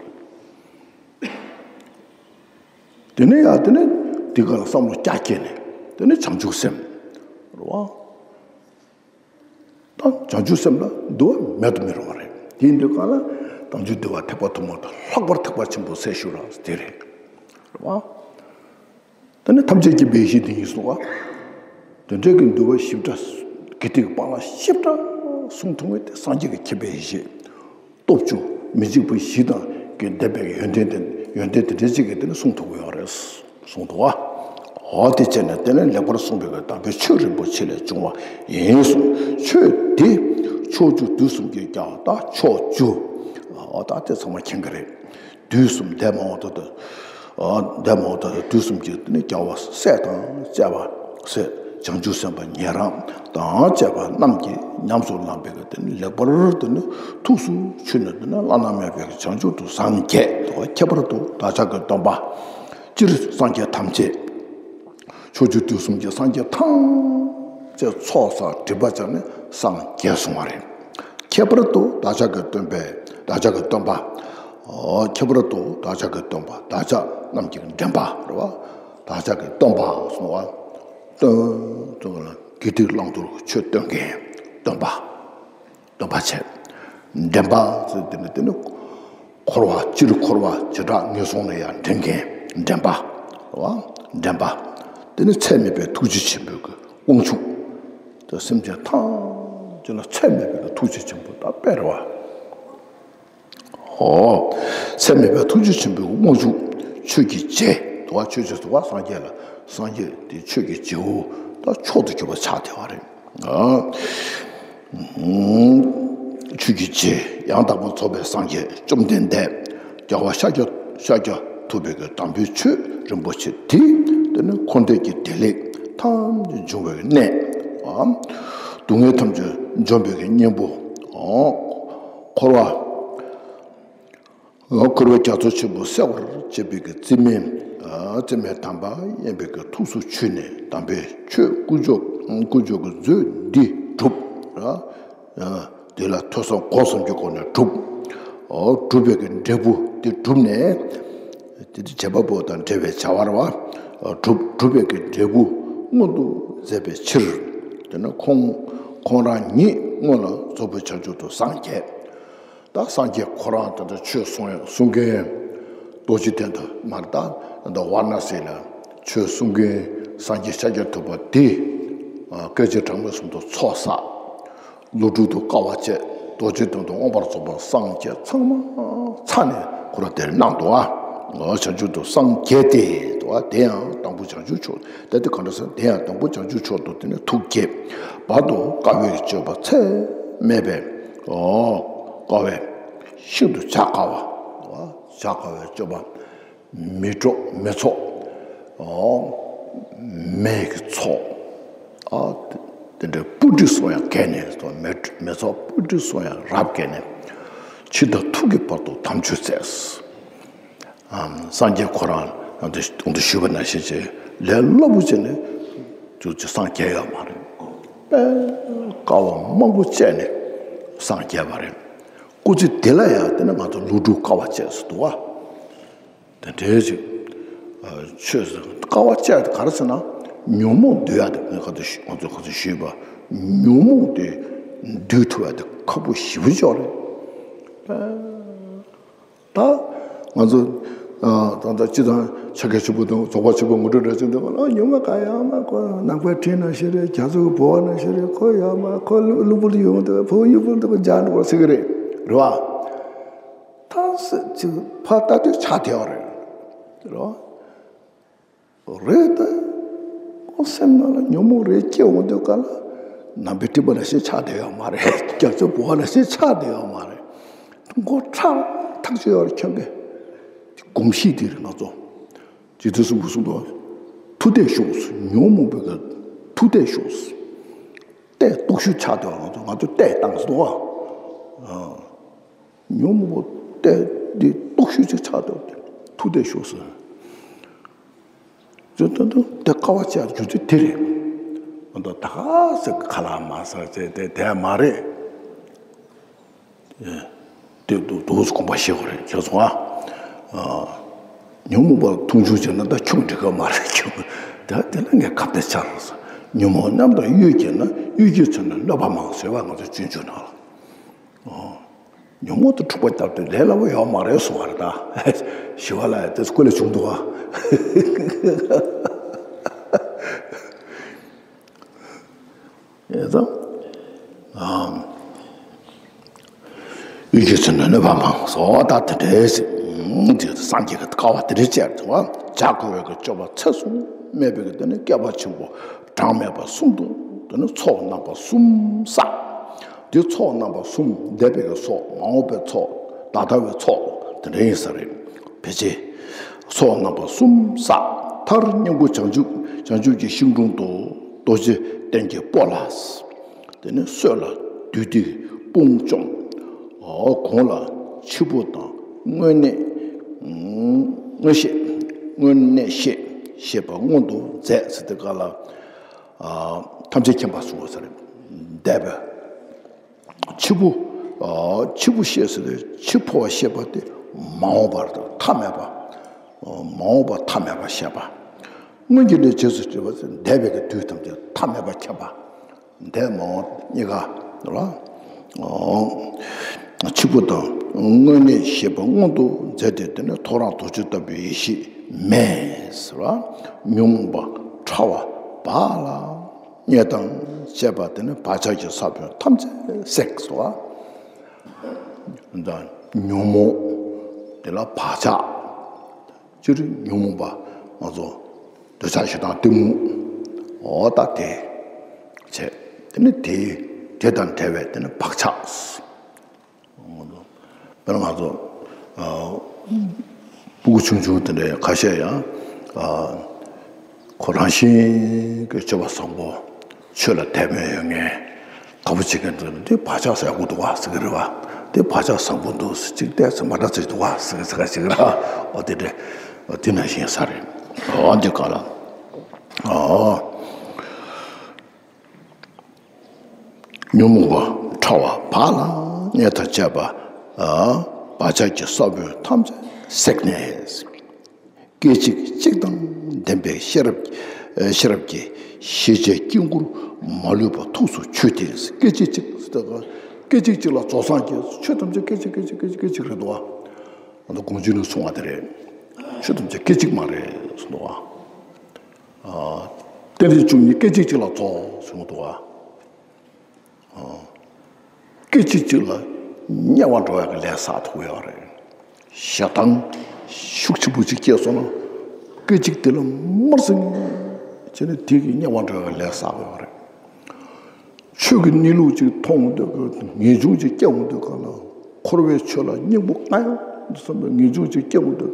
རེད། དེ་ནས་ཡང་དེ་ནས་དེ་ག་ལ་བསམ་བློ་རྒྱ་བསྐྱེད་ནས་དེ་ནས་བྱང་ཆུབ་སེམས། རེད་བ། ད་བྱང་ཆུབ་སེམས་ལ་འདུལ་བ་མེད་དུ་མི་རུང་བ་རེད། དེ་ཡིན་དུས་གང་ལ་དམ་ཆོས་འདུལ་བ་ཐེག་པ་ཐུན་མོང་དང་ལྷག་པར་ཐེག་པ་ཆེན་པོ་ཟེར་ཞུ་ར་དེ་རེད། རེད་བ། དེ་ནི་ཐམས་ཅད་མཁྱེན་པའི་ཡེ་ཤེས་དེ་ཉིད་གསུངས་པ། དེ་འདྲའི་གི་འདུལ་བ་ཞིབ་ཕྲ། དགེ་སྡིག་སྤང་བླང་ཞིབ་ཕྲ་གསུང་ཐུབ་མཁན་དེ་སངས་རྒྱས་ཀྱི་མཁྱེན་པའི་ཡེ་ཤེས། སྟོབས་བཅུ། མི་འཇིགས་པ་བཞི་དང་གི་ལྡན་པའི་ཡོན་ཏན་དེ་ཡོན་ཏན་དེ་འདྲ་ཅིག་གིས་དེ་ནི་གསུང་ཐུབ་ཀྱི་ཡོད་རེད། གསུངས་འདུག་བ། འོ་དེ་བྱས་ནས་དེ་ནི་ལེགས་པར་གསུངས་པའི་གི་དམ་པའི་ཆོས་རིན་པོ་ཆེ་ལས་བྱུང་བ་ཡིན་གསུངས། ཆོས་དེ་ཕྱོགས་བཅུ་དུས་གསུམ་གྱི་རྒྱལ་བ། ད་ཕྱོགས་བཅུ། འོ་ད་དེ་ཚང་མ་མཁྱེན་གི་རེད། དུས་གསུམ་འདས་མ་འོངས་ད་ལྟ། འདས་མ་འོངས་ད་ལྟ་དུས་གསུམ་གྱི་དེ་ནི་རྒྱལ་བ་སྲས་དང་བཅས་པ་སྲས་བྱང་ཆུབ་སེམས་དཔའ་ཉན་རང་དང་བཅས་པ་རྣམས་ཀྱིས་ཉམས་སུ་བླངས་པའི་དེ་ནི་ལེགས་པར་དེ་ནི་ཐུགས་སུ་ཆུད་ནས་དེ་ནི་བླ་ན་མེད་པའི་བྱང་ཆུབ་ཏུ་སངས་རྒྱས་དོ། ཁྱད་པར་དུ་བདག་ཅག་གི་སྟོན་པ། སྤྱིར་སངས་རྒྱས་ཐམས་ཅད། ཕྱོགས་བཅུ་དུས་གསུམ་གྱི་སངས་རྒྱས་ཐམས་ཅད་ཚོགས་བསགས་སྒྲིབ་པ་སྦྱངས་ནས་སངས་རྒྱས་སོང་བ་རེད། ཁྱད་པར་དུ་བདག་ཅག་གི་སྟོན་པས་བདག་ཅག་གི་སྟོན་པ། ཨོ། ཁྱད་པར་དུ་བདག་ཅག་གི་སྟོན་པ། བདག་ཅག་རྣམས་ཀྱི་འདྲེན་པ་རེད་བ། བདག་ཅག་གི་སྟོན་པ་གསུངས་པ། སྟོན། སྟོན་ལ་དགེ་སྡིག་བླང་དོར་ཆོས་སྟོན་མཁན་སྟོན་པ། སྟོན་པ་བྱས། འདྲེན་པ་ཟེར་དེ་ནི་དེ་ནི་འཁོར་བ་སྤྱིར་འཁོར་བ་བྱེ་བྲག་ངན་སོང་ལ་ཡང་འདྲེན་མཁན་འདྲེན་པ། རེད་བ། འདྲེན་པ། དེ་ནི་ཚད་མེད་པའི་ཐུགས་རྗེ་ཆེན་པོའི་གི་དབང་ཕྱུག། ད་སེམས་ཅན་ཐམས་ཅད་ལ་ཚད་མེད་པའི་གི་ཐུགས་རྗེ་ཆེན་པོ་ད་དཔེ་རེད་བ། ཨོ། ཚད་མེད་པའི་ཐུགས་རྗེ་ཆེན་པོའི་དབང་ཕྱུག། ཆོས་ཀྱི་རྗེ། དུ་བ་ཆོས་ཀྱི་དུ་བ་སངས་རྒྱས་ལ་སངས་རྒྱས་དེ་ཆོས་ཀྱི་རྗེའོ། ད་མཆོག་ཏུ་གྱུར་པ་ཆགས་བསྡད་པ་རེད། ཨ། ཆོས་ཀྱི་རྗེ་ཡང་དག་པར་རྫོགས་པའི་སངས་རྒྱས་བཅོམ་ལྡན་འདས། རྒྱལ་བ་ཤཱཀྱ་ཤཱཀྱ་ཐུབ་པའི་གི་དམ་པའི་ཆོས་རིན་པོ་ཆེ་དེ། དེ་ནི་འཁོར་འདས་ཀྱི་བདེ་ལེགས་ཐམས་ཅད་འབྱུང་བའི་གནས། ཨ། སྡུག་བསྔལ་ཐམས་ཅད་འཇོམས་པའི་གི་གཉེན་པོ། ཨ། འཁོར་བ། འཁོར་བའི་རྒྱ་མཚོ་ཆེན་པོ་སེལ་བར་བྱེད་པའི་གི་རྩི་སྨན། རྩི་སྨན་དམ་པ་གཡས་པའི་གི་ཐུགས་སུ་ཆུད་ནས་དམ་པའི་ཆོས་དཀོན་མཆོག་དཀོན་མཆོག་གི་མཛོད་འདི་སྒྲུབ། དེ་ལ་ཐོས་བསམ་སྒོམ་གསུམ་གྱི་སྒོ་ནས་སྒྲུབ། སྒྲུབ་པའི་གི་འབྲས་བུ་དེ་བསྒྲུབས་ནས། དེ་དུས་བྱེད་པ་པོ་དང་འབྲེལ་བའི་བྱ་བ་རེད་བ། སྒྲུབ་སྒྲུབ་པའི་གི་འབྲས་བུ་མངོན་དུ་མཛད་པའི་ཕྱིར། དེ་ནི་ཁོང་ཁོང་རང་ཉིད་སྔོན་ལ་རྫོགས་པའི་བྱང་ཆུབ་ཏུ་སངས་རྒྱས། ད་སངས་རྒྱས་ཁོ་རང་དེ་འདྲ་ཆོས་གསུང་ཡ་གསུང་མཁན་རྡོ་རྗེ་གདན་དུ་མར་ད་ད་ཝཱ་ར་ཎ་སི་ལ་ཆོས་གསུང་མཁན་སངས་རྒྱས་ཤཱཀྱ་ཐུབ་པ་དེ་སྐད་ཅིག་གྲངས་མེད་གསུམ་དུ་ཚོགས་བསགས། ཀླུ་སྒྲུབ་ཏུ་དཀའ་བ་སྤྱད། རྡོ་རྗེ་གདན་དུ་མངོན་པར་རྫོགས་པར་སངས་རྒྱས། ཚང་མ་ཚར་ནས་ཁོ་རང་དེར་གནང་འདུག་ཨ། བྱང་ཆུབ་ཏུ་སངས་རྒྱས་ཏེ་འདུག་ཨ། དེ་ཡང་དང་པོ་བྱང་ཆུབ་མཆོག་ད་དེ་ག་འདྲ་ཟེར་ན་དེ་ཡང་དང་པོ་བྱང་ཆུབ་མཆོག་ཏུ་དེ་ནས་ཐུགས་བསྐྱེད། བར་དུ་དཀའ་བའི་སྤྱོད་པ་ཚད་མེད་པའི། ཨོ། དཀའ་བའི་ཤིན་ཏུ་བྱ་དཀའ་བ། བྱ་དཀའ་བའི་སྤྱོད་པ། མི་འགྲོ་མི་ཚོགས། ཨོ། མེ་གི་ཚོགས། ཨ། དེ་འདྲའི་སྤུ་གྲི་སོགས་ཡང་བགད་ནས་མེ་མེ་ཚོགས་སྤུ་གྲི་སོགས་ཡང་རབ་བགད་ནས། འཆི་བདག་ཐུག་གི་བར་དུ་དམ་ཆོས་མཛད། ཨམ། སངས་རྒྱས་ཁོ་རང་ཡང་དུ་ཡང་དུ་ཞུས་པ་ནང་བཞིན་བྱས་ལས་སླ་པོ་བྱས་ནས་ཅུང་ཅིག་སངས་རྒྱས་ཡོད་མ་རེད། དཔེ་དཀའ་བ་མང་པོ་སྤྱད་ནས་སངས་རྒྱས་པ་རེད། སྐུ་ཚེ་འདི་ལ་ཡང་དེ་ནས་ང་ཚོ་ཀླུ་སྒྲུབ་དཀའ་བ་སྤྱད་ཟེར་འདུག་བ། དེ་འདྲའི་ཅིག་ཆོས་དཀའ་བ་སྤྱད་དེ་ག་རེ་ཟེར་ན་ཉོན་མོངས་འདུལ་ཡག་དེ་ང་ཚོ་ང་ཚོ་ཞུས་པ་ཉོན་མོངས་དེ་འདུལ་ཐུབ་ཡག་དེ་ཁག་པོ་ཞེ་པོ་ཅིག་རེད། ད་ང་ཚོ་ད་ལྟ་སྤྱི་དང་ཕྱག་རྒྱ་ཆེན་པོ་དང་རྫོགས་པ་ཆེན་པོ་ངོ་སྤྲོད་འདྲ་ཅིག་འདུག་ཨ། ཉོན་མོངས་གང་ཡང་མ་གོ། ནང་པའི་ཁྲིད་ནང་བཞིན་རེད། རྒྱ་མཚོ་གི་ལྦུ་བ་ནང་བཞིན་རེད། ཁོ་ཡང་མ་གོ། གློ་བུར་དུ་ཡོང་དུས་ཕོ་ཡུལ་བུར་དུ་འཇག་འགྲོ་བ་ཟེར་གི་རེད། རེད་བ། ད་སེ་ཅིག་ཕར་ལྟ་དུས་ཆགས་བསྡད་པ་རེད། རེད་བ། རེད་དེ། ཁོ་སེམས་ནང་ལ་ཉོན་མོངས་རེ་སྐྱེ་འོང་དུས་ག་ལ། ནང་པའི་སྤྲིན་པ་ནང་བཞིན་ཆགས་བསྡད་ཡོད་མ་རེད། རྒྱ་མཚོའི་ལྦུ་བ་ནང་བཞིན་ཆགས་བསྡད་ཡོད་མ་རེད། མགོ་ཁྲག་ཐག་ཆོད་ཡོད་རེད་ཁྱོད་ཀྱི། གོམས་གཤིས་དེ་རེད་ང་ཚོ། རྗེ་བཙུན་གསུམ་པོ་གསུངས་འདུག་མཐུ་གཏད་ཤོག་མྱོང་མོངས་པའི་གི་མཐུ་གཏད་ཤོག་ལྟས་སྟུག་ཤོས་ཆགས་བསྡད་པ། ང་ཚོ་ང་ཚོ་ལྟས་བཏང་སོང་བ། ཨ། ཉོན་མོངས་པ་ལྟས་འདི་སྟུག་ཤོས་ཅིག་ཆགས་བསྡད་པ་དེ་ཐུགས་ལྟས་ཤོར་སོང་། ད་དུང་དེ་དཀའ་བ་སྤྱད་རྒྱུ་དེ་དེ་རེད། ད་ག་ཟེ་ཁ་ལག་མ་ཟ་བྱས་དེ་དེ་མ་རེད། དེ་དུ་དུས་གོམས་པ་ཤེས་དགོས་རེད། ཁྱེད་ཚོ་ཨ། ཉོན་མོངས་པ་མཐོང་ཆུང་བྱས་ན་ད་ཁྱོད་འགྲིག་གི་མ་རེད། ཁྱོད་ད་དེ་ལ་ངས་ཁ་གཏད་བཅག་རོགས་སོ། ཉོན་མོངས་རྣམས་དང་གཡོས་བགྱིས་ན། གཡོས་བགྱིས་ཚུལ་ནི་གནོད་པ་མང་ཟེར་བ་ང་ཚོ་སྤྱོད་འཇུག་ནང་ལ། ཨོ། ཉོན་མོངས་དང་འཁྲུག་པ་བརྒྱབ་སྟེ་ལས་སླ་པོ་ཡོད་མ་རེད་གསུང་བ་རེད་ད། ཞི་བ་ལྷ་ཡང་དེ་ཚོ་ཀུན་ལས་བྱུང་འདུག་ཨ། ཨེ་ཙམ། ཨ། གཡོས་བགྱིས་ཚུལ་ནི་གནོད་པ་མང་སོགས་ད་དེ་འདྲའི་ཟེར། དེ་སངས་རྒྱས་ཀྱི་དཀའ་བ་དེ་འདྲའི་སྤྱད་དེ་བ། བྱ་འགུལ་བའི་གི་སྤྱོད་པ་ཚད་གསུམ་སྨད་པའི་གི་དེ་ནི་བསྐལ་པ་ཆེན་པོ་གྲངས་མེད་པ་གསུམ་དུ་དེ་ནི་ཚོགས་རྣམ་པ་གསུམ་བསགས། དེ་ཚོགས་རྣམ་པ་གསུམ་འདས་པའི་གི་ཚོགས། མ་འོངས་པའི་ཚོགས། ད་ལྟ་བའི་ཚོགས་དེ་འདྲ་ཡིན་ས་རེད། ཕལ་ཆེར་ཚོགས་རྣམ་པ་གསུམ་བསགས། མཐར་སྙིང་པོ་བྱང་ཆུབ་བྱང་ཆུབ་ཀྱི་ཤིང་དྲུང་དུ་རྡོ་རྗེ་གདན་གྱི་སྤོ་ལ། དེ་ནས་སྲོད་ལ་བདུད་སྡེ་དཔུང་བཅོམ། འོ། གོང་ལ་འཆི་འཕོ་དང་སྔོན་གནས། མངོན་ཤེས། སྔོན་གནས་ཤེས། ཤེས་པ་མངོན་དུ་མཛད་ཟེར་དེ་ག་ལ། ཨ། ཐམས་ཅད་མཁྱེན་པ་གསུངས་པ་ས་རེད། འདས་པའི་འཆི་འཕོ། ཨ། འཆི་འཕོ་ཤེས་ཟེར་ཏེ་འཆི་འཕོ་བ་ཤེས་པ་དེ་མ་འོངས་པ་དང་མཐའ་མེད་པ། མ་འོངས་པ་མཐའ་མེད་པ་ཤེས་པ། སྔོན་གྱི་ལས་རྗེས་སུ་བརྗོད་པ་ཟེར་འདས་པའི་གི་དུས་ཐམས་ཅད་མཐའ་མེད་པ་མཁྱེན་པ། འདས་མ་འོངས་གཉིས་ཀ་ལ། འཆི་འཕོ་དང་སྔོན་གནས་ཤེས་པ་མངོན་དུ་མཛད་དེ། དེ་ནས་ཐོ་རངས་རྡོ་རྗེ་ལྟ་བུའི་ཡེ་ཤེས་མེད་ཟེར་བ། ཉོན་མོངས་པ་ཕྲ་བ་བག་ལ་ཉལ་དང་བཅས་པ། དེ་ནས་བག་ཆགས་ཀྱི་ས་བོན་ཐམས་ཅད་བསྲེགས་ཟེར་བ། ད་ཉོན་མོངས་དེ་ལ་བག་ཆགས། སྤྱིར་ཉོན་མོངས་པ་ང་ཚོ་འདོད་ཆགས་ཞེ་སྡང་གཏི་མུག་འོ་ད་དེ་བྱས། དེ་ནི་དེ་དེ་དང་བྲལ་བའི་དེ་ནི་བག་ཆགས། དཔེར་ན་ང་ཚོ་ཨ། སྤུ་གུ་ཆུང་ཆུང་དེ་འདྲའི་ཁ་ཤས་ཡང་ཨ། ཁོ་རང་བཞིན་གྱི་སྤྱོད་པ་བཟང་པོ། ཆོས་ལ་དད་མོས་ཡོད་མཁན། དགའ་པོ་བྱེད་མཁན་དེ་འདི་བག་ཆགས་ཟེར་ཡག་པོ་འདུག་བ་ཟེར་གི་རེད་བ། དེ་བག་ཆགས་བཟང་པོ་འདུག་ཟེར་གཅིག་བལྟས་ཚེ་མ་འདྲ་ཚིག་འདུག་བ་ཟེར་གི་ཟེར་ག་ཞིག་ར། འོ་དེ་འདྲ། འོ་དེ་ནང་བཞིན་ས་རེད། འོ་འདི་ག་ལ། འོ། ཉོན་མོངས་པ་ཕྲ་བ་བག་ལ་ཉལ་དང་བཅས་པ། བག་ཆགས་ཀྱི་ས་བོན་ཐམས་ཅད་བསྲེགས་ནས། སྐད་ཅིག་གཅིག་དང་ལྡན་པའི་ཤེས་རབ། ཤེས་རབ་ཀྱི་ཞི་བྱེད་དཀྱིལ་འཁོར་མ་ལུས་པ་ཐུགས་སུ་ཆུད་དེ། སྐད་ཅིག་གཅིག་ཟེར་དུས་སྐད་ཅིག་གཅིག་ལ་རྫོགས་སངས་རྒྱས། ཆོས་ཐམས་ཅད་སྐད་ཅིག་སྐད་ཅིག་སྐད་ཅིག་སྐད་ཅིག་རེད་འདུག་བ། ང་ཚོ་དགོངས་གཅིག་ནས་གསུང་བ་དེ་རེད། ཆོས་ཐམས་ཅད་སྐད་ཅིག་མ་རེད་གསུངས་འདུག་བ། རྟེན་འབྲེལ་བཅུ་གཉིས་སྐད་ཅིག་གཅིག་ལ་རྫོགས་གསུངས་འདུག་བ། སྐད་ཅིག་གཅིག་ལ་དམྱལ་བར་འགྲོ་ཡག་གི་ལས་བསགས་ཐུབ་ཡོད་རེད། ཞེ་སྡང་ཤུགས་ཆེན་པོ་ཅིག་སྐྱེས་སོང་ན། སྐད་ཅིག་དེ་ལ་དམར་ཟིང་བྱས་ནས་དེ་གི་དམྱལ་བར་འགྲོ་ཡག་གི་ལས་བསགས་ཡོད་རེད། ཆོས་ཀྱི་གནས་ལུགས་ཅིག་མཐོང་འོང་དུས་ཀྱི་ངེས་འབྱུང་ཅིག་སྐྱེ་འོང་དུས་ག་ལ། འཁོར་བའི་ཆོས་ལ་སྙིང་པོ་གང་ཡང་འདུག་བསམ་པའི་ངེས་འབྱུང་ཅིག་སྐྱེ་འོང་དུས་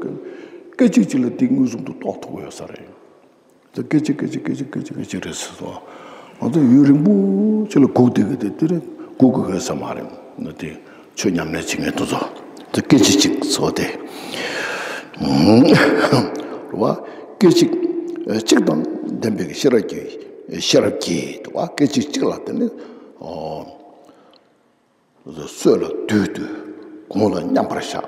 ཀྱི་སྐད་ཅིག་གཅིག་ལ་དེ་མངོན་སུམ་དུ་རྟོགས་ཐུབ་ཡོད་ས་རེད། དེ་སྐད་ཅིག་སྐད་ཅིག་སྐད་ཅིག་སྐད་ཅིག་སྐད་ཅིག་རེད་ཟེར་སོང་། ང་ཚོ་ཡུན་རིང་པོ་ཅིག་ལ་སྒུག་བསྡད་ཀྱི་དེ་དེ་རིང་སྒུག་དགོས་ས་མ་རེད། ང་དེ་ཆོས་ཉམས་ལེན་བྱེད་མཁན་དེ་ཚོ་དེ་སྐད་ཅིག་གཅིག་ཚོ་དེ་རེད་བ། སྐད་ཅིག་གཅིག་དང་ལྡན་པའི་ཤེས་རབ་ཀྱི་ཤེས་རབ་ཀྱི་དེ་བ། སྐད་ཅིག་གཅིག་ལ་དེ་ནི་ཨོ། སྲོད་ལ་བདུད་འདུལ། གོང་ལ་མཉམ་པར་བཞག།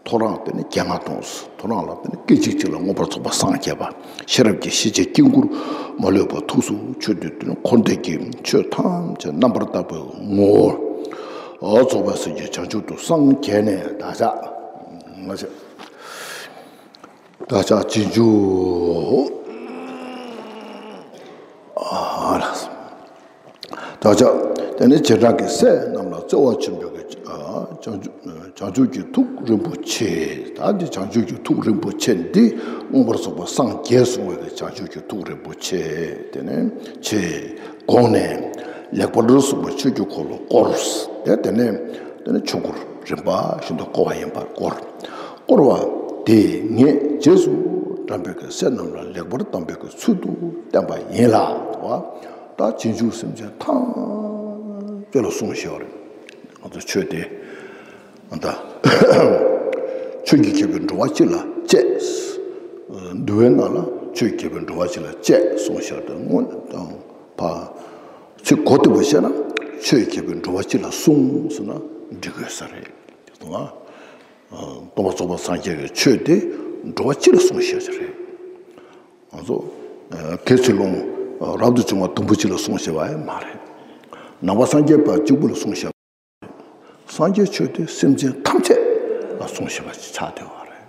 ཐོ་རངས་དེ་ནི་རྒྱལ་རྔ་གཏོང་། ཐོ་རངས་ལ་དེ་ནི་སྐད་ཅིག་གཅིག་ལ་མངོན་པར་རྫོགས་པར་སངས་རྒྱས་པ། ཤེས་རབ་ཀྱི་ཞི་བྱེད་དཀྱིལ་འཁོར་མ་ལུས་པ་ཐུགས་སུ་ཆུད་དེ། དེ་ནི་འཁོར་འདས་ཀྱི་ཆོས་ཐམས་ཅད་རྣམ་པར་དག་པའི་ངོ་བོ། འོ། རྫོགས་པའི་སངས་རྒྱས་བྱང་ཆུབ་ཏུ་སངས་རྒྱས་ནས་བདག་ཅག་ང་ཚོ། བདག་ཅག་རྗེས་འཇུག་ཨ་ལ། བདག་ཅག་དེ་ནི་རྗེས་འབྲང་གི་སྲས་རྣམས་ལ་བརྩེ་བ་ཆེན་པོས་ཀྱི་ཨ་བྱང་ཆུབ་བྱང་ཆུབ་ཀྱི་ཐུགས་རིན་པོ་ཆེ། ད་འདི་བྱང་ཆུབ་ཀྱི་ཐུགས་རིན་པོ་ཆེ་འདི་མངོན་པར་རྫོགས་པར་སངས་རྒྱས་གསུངས་པའི་གི་བྱང་ཆུབ་ཀྱི་ཐུགས་རིན་པོ་ཆེ་དེ་ནི་ཆེ་དགོངས་ནས་ལེགས་པར་གསུངས་པའི་ཆོས་ཀྱི་འཁོར་ལོ་བསྐོར། དེ་དེ་ནས་དེ་ནི་ཆོས་འཁོར་རིམ་པ་བཞིན་དུ་བསྐོར་བ་ཡིན་པར་བསྐོར། བསྐོར་བ་དེས་ངས་རྗེས་སུ་འབྲང་བའི་གི་སྲས་རྣམས་ལ་ལེགས་པར་གདམས་པའི་གི་ཚུལ་དུ་བསྟན་པ་ཡིན་ལ། ད་རྗེས་འཇུག་སེམས་ཅན་ཐམས་ཅད་ལ་གསུངས་བཞག་པ་རེད། ང་ཚོ་ཆོས་དེ་ད་ཆོས་ཀྱི་ཁྱད་པར་འགྲོ་བ་སྤྱི་ལ་བཅས། འདུལ་བའི་ནང་ལ་ཆོས་ཀྱི་ཁྱད་པར་འགྲོ་བ་སྤྱི་ལ་བཅས་གསུངས་བཞག་དེ་སྔོན་དང་ཕ་ཚིག་གོ་བདེ་པོ་བཤད་ན་ཆོས་ཀྱི་ཁྱད་པར་འགྲོ་བ་སྤྱི་ལ་གསུངས་ཟེར་ན་འགྲིག་དགོས་ས་རེད། དེ་ང་སྟོན་པ་རྫོགས་པ་སངས་རྒྱས་ཀྱི་ཆོས་དེ་འགྲོ་བ་སྤྱི་ལ་གསུངས་བཞག་ཅིག་རེད། ང་ཚོ་དགེ་ཚུལ་སློང་རབ་ཏུ་བྱུང་བ་དུམ་བུ་གཅིག་ལ་གསུངས་བཞག་པ་ཡང་མ་རེད། ནང་པ་སངས་རྒྱས་པ་གཅིག་པུ་ལ་གསུངས་བཞག་པ་རེད། སངས་རྒྱས་ཆོས་དེ་སེམས་ཅན་ཐམས་ཅད་ལ་གསུངས་བཞག་པ་ཅིག་ཆགས་བསྡད་པ་རེད།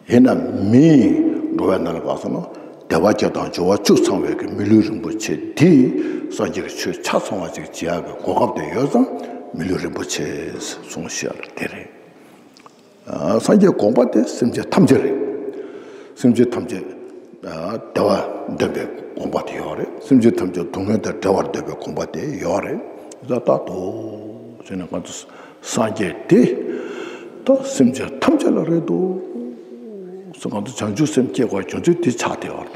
ཡིན་ན་མིའི་འགྲོ་བའི་ནང་ལ་ག་ཟེར་ན་བདེ་བ་བརྒྱད་དང་འབྱོར་བ་བཅུ་ཚང་བའི་གི་མི་ལུས་རིན་པོ་ཆེ་འདི་སངས་རྒྱས་ཀྱི་ཆོས་ཆ་ཚང་བ་ཅིག་བྱེད་ཡག་གི་གོ་སྐབས་དེ་ཡོད་ཙང་མི་ལུས་རིན་པོ་ཆེ་གསུངས་བཞག་པ་དེ་རེད། སངས་རྒྱས་དགོངས་པ་དེ་སེམས་ཅན་ཐམས་ཅད་རེད། སེམས་ཅན་ཐམས་ཅད་བདེ་བ་འདོད་པའི་དགོངས་པ་དེ་ཡོད་རེད། སེམས་ཅན་ཐམས་ཅད་སྡུག་བསྔལ་དང་བྲལ་བར་འདོད་པའི་དགོངས་པ་དེ་ཡོད་རེད། ད་ལྟ་དུ་བྱས་ནས་ང་ཚོ་སངས་རྒྱས་དེ་ད་སེམས་ཅན་ཐམས་ཅད་ལ་རེད་འདུག་ཟེར་ང་ཚོ་བྱང་ཆུབ་སེམས་སྐྱེ་དགོས་རྒྱུ་མཚན་དེ་ཆགས་བསྡད་པ་རེད་ད།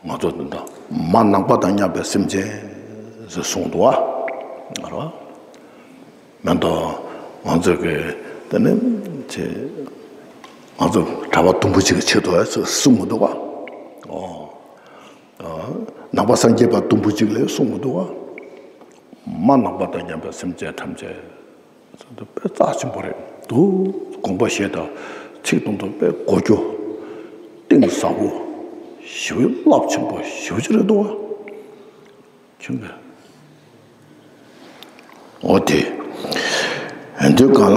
ང་ཚོ་འདི་འདྲ་མ་ནང་པ་དང་མཉམ་པའི་སེམས་ཅན་ཞེས་གསུངས་འདུག་བ། རེད་བ། མེ་ཏོག་ང་ཚོ་གི་དེ་ནི་ཆེ་ང་ཚོ་གྲྭ་པ་དུམ་བུ་གཅིག་གི་ཆེད་དུ་གསུངས་མི་འདུག་བ། ཨོ། ནང་པ་སངས་རྒྱས་པ་དུམ་བུ་གཅིག་ལས་གསུངས་མི་འདུག་བ། མ་ནང་པ་དང་མཉམ་པའི་སེམས་ཅན་ཐམས་ཅད་དཔེ་རྩ་ཆེན་པོ་རེད་འདུག་དགོངས་པ་བཞེས་དང་ཚིག་དུམ་དུ་དཔེ་གོ་རྒྱུ་གཏིང་ཟབ་པོ་ཞེ་པོ་རླབས་ཆེན་པོ་ཞེ་པོ་ཅིག་རེད་འདུག་བ། ཁྱོད་ཀྱི་འོ་དེ། འདི་གང་ལ་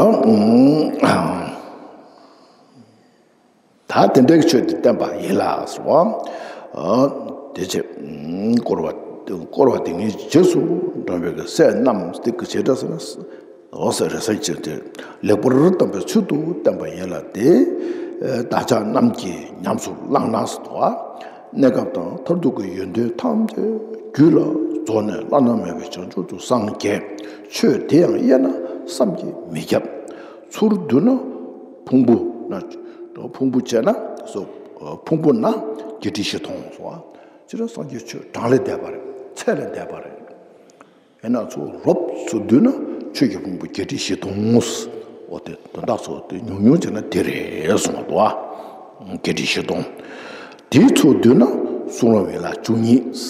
ད་དེ་འདྲའི་ཆོས་དེ་བསྟན་པ་ཡིན་ལགས་སོ། དེ་ཆེ་བསྐོར་བ་བསྐོར་བ་དེ་ཉིད་རྗེས་སུ་འགྲོ་བའི་སྲས་རྣམས་དེ་གི་བྱེ་བྲག་ཟེར་ན། འོ་ཟེར་རེ་ས་ཅན་དེ་ལེགས་པར་བསྟན་པའི་ཚུལ་དུ་བསྟན་པ་ཡིན་ལ་དེ། བདག་ཅག་རྣམས་ཀྱིས་ཉམས་སུ་བླངས་ན་ཟེར་དོ། གནས་སྐབས་དང་མཐར་ཐུག་གི་ཡོན་ཏན་ཐམས་ཅད་རྒྱུད་ལ་རྫོགས་ནས་བླ་ན་མེད་པའི་བྱང་ཆུབ་ཏུ་སངས་རྒྱས། ཆོས་དེ་ཡང་དབྱེ་ན་བསམ་གྱིས་མི་ཁྱབ། ཚུར་བསྡུ་ན་ཕུང་པོ་ན་ཕུང་པོ་བྱས་ན་སོ་ཕུང་པོ་ན་བརྒྱད་ཁྲི་བཞི་སྟོང་སོ། སྤྱིར་སངས་རྒྱས་ཆོས་གྲངས་ལས་འདས་པ་རེད། ཚད་ལས་འདས་པ་རེད། ཡིན་ན་ཚུར་རོབ་ཚུར་བསྡུས་ན་ཆོས་ཀྱི་ཕུང་པོ་བརྒྱད་ཁྲི་བཞི་སྟོང་། འོ་དེ་དོན་དག་ཚོ་དེ་ཉུང་ཉུང་བྱས་ན་དེ་རེད་གསུངས་པ་འདུག་ཨ། བརྒྱད་ཁྲི་བཞི་སྟོང་། དེའི་ཚུར་བསྡུས་ན་གསུང་རབ་ཡན་ལག་བཅུ་གཉིས།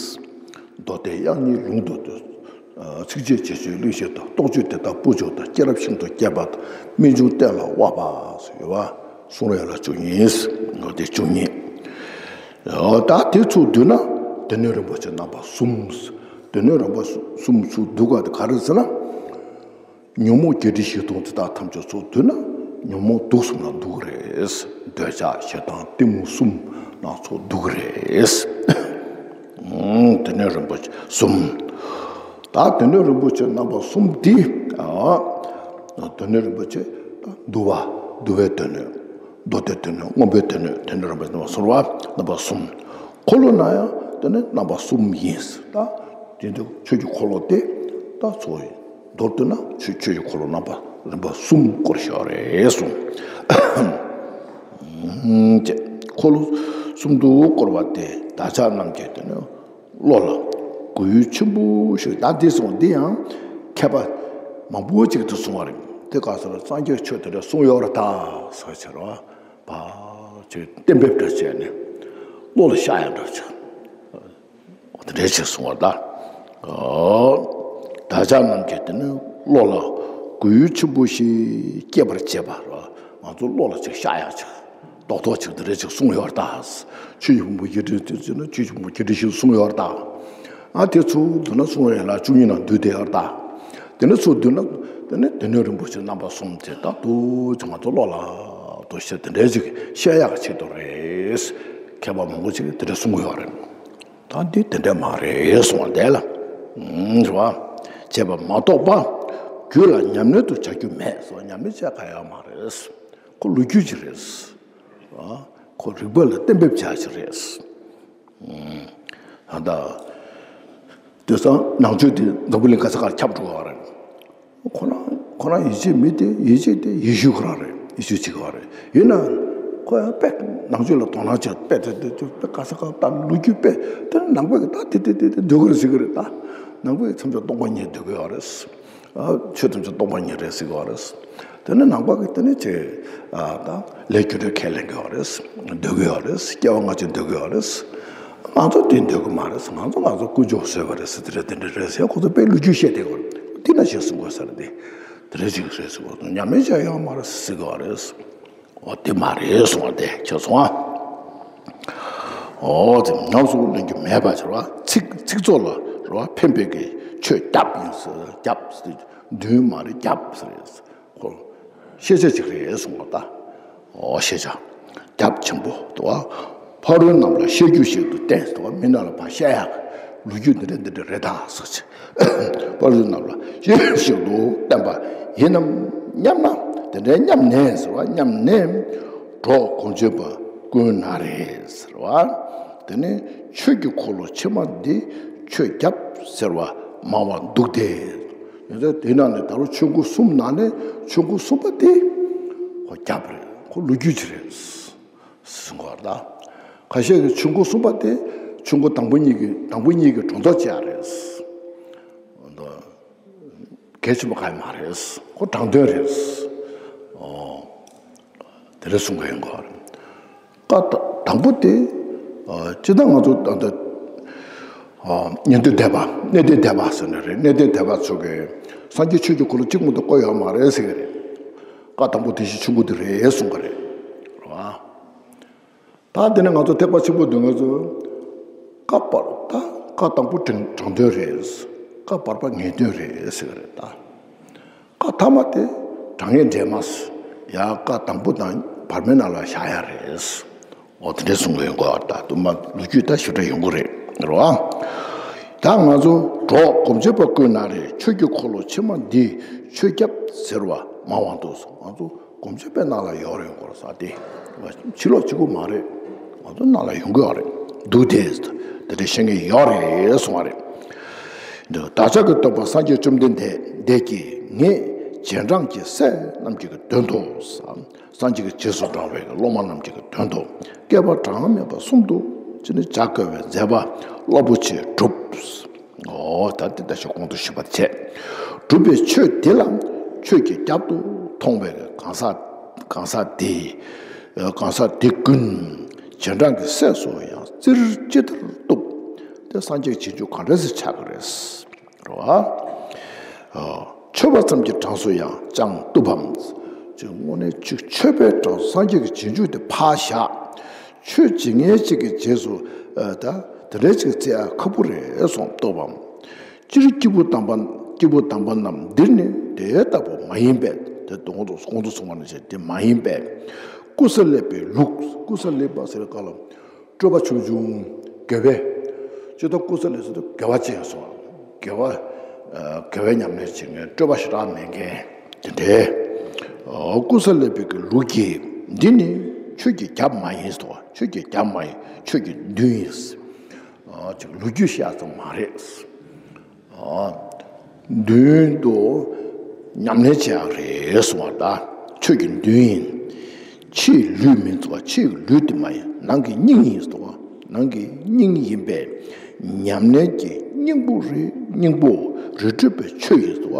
མདོ་སྡེ་དབྱངས་སྙན་ལུང་དུ་སྡོད། ཚིགས་བཅད་རྗེས་གཅོད་གླེང་གཞི་དང་རྟོགས་བརྗོད་དེ་དག་པོད་འཇོག་དང་སྐྱེས་རབས་ཤིན་ཏུ་རྒྱས་པ་དང་རྨད་བྱུང་གཏན་ལ་དབབ་པ་ཟེར་ཡོད་པ། གསུང་རབ་ཡན་ལག་བཅུ་གཉིས། འོ་དེ་བཅུ་གཉིས། ད་དེ་ཚུར་བསྡུས་ན་སྡེ་སྣོད་རིན་པོ་ཆེ་རྣམ་པ་གསུམ། སྡེ་སྣོད་རིན་པོ་གསུམ་ཚུར་བསྡུ་དགོས་དེ་ག་རེ་ཟེར་ན། ཉོན་མོངས་བརྒྱད་ཁྲི་བཞི་སྟོང་དེ་དག་ཐམས་ཅད་ཚུར་བསྡུས་ན་ཉོན་མོངས་དུག་གསུམ་ལ་འདུ་གི་རེད། འདོད་ཆགས་ཞེ་སྡང་གཏི་མུག་གསུམ་ལ་ཚུར་འདུ་གི་རེད། སྡེ་སྣོད་རིན་པོ་ཆེ་གསུམ། ད་སྡེ་སྣོད་རིན་པོ་ཆེ་རྣམ་པ་གསུམ་འདི། སྡེ་སྣོད་རིན་པོ་ཆེ་ད་འདུལ་བ་འདུལ་བའི་སྡེ་སྣོད། མདོ་སྡེ་སྡེ་སྣོད། མངོན་པའི་སྡེ་སྣོད། སྡེ་སྣོད་རིན་པོ་ཆེ་རྣམ་པ་གསུམ་རེད་བ། རྣམ་པ་གསུམ། འཁོར་ལོ་ན་ཡང་དེ་ནི་རྣམ་པ་གསུམ་ཡིན། ད་དེ་འདུག་ཆོས་ཀྱི་འཁོར་ལོ་དེ་ད་ཚོ་ཡིན། མདོར་བསྡུ་ན་ཆོས་ཆོས་ཀྱི་འཁོར་ལོ་རྣམ་པ་རིམ་པ་གསུམ་བསྐོར་བཞག་རེད་གསུངས། ཅེས་འཁོར་ལོ་གསུམ་དུ་བསྐོར་བ་དེ་བདག་ཅག་རྣམས་ཀྱི་དེ་ནི་བློ་ལ་གོ་ཡུལ་ཆེན་པོ་ཞིག་ད་འདི་སོང་འདི་ཡང་མཁས་པ་མང་པོ་ཅིག་ཏུ་གསུང་བ་རེད། དེ་ག་ས་ལ་སངས་རྒྱས་ཆོས་དེ་འདྲ་གསུངས་ཡོད་རེད་ད་ཟེར་བྱས་རོགས། བ་ཅིག་གཏན་འབེབས་འདྲ་བྱས་ནས་བློ་ལ་ཤར་ཡང་འདྲ་བྱས། འོ་དེ་འདྲའི་ཅིག་གསུང་བ་ད། ཨོ། བདག་ཅག་རྣམས་ཀྱིས་དེ་ནི་བློ་ལ་གོ་ཡུལ་ཆེན་པོ་ཞིག་སྐྱེད་པར་བྱེད་པ་རེད། ང་ཚོ་བློ་ལ་ཅིག་ཤར་ཡང་ཅིག་རྡོག་རྡོག་ཅིག་འདི་འདྲ་ཅིག་གསུངས་ཡོད་རེད་ད། ཆོས་ཀྱི་ཕུང་པོ་བརྒྱད་ཁྲི་བཞི་སྟོང་ཟེར་ན་ཆོས་ཀྱི་ཕུང་པོ་བརྒྱད་ཁྲི་བཞི་སྟོང་གསུངས་ཡོད་རེད་ད། ཨ་དེ་ཚོ་བསྡུ་ན་གསུང་རབ་ཡན་ལག་བཅུ་གཉིས་ནང་འདུས་བསྡད་ཡོད་རེད་ད། དེ་ནས་ཚུར་བསྡུ་ན་དེ་ནས་སྡེ་སྣོད་རིན་པོ་ཆེ་རྣམ་པ་གསུམ་དེ་ད་དུ་ཅིག་ང་ཚོ་བློ་ལ་དུ་ཤེས་དེ་འདྲའི་ཅིག་ཤེས་ཡག་ཆེད་དུ་རེད། མཁས་པ་མང་པོ་ཅིག་གིས་དེ་འདྲ་གསུང་གི་ཡོད་རེད། ད་འདི་དེ་འདྲ་མ་རེད་གསུང་བ་འདས་ལ། ཨུམ། རེད་བ། བྱས་པ་མ་གཏོགས་པ། རྒྱུད་ལ་ཉམས་ལེན་དུ་བྱ་རྒྱུ་མེད་སོགས་ཉམས་ལེན་བྱས་ག་ཡག་མ་རེད། ཁོ་ལོ་རྒྱུས་ཅིག་རེད། ཨ། ཁོ་རིག་པ་ལ་གཏན་འབེབས་བྱ་ཞིག་རེད། ཨུམ། ད་ལྟ། དེང་སང་ནང་ཆོས་འདི་འཛམ་བུ་གླིང་ག་ས་གར་ཁྱབ་འགྲོ་བ་རེད། ཁོ་རང་ཁོ་རང་ཡིད་ཆེས་མི་དེ་ཡིད་ཆེས་དེ་ཡེ་ཤུ་ཁོ་རང་རེད། ཡེ་ཤུ་གཅིག་པ་རེད། ཡིན་ན་ཁོ། ཁོ་ཡང་དཔེ་ནང་ཆོས་ལ་དོ་སྣང་བྱས་དཔེ་དེ་དེ་དེ་དཔེ་ག་ས་ག་ད་ལོ་རྒྱུས་དཔེ་དེ་ནང་པའི་ད་དེ་དེ་དེ་དེ་འདོད་གི་རེད་ཟེར་གི་རེད། ད་ནང་པའི་ཐམས་ཅད་སྟོང་པ་ཉིད་འདོད་གི་ཡོད་རེད། ཨ། ཆོས་ཐམས་ཅད་སྟོང་པ་ཉིད་རེད་ཟེར་གི་ཡོད་རེད། དེ་ནི་ནང་པ་གི་དེ་ནི་ཅེ། ཨ། ད་ལས་རྒྱུ་འབྲས་ཁས་ལེན་གི་ཡོད་རེད། འདོད་གི་ཡོད་རེད། སྐྱེ་བ་སྔ་ཕྱི་འདོད་གི་ཡོད་རེད། ང་ཚོ་དེ་འདོད་གི་མ་རེད། ང་ཚོ་ང་ཚོ་དཀོན་མཆོག་བཟོས་པ་རེད་ཟེར། དེ་རེད་དེ་འདྲ་རེད་ཟེར། ཁོ་ཚོ་དཔེ་ལོ་རྒྱུས་བཤད་བསྡད་གི་རེད། དེ་ན་བཤད་གསུང་དགོས་ས་རེད། དེ་དེ་རེད་ཅིག་རེད་ཟེར་གི་རེད། ཉམས་ལེན་བྱས་ཡོད་མ་རེད་ཟེར་གི་ཡོད་རེད། འོ་དེ་མ་རེད་གསུང་བ་དེ་ཁྱོད་སོང་ཨ། འོ་དེ་ཉམས་སུ་ལེན་རྒྱུ་མེད་པ་ཟེར་བ། ཚིག་ཚིག་ཚོགས་ལ་རེད་བ། ཕན་པའི་གི་ཆོས་རྒྱབ་ཡིན་ཟེར། རྒྱབ་ཟེར་འདུན་མ་རེད། རྒྱབ་ཟེར་རེད། ཁོ་ཤེས་བྱ་ཅིག་རེད་གསུང་བ་ད། འོ་ཤེས་བྱ་རྒྱབ་ཆེན་པོ་འདུག་བ། ཕ་རོལ་རྣམས་ལ་བཤད་རྒྱུ་ཞིག་ཏུ་བསྟན་ཟེར་བ། མི་རྣམས་ལ་ཕར་བཤད་ཡག་ལོ་རྒྱུས་འདི་འདྲ་འདི་འདྲ་རེད་ད་ཟེར་ཅིག་ཕ་རོལ་རྣམས་ལ་ཞེས་ཞིག་ཏུ་བསྟན་པ་ཡིན་ནམ་སྙམ་ན། དེ་འདྲའི་སྙམ་ནས་ཟེར་བ། སྙམ་ནས་གྲོགས་གོམས་བྱེད་པ་ཀུན་ན་རེ་ཟེར་བ། དེ་ནི་ཆོས་ཀྱི་འཁོར་ལོ་ཕྱི་མ་འདི་ཆོས་རྒྱབ་ཟེར་བ་མང་བ་འདུག་སྟེ། དེ་ནང་ནས་ད་རུང་ཆོས་འཁོར་གསུམ་ནང་ནས་ཆོས་འཁོར་གསུམ་པ་དེ་ཁོ་རྒྱབ་རེད། ཁོ་ལོ་རྒྱུས་ཅིག་རེད། གསུང་གི་ཡོད་རེད་ད། ཁ་ཤས་ཀྱིས་ཆོས་འཁོར་གསུམ་པ་དེ་ཆོས་འཁོར་དང་པོ་གཉིས་ཀྱི་དང་པོ་གཉིས་ཀྱི་སྒྲོ་འདོགས་བཅད་ཡ་རེད། འདི་གལ་ཆེན་པོ་གང་ཡང་མ་རེད། ཁོ་དྲང་དོན་རེད། ཨོ། དེ་འདྲ་གསུང་གི་ཡོད་རེད། བཀའ་དང་པོ་དེ། ཨ། སྤྱིར་བཏང་ང་ཚོ་ད་ལྟ། ཨ། ཉན་ཐོས་སྡེ་པ། གནས་བརྟན་སྡེ་པ་ཟེར་ནི་རེད། གནས་བརྟན་སྡེ་པ་ཚོ་གིས་སངས་རྒྱས་ཆོས་ཀྱི་འཁོར་ལོ་གཅིག་མ་གཏོགས་བསྐོར་ཡོད་མ་རེད་ཟེར་གི་རེད། བཀའ་དང་པོ་དེ་བཞིན་ཆོས་འཁོར་དེ་རེད་གསུང་གི་རེད། རེད་བ། ད་དེ་ནས་ང་ཚོ་ཐེག་པ་ཆེན་པོ་སྡོད་མཁན་ཚོ། བཀའ་བར་ད་བཀའ་དང་པོ་དྲང་དྲང་དོན་རེད། བཀའ་བར་པ་ངེས་དོན་རེད་ཟེར་གི་རེད་ད། བཀའ་ཐ་མ་དེ་དྲང་ངེས་འབྲེལ་མ་ཟེར། ཡ། བཀའ་དང་པོ་དང་བར་མའི་ནང་ལ་བཞག་ཡ་རེད། འོ་དེ་འདྲ་གསུང་གི་ཡོང་གི་ཡོད་རེད་ད། དུ་མ་ལོ་རྒྱུས་ད་ཞིབ་ཕྲ་ཡོང་གི་རེད། རེད་བ། ད་ང་ཚོ་གྲོགས་གོམས་བྱེད་པ་ཀུན་ན་རེ། ཆོས་ཀྱི་འཁོར་ལོ་ཕྱི་མ་འདི་ཆོས་རྒྱབ་ཟེར་བ་མང་བ་འདུག་ང་ཚོ་གོམས་བྱེད་པའི་ནང་ལ་ཡོད་རེད་གོ་ས་དེ། ཕྱི་ལོགས་གཅིག་པུ་མ་རེད། ང་ཚོ་ནང་ལ་ཡོང་གི་ཡོད་རེད། འདུག་སྟེ། དེ་འདྲ་བཤད་མཁན་ཡོད་རེད་གསུང་བ་རེད། འདི་བདག་ཅག་གི་སྟོན་པ་སངས་རྒྱས་བཅོམ་ལྡན་འདས་འདས་ཀྱིས། ངས་རྗེས་འབྲང་གི་སྲས་རྣམས་ཀྱི་དོན་དུ། སངས་རྒྱས་ཀྱི་རྗེས་སུ་འབྲང་བའི་སློབ་མ་རྣམས་ཀྱི་དོན་དུ། བསྐལ་པ་གྲངས་མེད་པ་གསུམ་དུ་ཅི་ནས་བྱ་དཀའ་བའི་མཛད་པ་རླབས་པོ་ཆེ་བསྒྲུབས། འོ་ད་དེ་ད་ཞག་གོང་དུ་ཞུས་པ་བྱས། བསྒྲུབས་པའི་ཆོས་འདི་ལ་ཆོས་ཀྱི་རྒྱབ་ཏུ་མཐོང་བའི་གང་ཟག་གང་ཟག་དེ། གང་ཟག་དེ་ཀུན་རྗེས་འབྲང་གི་སྲས་སུ་ཡང་བརྩིར་ཅི་ལྟར་བཏུབ། དེ་སངས་རྒྱས་རྗེས་འཇུག་ག་འདྲ་ཟེར་ཆགས་ཀྱི་རེད། རེད་བ། ཆོད་པ་ཙམ་གྱི་གྲངས་སུ་ཡང་བཅང་བཏུབ་བམ། ཅིག་དངོས་གནས་ཅིག་ཆོད་པའི་གྲངས་སུ་སངས་རྒྱས་ཀྱི་རྗེས་འཇུག་དེ་ཕར་བཞག་ཆོས་བྱེད་མཁན་ཅིག་གི་རྗེས་སུ། ཨ། ད་དེ་འདྲ་ཅིག་བརྩི་ཡ་ཁག་པོ་རེད་གསུངས་བཏུབ་བམ། སྤྱིར་སྐྱེས་བུ་དམ་པ། སྐྱེས་བུ་དམ་པ་རྣམས་འདིར་ནི་དེ་ལྟ་བུ་མ་ཡིན་པས། དེ་གོང་དུ་གོང་དུ་གསུངས་པ་ནང་བཞིན་དེ་མ་ཡིན་པས། ཀུ་ས་ལི་པའི་ལུགས། ཀུ་ས་ལི་པ་ཟེར་ག་ལ། སྤྲོས་པ་ཆུང་ཆུང་། དགེ་བའི། སྤྱིར་བཏང་ཀུ་ས་ལི་ཟེར་དུས་དགེ་བ་ཅན་སོགས། དགེ་བ། ཨ། དགེ་བའི་ཉམས་ལེན་བྱེད་མཁན། སྤྲོས་པ་ཞེ་དྲག་མེད་མཁན། དེ་འདྲའི། ཨ། ཀུ་ས་ལི་པའི་གི་ལུགས་ཀྱིས། འདི་ནི་ཆོས་ཀྱི་རྒྱབ་མ་ཡིན་ཟེར་བ། ཆོས་ཀྱི་རྒྱབ་མ་ཡིན། ཆོས་ཀྱི་མདུན་ཡིན། ཨ། ཅིག་ལོ་རྒྱུས་བཤད་ཙམ་མ་རེད། ཨ། མདུན་དུ་ཉམས་ལེན་བྱེད་ཡག་རེད་གསུང་བ་ད། ཆོས་ཀྱི་མདུན་ཡིན། ཕྱིའི་ལུས་མིན་ཟེར་བ། ཕྱིའི་ལུས་དེ་མ་ཡིན། ནང་གི་སྙིང་ཡིན་ཟེར་བ། ནང་གི་སྙིང་ཡིན་པས། ཉམས་ལེན་གྱི་སྙིང་པོ་རི། སྙིང་པོ་རི་ཁྲོད་པའི་ཆོས་ཡིན་ཟེར་བ།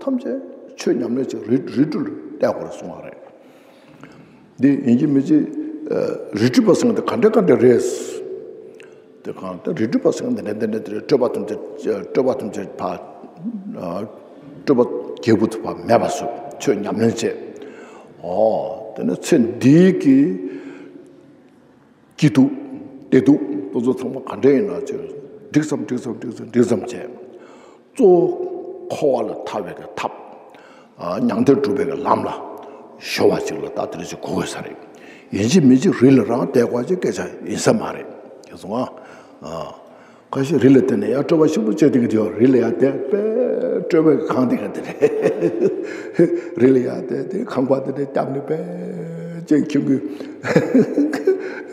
ཐམས་ཅད་ཆོས་ཉམས་ལེན་བྱེད་རི། རི་ཁྲོད་ལ་བལྟ་དགོས་རེད་གསུང་བ་རེད། འདི་ཡིན་གཅིག་མིན་གཅིག་ཨ། རི་ཁྲོད་པ་ཟེར་མཁན་དེ་ག་འདྲ་ག་འདྲ་རེད། དེ་གང་ལྟར་རི་ཁྲོད་པ་ཟེར་མཁན་དེ་འདྲ་འདི་འདྲ་དེ་རེད། སྤྲོས་པ་ཐམས་ཅད། སྤྲོས་པ་ཐམས་ཅད་ཕར། ཨ། སྤྲོས་པ་རྒྱལ་པོ་དེ་ཕར་མེད་པ་བཟོ། ཆོས་ཉམས་ལེན་བྱེད། ཨོ། དེ་ནས་ཚེ་འདིའི་གི་སྐྱིད་སྡུག་བདེ་སྡུག་དེ་ཚོ་ཚང་མ་ག་འདྲ་ཡིན་ན་ཅིག་འགྲིག་ཙམ་འགྲིག་ཙམ་འགྲིག་ཙམ་འགྲིག་ཙམ་བྱས། གཙོ་བོ་འཁོར་བ་ལས་ཐར་བའི་གི་ཐབས། ཨ། མྱང་འདས་སྒྲུབ་པའི་གི་ལམ་ལ་གཞོལ་བ་ཅིག་ལ་ད་དེ་འདྲ་ཅིག་གོ་དགོས་ས་རེད། ཡིན་གཅིག་མིན་གཅིག་རི་ལ་རང་བསྡད་དགོས་ཀྱི་སྐད་ཆ་ཡིན་ས་མ་རེད། ཡིན་སོང་ཨ། ཨ། ཁ་ཤས་རི་ལ་བསྡད་ནས་ཡར་སྤྲོས་པ་ཞིབ་པོ་བྱས་བསྡད་ཀྱི་འདུག་རི་ལ་ཡར་བསྡད་པས་སྤྲོས་པས་གང་བསྡད་ཀྱི་འདི་རེད། རི་ལ་ཡར་བསྡད་དེ་ཁང་པ་འདི་འདྲ་བརྒྱབ་ནས་པས་ཅིག་ཁྱིམ་གྱི་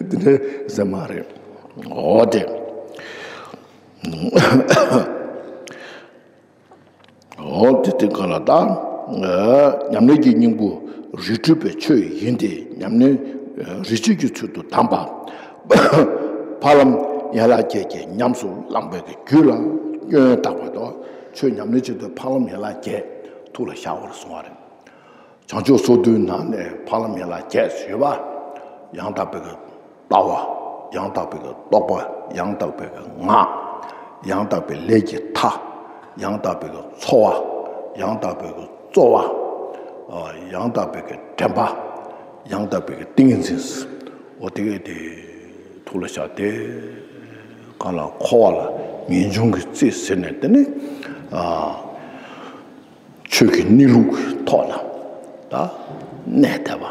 འདི་འདྲ་ཟེར་མ་རེད། འོ་དེ། འོ་དེ་དེ་ག་ལ་ད། ཉམས་ལེན་གྱི་སྙིང་པོ་རི་ཁྲོད་པའི་ཆོས་ཡིན་ཏེ། ཉམས་ལེན་ རིག་བྱེད་ཀྱི་ཚུལ་དུ་གདམས་པ། ཕ་ལམ་ཡན་ལག་བརྒྱད་ཀྱིས་ཉམས་སུ་བླངས་པའི་རྒྱུད་ལ་སྐྱོན་བཏགས་པ་དང་། ཆོས་ཉམས་ལེན་ཆེད་དུ་ཕ་ལམ་ཡན་ལག་བརྒྱད་ཐུགས་ལ་བཞག་པར་གསུངས་པ་རེད། བྱང་ཆུབ་སོ་བདུན་ནང་ནས་ཕ་ལམ་ཡན་ལག་བརྒྱད་ཡོད་པ། ཡང་དག་པའི་གི་ལྟ་བ། ཡང་དག་པའི་གི་རྟོག་པ། ཡང་དག་པའི་གི་ངག་ཡང་དག་པའི་ལས་ཀྱི་མཐའ། ཡང་དག་པའི་གི་འཚོ་བ། ཡང་དག་པའི་གི་རྩོལ་བ། ཡང་དག་པའི་གི་དྲན་པ། ཡང་དག་པའི་གི་ཏིང་ངེ་འཛིན། འོ་དེ་གི་དེ་ཐུགས་ལ་བཞག་སྟེ། གང་ལ་འཁོར་བ་ལ་ངེས་འབྱུང་གི་རྩིས་ཟིན་ནས། དེ་ནི་ཆོས་ཀྱི་གནས་ལུགས་ཐོག་ལ་ད་གནས་བསྡད་པ།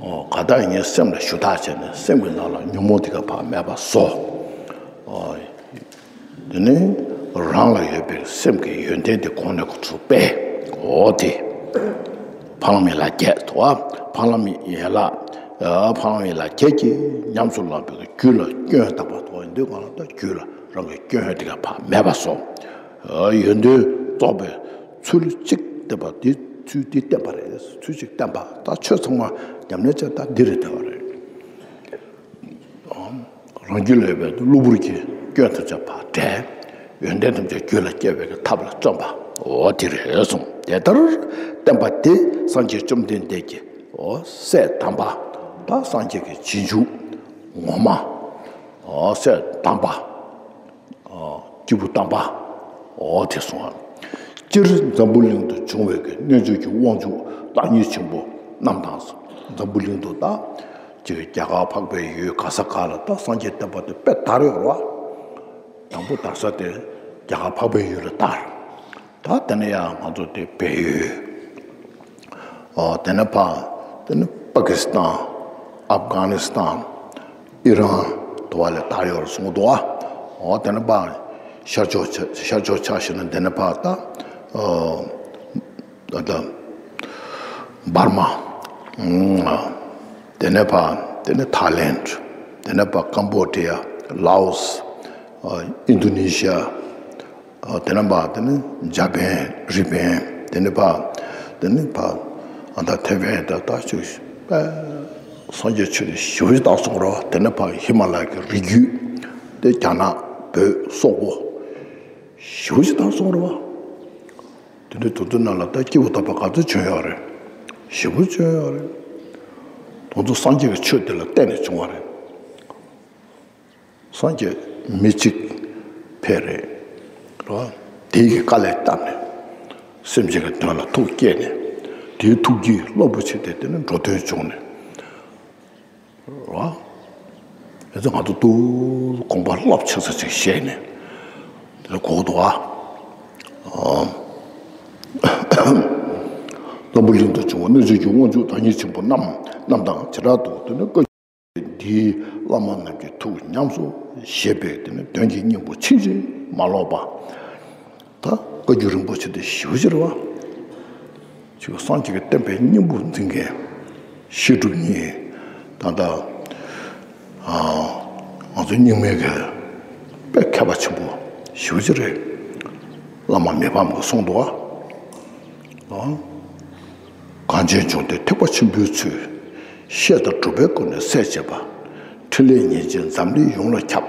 ཨོ། ག་ད་ངའི་སེམས་ལ་ཞུ་དག་བྱས་ནས་སེམས་ཀྱི་ནང་ལ་ཉོན་མོངས་དེ་ག་ཕར་མེད་པ་བཟོ། ཨོ། དེ་ནས་རང་ལ་ཡོད་པའི་སེམས་ཀྱི་ཡོན་ཏན་དེ་གོང་ནས་འགོ་ཚུགས་པས། ཨོ་དེ། ཕ་ལམ་ཡན་ལག་བརྒྱད་དོ། ཕ་ལམ་ཡན་ལག་ཕ་ལམ་ཡན་ལག་བརྒྱད་ཀྱིས་ཉམས་སུ་བླངས་པའི་རྒྱུད་ལ་སྐྱོན་བཏགས་པ་དོ། ཡིན་དུས་གང་ལ་ད་རྒྱུད་ལ་རང་གི་སྐྱོན་དེ་ག་ཕར་མེད་པ་བཟོ། ཡོན་ཏན་རྫོགས་པའི་ཚུལ་གཅིག་བསྟན་པ་དེ། ཚུལ་དེ་བསྟན་པ་རེད། ཚུལ་གཅིག་བསྟན་པ། ད་ཆོས་ཚང་མ་ཉམས་ལེན་བྱས། ད་འདི་རེད་བསྟན་པ་རེད། རང་རྒྱུད་ལ་ཡོད་པའི་གློ་བུར་གྱི་སྐྱོན་ཐམས་ཅད་ཕར་བྲལ། ཡོན་ཏན་ཐམས་ཅད་རྒྱུད་ལ་སྐྱེ་བའི་གི་ཐབས་ལ་བརྩོན་པ། འོ་དེ་རེད་གསུངས། དེ་ལྟར་བསྟན་པ་དེ་སངས་རྒྱས་བཅོམ་ལྡན་འདས་ཀྱི། འོ། སྲས་དམ་པ། ད་སངས་རྒྱས་ཀྱི་རྗེས་འཇུག་ངོ་མ། འོ། སྲས་དམ་པ། སྐྱེས་བུ་དམ་པ། འོ་དེ་གསུངས་པ། སྤྱིར་འཛམ་བུ་གླིང་དུ་བྱུང་བའི་གི་རྣལ་འབྱོར་གྱི་དབང་ཕྱུག་བདག་ཉིད་ཆེན་པོ་རྣམས་དང་། འཛམ་བུ་གླིང་དུ་ད་ཅིག་རྒྱ་གར་འཕགས་པའི་ཡུལ་ག་ས་ག་ལ་ད་སངས་རྒྱས་བསྟན་པ་དེ་དཔེ་དར་ཡོད་རེད་བ། དང་པོ་དར་ས་དེ་རྒྱ་གར་འཕགས་པའི་ཡུལ་ལ་དར། ད་དེ་ནས་ཡང་ང་ཚོ་དེ་བལ་ཡུལ། ཨོ། དེ་ནས་ཕར། དེ་ནས་པ་ཀི་སི་ཐན། ཨབ་གྷ་ནི་སི་ཐན། ཨི་རན། དུ་བ་ལས་དར་ཡོད་རེད་གསུངས་འདུག་ཨ། ཨོ། དེ་ནས་ཕར་ཤར་ཕྱོགས་ཆ། ཤར་ཕྱོགས་ཆ་བཞག་ན་དེ་ནས་ཕར་ད། ཨོ། ད་ད་འབར་མ། ཨང་། དེ་ནས་ཕར། དེ་ནས་ཐའི་ལེནཌ། དེ་ནས་ཕར་ཀམ་བོ་ཌི་ཡ། ལའོ་སི། ཨ། ཨིན་དོ་ནེ་ཤི་ཡ། ཨ། དེ་ནས་ཕར། དེ་ནས་ཇ་པན། རི་པན། དེ་ནས་ཕར། དེ་ནས་ཕར། ཨ། ད་ཐེ་ཝན། ད་ད་ཅིག་པས། སངས་རྒྱས་ཆོས་དེ་ཞེ་པོ་ཅིག་དར་སོང་རེད་བ། དེ་ནས་ཕར་ཧི་མ་ལ་ཡ་གི་རི་རྒྱུད། དེ་རྒྱ་ནག་བོད་སོག་པོ་ཞེ་པོ་ཅིག་དར་སོང་རེད་བ། དེ་འདྲའི་དུས་ཚོད་ནང་ལ་ད་སྐྱེས་བུ་དམ་པ་ག་ཚོད་བྱོན་ཡོད་རེད། ཞེ་པོ་བྱོན་ཡོད་རེད། དེ་ཚོ་སངས་རྒྱས་ཀྱི་ཆོས་དེ་ལ་བརྟེན་ནས་བྱུང་བ་རེད། སངས་རྒྱས་མི་གཅིག་ཕེབས་རེད། རེད་བ། དེའི་གི་བཀའ་ལས་བཏབ་ནས། སེམས་ཅན་གྱི་དོན་ལ་ཐུགས་བསྐྱེད་ནས། དེའི་ཐུགས་རྒྱུད་རླབས་པོ་ཆེ་དེ་དེ་ནས་འགྲོ་དོན་བྱུང་ནས། རེད་བ། ཨེ་ཙི། ང་ཚོ་ཏུ་དགོངས་པ་རླབས་ཆེ་ས་ཅིག་བཞེས་ནས་དེ་ལ་གོ་འདུག་ཨ། ཨོ། འཛམ་བུ་གླིང་དུ་བྱུང་བ་རྣལ་འབྱོར་གྱི་དབང་ཕྱུག་བདག་ཉིད་ཆེན་པོ་རྣམས། རྣམས་དང་བྱེ་བྲག་ཏུ་དེ་ནི་བཀའ་འདིའི་བླ་མ་རྣམས་ཀྱི་ཐུགས་ཉམས་སུ་བཞེས་པའི་དེ་ནི་དོན་གྱི་སྙིང་པོ་ཕྱིན་ཅི་མ་ལོག་པ། ད་བཀའ་བརྒྱུད་རིན་པོ་ཆེ་དེ་ཞེ་པོ་ཅིག་རེད་བ། ཅིག་སངས་རྒྱས་ཀྱི་བསྟན་པའི་སྙིང་པོ་འཛིན་མཁན་བཤད་སྒྲུབ་གཉིས། ད་ལྟ་ང་ཚོ་རྙིང་མའི་གི་དཔེ་མཁས་པ་ཆེན་པོ་ཞེ་པོ་ཅིག་རེད། བླ་མ་མི་ཕམ་གྱིས་གསུངས་འདུག་ཨ། གངས་ཅན་ལྗོངས་འདིར་ཐེག་པ་ཆེན་པོའི་ཚུལ། བཤད་དང་སྒྲུབ་པའི་སྒོ་ནས་སྲས་བཅས་པ། ཕྲིན་ལས་ཉིན་བྱེད་འཛམ་གླིང་ཡོངས་ལ་ཁྱབ།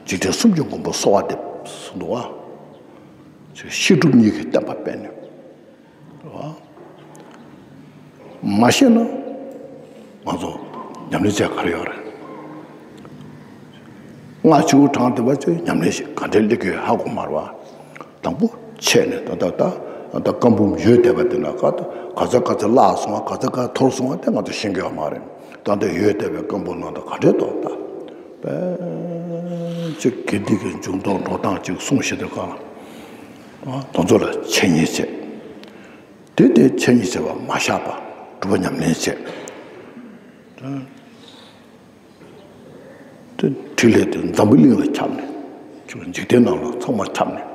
འཇིག་རྟེན་གསུམ་གྱི་མགོན་པོ་གསོལ་བ་འདེབས་གསུངས་འདུག་ཨ། བཤད་སྒྲུབ་གཉིས་ཀྱི་བསྟན་པ་སྤེལ་ནས། མ་ཤེས་ན་ང་ཚོ་ཉམས་ལེན་བྱས་ག་རེ་ཡོད་རེད། སྔགས་ཆུ་བོ་བགྲངས་བསྡད་པ་ཅིག་ཉམས་ལེན་ཞིག་ག་འདྲས་སླེབས་ཀྱི་ཡོད་ཧ་གོ་མ་རེད་བ། དང་པོ་ཆད་ནས་ད་ལྟ་ད་ད་བཀའ་འབུམ་ཡོད་བསྡད་པ་དེ་ན་ག་ད་ག་ཚོད་ག་ཚོད་བརླག་སོང་བ། ག་ཚོད་ག་ཚོད་འཐོར་སོང་བ་དེ་ང་ཚོ་ཤེས་ཀྱི་ཡོད་མ་རེད། ད་ལྟ་ཡོད་བསྡད་པའི་བཀའ་འབུམ་ནང་ད་ག་འདྲས་འདུག་ད་དཔེ་ཅིག་དགེ་སྡིག་གི་འབྱུང་ལྡོག་འགྲོ་སྟངས་ཅིག་གསུངས་བཞག་དུས་ག་ལ། དེ་ཚོ་ལ་འཆད་ཉན་བྱས། དེ་དེ་འཆད་ཉན་བྱས་པ་མ་བཞག་པ། སྒྲུབ་པ་ཉམས་ལེན་བྱས། དེ་ཕྲིན་ལས་དེ་འཛམ་བུ་གླིང་ལ་ཁྱབ་ནས། འཇིག་རྟེན་ནང་ལ་ཚང་མར་ཁྱབ་ནས།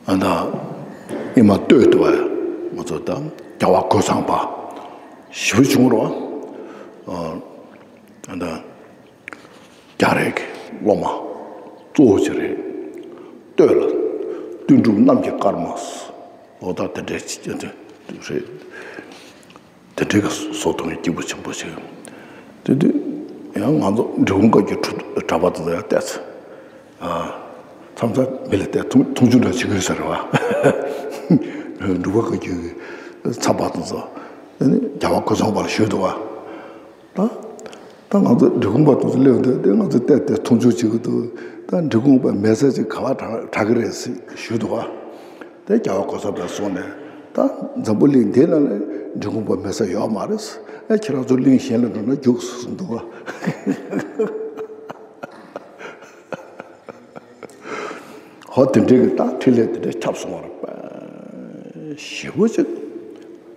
ཨ་ད་ཨེ་མ་ལྟོས་དུ་བ་ང་ཚོ་ད་རྒྱལ་བ་རྒོད་ཚང་པ་ཞེ་པོ་བྱུང་རོགས། ཨ་ད། རྒྱ་རས་ཀྱི་སློབ་མ་གཙོ་བོ་ཅིག་རེད། སྟོད་ལ་དོན་གྲུབ་གནམ་གྱི་སྐར་མ། འོ་ད་དེ་འདྲའི་ཅིག་ཅིག་ རེད། དེ་འདྲའི་གི་བཟོ་ཐུབ་མཁན་སྐྱིད་པོ་ཆེན་པོ་ཞིག་དེ་དུས་ཡང་ང་ཚོ་འབྲི་གུང་བཀའ་བརྒྱུད་གྲྭ་པ་དེ་ཚོ་ཡང་བལྟས་ཚེ། མཚམས་མཚམས་མི་ལ་བལྟས་མཐོང་མཐོང་ཆུང་འདྲ་བྱེད་ཀྱི་ཡོད་ས་རེད་བ། འབྲི་གུང་བཀའ་བརྒྱུད་ཀྱི་མཚམས་པ་དེ་ཚོ་རྒྱལ་བ་གོས་ཚང་པ་ལ་ཞུས་འདུག་བ། ད། ད་ང་ཚོ་འབྲི་གུང་པ་དེ་ཚོ་སླེབས་འདུག་དེ་ང་ཚོ་བལྟས་ཏེ་མཐོང་ཆུང་བྱེད་ཀྱི་འདུག་ད་འབྲི་གུང་པ་མེད་ས་ཅིག་ག་པར་གྲགས་གྲགས་ཀྱི་རེད་ཟེར་ཞུས་འདུག་བ། དེ་རྒྱལ་བ་གོས་ཚང་པས་གསུངས་ནས། ད་འཛམ་བུ་གླིང་འདི་ནང་ལ་འབྲི་གུང་པ་མེད་ས་ཡོད་མ་རེད། ཨ་ཁྱེད་རང་ཚོ་གླིང་གཞན་ལ་འགྲོ་ན་རྒྱུགས་གསུངས་འདུག་བ། ཧོ་དེ་འདྲའི་གི་ད་འཕྲིན་ལས་དེ་འདྲ་ཁྱབ་སོང་བ་རེད། ཞེ་པོ་ཅིག་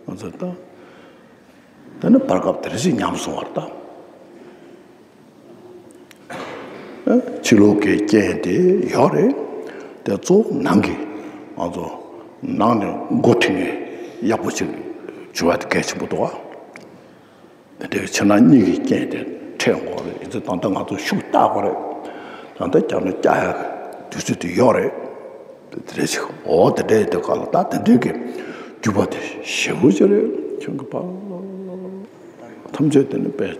ང་ཚོ་ད། དེ་ནི་བར་སྐབས་དེ་རེ་ཞིག་ཉམས་སོང་བར་ད། ཕྱི་ལོགས་ཀྱི་རྐྱེན་དེ་ཡོད་རེད། དེ་གཙོ་བོ་ནང་གི་ང་ཚོ་ནང་ནས་འགོ་ཁྲིད་ནས་ཡག་པོ་ཅིག་བྱུང་བ་དེ་གལ་ཆེན་པོ་འདུག་ཨ། དེ་འདྲའི་ཕྱི་ནང་གཉིས་ཀྱི་རྐྱེན་དེ་འཕྲད་འོང་བ་རེད། ཡིན་ཙང་ད་ལྟ་ང་ཚོ་ཤུགས་བཏགས་དགོས་རེད། ད་ལྟ་རྒྱབ་ནས་བཀྱག་ཡག་གི་དུས་ཚོད་དེ་ཡོད་རེད། དེ་རེད་ཅིག་འོ་དེ་འདྲའི་དེ་ག་ལ་ད་དེ་འདྲའི་གི་རྒྱུ་བ་དེ་ཞེ་པོ་ཅིག་རེད། ཁྱོད་ཀྱི་པ་ཐམས་ཅད་དེ་ནི་པས་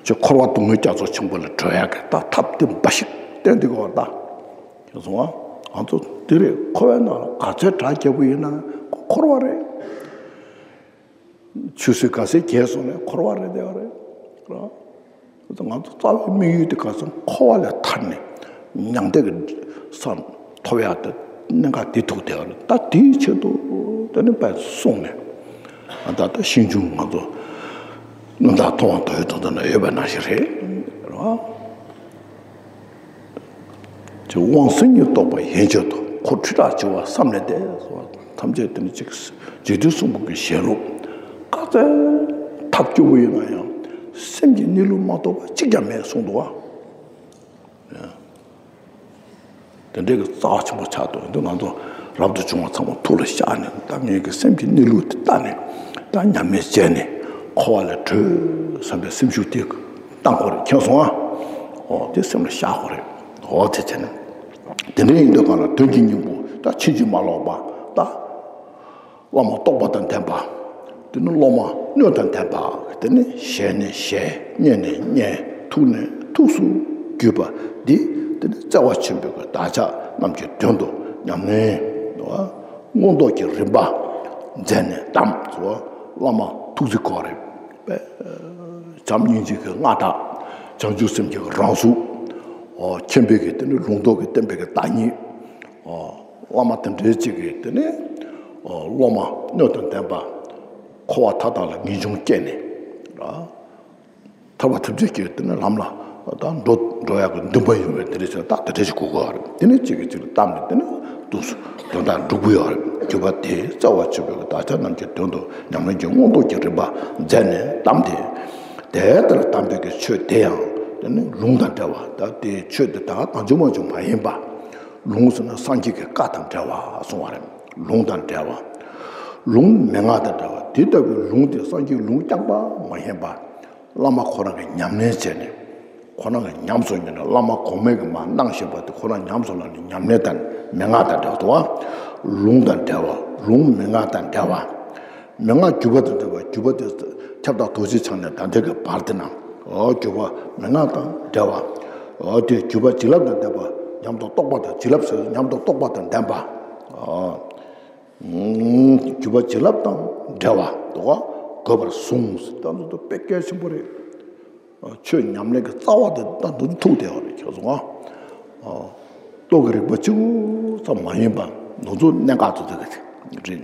ཅིག་འཁོར་བ་སྡུག་བསྔལ་རྒྱ་མཚོ་ཆེན་པོ་ལས་གྲོལ་ཡག་གི་ད་ཐབས་དེ་འབའ་ཞིག་བསྟན་དེ་གོ་ད། ཁྱོད་སོང་ང་ཚོ་དེ་རེད། འཁོར་བའི་ནང་ལ་ག་ཚོད་དྲག་རྒྱབ་པ་ཡིན་ན་འཁོར་བ་རེད། ཆུད་ཟོས་ག་ཚོད་རྒྱས་སོང་ནས་འཁོར་བ་རེད་བསྡད་པ་རེད། ར། ང་ཚོ་རྩ་བའི་དམིགས་ཡུལ་དེ་ག་ཚོད་འཁོར་བ་ལས་ཐར་ནས་མྱང་འདས་ཀྱི་ས་ཐོབ་ཡག་དེ་གནད་འགག་དེ་ཐུག་བསྡད་པ་རེད། ད་དེའི་ཆེད་དུ་དེ་ནི་དཔེ་གསུངས་ནས་ད་ལྟ་ཤིང་ཆུང་ང་ཚོ་གནམ་བདག་མཐོང་བ་དོ་ཡི་དོན་དུ་ན་ཡོད་པ་ནང་བཞིན་རེད། ར། དབང་བསམ་གྱིས་རྟོགས་པ་ཡན་ཆད་དོ། འཁོར་ཁྲི་ཕྲག་བྱེ་བ་བསམ་ལས་འདས། ཐམས་ཅད་དེ་ནི་གཅིག་རྗེ་བཙུན་གསུམ་པོ་གི་ཞལ་སློབ། བཀའ་སྩལ་ཐབས་སྐྱོ་པོ་ཡིན་ན་ཡང་སེམས་ཀྱི་གནས་ལུགས་མ་རྟོགས་པ་གཅིག་ཀྱང་མེད་གསུངས་འདུག་བ། དེ་འདྲའི་གི་རྩ་བ་ཆེན་པོ་ཆགས་འདུག་འདི་ང་ཚོ་རབ་ཏུ་བྱུང་བ་ཚང་མ་ཐུགས་ལ་བཞག་ནས་ད་ངེད་ཀྱི་སེམས་ཀྱི་གནས་ལུགས་དེ་ལྟ་ནས་ད་ཉམས་ལེན་བྱས་ནས་འཁོར་བ་ལས་གྲོལ་བསམ་པའི་སེམས་ཤུགས་དེ་བཏང་དགོས་རེད། མཁྱེན་སོང་ཨ། འོ་དེ་སེམས་ལ་བཞག་དགོས་རེད། འོ་དེ་བྱས་ནས་དེ་འདྲ་ཡིན་དུས་གང་ལ་དོན་གྱི་སྙིང་པོ་ད་ཕྱིན་ཅི་མ་ལོག་པ་ད། བླ་མ་རྟོགས་པ་དང་ལྡན་པ། དེ་ནི་སློབ་མ་སྣོད་དང་ལྡན་པ། དེ་ནི་ཞལ་ནས་ཞལ། སྙན་ནས་སྙན། ཐུགས་ནས་ཐུགས་སུ་བརྒྱུད་པ་འདི་དེ་ནི་བརྩེ་བ་ཆེན་པོའི་གི་བདག་ཅག་རྣམས་ཀྱི་དོན་དུ་ཉམས་ལེན་མངོན་རྟོགས་ཀྱི་རིམ་པ་མཛད་ནས་གདམས་སོ། བླ་མ་ཐུགས་རྗེ་ཁོ་རེ་བྱམས་སྙིང་རྗེ་གི་མངའ་བདག་བྱང་ཆུབ་སེམས་ཀྱི་རང་གཟུགས། མཁྱེན་པའི་གི་དེ་ནི་ལུང་རྟོགས་ཀྱི་བསྟན་པའི་གི་བདག་ཉིད། བླ་མ་དེ་འདྲའི་གཅིག་གིས་དེ་ནས་སློབ་མ་སྣོད་དང་ལྡན་པ་འཁོར་བ་མཐའ་དག་ལ་ངེས་འབྱུང་སྐྱེས་ནས་ཐར་པ་ཐམས་ཅད་ཀྱི་དེ་ནས་ལམ་ལ་ད་འགྲོ་འགྲོ་ཡག་གི་འདུན་པ་ཡོང་བའི་དེ་འདྲའི་ཆེད་ད་དེ་འདྲའི་ཞིག་དགོས་དགོས་པ་རེད། དེ་ནས་གཅིག་གིས་གཅིག་ལ་བལྟམས་ནས་དེ་ནས་དུས་སུ་དོན་དག་འགྲུབ་ཀྱི་ཡོད་རེད། གྱུར་པ་དེ་རྩ་བ་ཆེན་པོའི་བདག་ཅག་རྣམས་ཀྱི་དོན་དུ་ཉམས་ལེན་གྱི་མངོན་རྟོགས་ཀྱི་རིམ་པ་མཛད་ནས་གདམས་ཏེ། དེ་ལྟར་གདམས་པའི་གི་ཆོས་དེ་ཡང་དེ་ནི་ལུང་དང་འབྲེལ་བ་ད་དེ་ཆོས་དེ་དག་དང་བྱུང་མ་བྱུང་མ་ཡིན་པ། ལུང་ཟེར་ན་སངས་རྒྱས་ཀྱི་བཀའ་དང་འབྲེལ་བ་གསུང་བ་རེད། ལུང་དང་འབྲེལ་བ། ལུང་མན་ངག་དང་འབྲེལ་བ་དེ་ལྟ་བུའི་ལུང་དེ་སངས་རྒྱས་ལུང་རྐྱང་པ་མ་ཡིན་པ། བླ་མ་ཁོ་རང་གིས་ཉམས་ལེན་བྱས་ནས་ཁོ་རང་གིས་ཉམས་སུ་མྱོང་ནས་བླ་མ་གོང་མས་ཀྱིས་མར་གནང་བཞིན་པ་དེ་ཁོ་རང་ཉམས་སུ་བླངས་ནས་ཉམས་ལེན་དང་མན་ངག་དང་འབྲེལ་བ་འདུག་བ། ལུང་དང་འབྲེལ་བ། ལུང་མན་ངག་དང་འབྲེལ་བ། མན་ངག་བརྒྱུད་པ་དང་འབྲེལ་བ། བརྒྱུད་པ་དེ་ཁྱབ་བདག་རྡོ་རྗེ་འཆང་ནས་ད་ལྟའི་གི་བར་དེ་ན། འོ་བརྒྱུད་པ་མན་ངག་དང་འབྲེལ་བ། འོ་དེ་བརྒྱུད་པ་བྱིན་རླབས་དང་ལྡན་པ། ཉམས་རྟོགས་རྟོགས་པ་དང་བྱིན་རླབས་ཟེར་ཉམས་རྟོགས་རྟོགས་པ་དང་ལྡན་པ། འོ། བརྒྱུད་པ་བྱིན་རླབས་དང་འབྲེལ་བ་འདུག་ག་དགོས་པར་གཟུང་ཟེར་ད་ཚོ་དཔེ་གལ་ཆེན་པོ་རེད། ཆོས་ཉམས་ལེན་གྱི་རྩ་བ་དེ་ད་འདུག་ཐུག་བསྡད་པ་རེད། ཁྱོད་ཚོ་ང་། རྟོག་གི་རིག་པ་གཅིག་པུ་ཙམ་མ་ཡིན་པ་ནོར་འཛུགས་གནད་འགག་ཚོ་དེ་ག་རེད།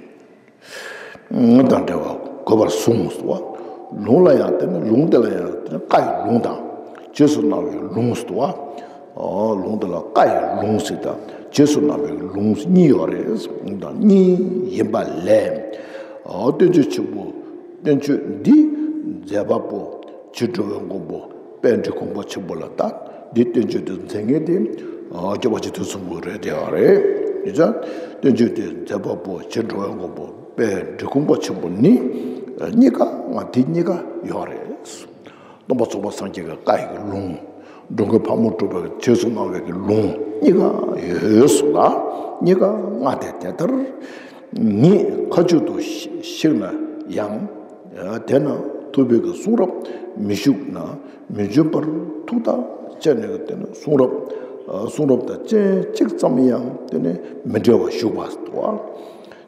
དང་འབྲེལ་བ་དགོས་པར་གཟུང་ཟེར་བ། ལུང་ལ་ཡང་དེ་ནི་ལུང་དེ་ལ་ཡང་དེ་ནི་བཀའ་ཡི་ལུང་དང་རྗེས་སུ་གནང་བའི་ལུང་ཟེར་བ། ལུང་དེ་ལ་བཀའ་ཡི་ལུང་ཟེར་དང་རྗེས་སུ་གནང་བའི་ལུང་གཉིས་ཡོད་རེད། དང་གཉིས་ཡིན་པ་ལས། བསྟན་བཅོས་ཆེན་པོ། བསྟན་བཅོས་འདི་མཛད་པ་པོ་བྱེ་བྲག་པའི་མགོན་པོ་དཔལ་འབྲི་གུང་པ་ཆེན་པོ་ལ་ད་འདི་བསྟན་བཅོས་འདི་མཛད་མཁན་དེ་སྐྱོབ་པ་རྗེ་བཙུན་གསུམ་པོ་རེད་བསྡད་པ་རེད། ཡིན་ཙང་བསྟན་བཅོས་འདི་མཛད་པ་པོ་བྱེ་བྲག་པའི་མགོན་པོ་དཔལ་འབྲི་གུང་པ་ཆེན་པོ་ནི་གཉིས་ཀ་ང་འདི་གཉིས་ཀ་ཡོད་རེད། སྟོན་པ་ཚོགས་པ་སངས་རྒྱས་ཀྱི་བཀའ་ཡི་ལུང་། འགྲོ་མགོན་ཕག་མོ་གྲུ་པའི་རྗེས་སུ་གནང་བའི་ལུང་གཉིས་ཀ་ཡོད་གསུངས་ལ། གཉིས་ཀ་ལྔ་སྡེ་དེ་ལྟར། ཉིད་མཁའ་སྤྱོད་དུ་གཤེགས་ན་ཡང་། དེ་ན་ཐུབ་པའི་གི་གསུང་རབ་མི་བཞུགས་ན། མི་འབྱོན་པར་ཐུགས་ཐག་བཅད་ནས་དེ་ནི་གསུང་རབ་གསུང་རབ་དང་སྤྱན་གཅིག་ཙམ་ཡང་དེ་ནི་མི་འབྲལ་བར་བཞུགས་པ་དང་།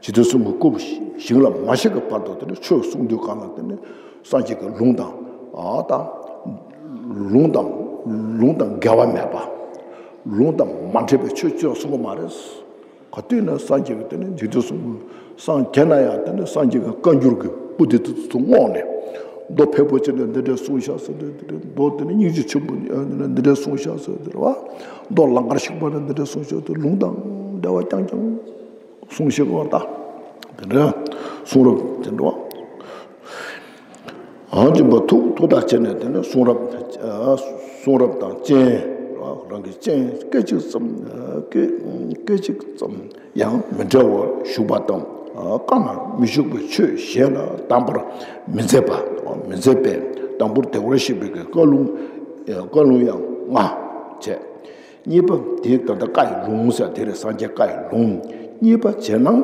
རྗེ་བཙུན་གསུམ་གྱི་སྐུ་ཞིང་ལ་མ་གཤེགས་ཀྱི་བར་དུ་དེ་ནི་ཆོས་གསུང་དུས་གང་ལ་དེ་ནི་སངས་རྒྱས་ཀྱི་ལུང་དང་། ཨ་དང་། ལུང་དང་ལུང་དང་འགལ་བ་མེད་པ། ལུང་དང་མ་འཕྲད་པའི་ཆོས་ཅི་ཡང་གསུང་གི་མ་རེད། ག་དུས་ན་སངས་རྒྱས་ཀྱི་དེ་ནི་འཇིག་རྟེན་གསུམ་སངས་རྒྱས་ན་ཡང་དེ་ནི་སངས་རྒྱས་ཀྱི་བཀའ་འགྱུར་གྱི་པོ་ཏི་དེ་ཚོ་བསྔོགས་ནས། མདོ་ཕལ་པོ་ཅིག་ལ་འདི་འདྲ་གསུངས་ཤག་ཟེར་དེ་འདི་འདྲ། མདོ་དེ་ནི་སྙིང་རྗེ་ཆེན་པོ་འདི་འདྲ་གསུངས་ཤག་ཟེར་དེ་རེད་བ། མདོ་ལང་ཀར་གཤེགས་པ་ལ་འདི་འདྲ་གསུངས་ཤག་དེ་ལུང་དང་འབྲེལ་བ་རྐྱང་རྐྱང་གསུངས་ཤག་བར་ད། དེ་འདྲ་གསུང་རབ་དེ་འདྲ་བ། ཨ་སྦྱིན་པ་ཐུགས་ཐུགས་ཐག་བཅད་ནས་དེ་ནས་གསུང་རབ། གསུང་རབ་དང་སྤྱན། རང་གི་སྤྱན་སྐད་ཅིག་ཙམ། སྐད་སྐད་ཅིག་ཙམ་ཡང་མི་འབྲལ་བར་བཞུགས་པ་དང་། བཀའ་ན་མི་བཞུགས་པའི་ཆོས་གཞན་ལ་གདམས་པར་མི་མཛད་པ། མི་མཛད་པས། དང་པོར་བདེ་བར་གཤེགས་པའི་བཀའ་ལུང་། བཀའ་ལུང་ཡང་ལྔ་བྱས། གཉིས་པ་དེ་ད་ལྟ་བཀའ་ཡི་ལུང་ཟེར་དེ་རེད། སངས་རྒྱས་བཀའ་ཡི་ལུང་། གཉིས་པ་རྗེས་གནང་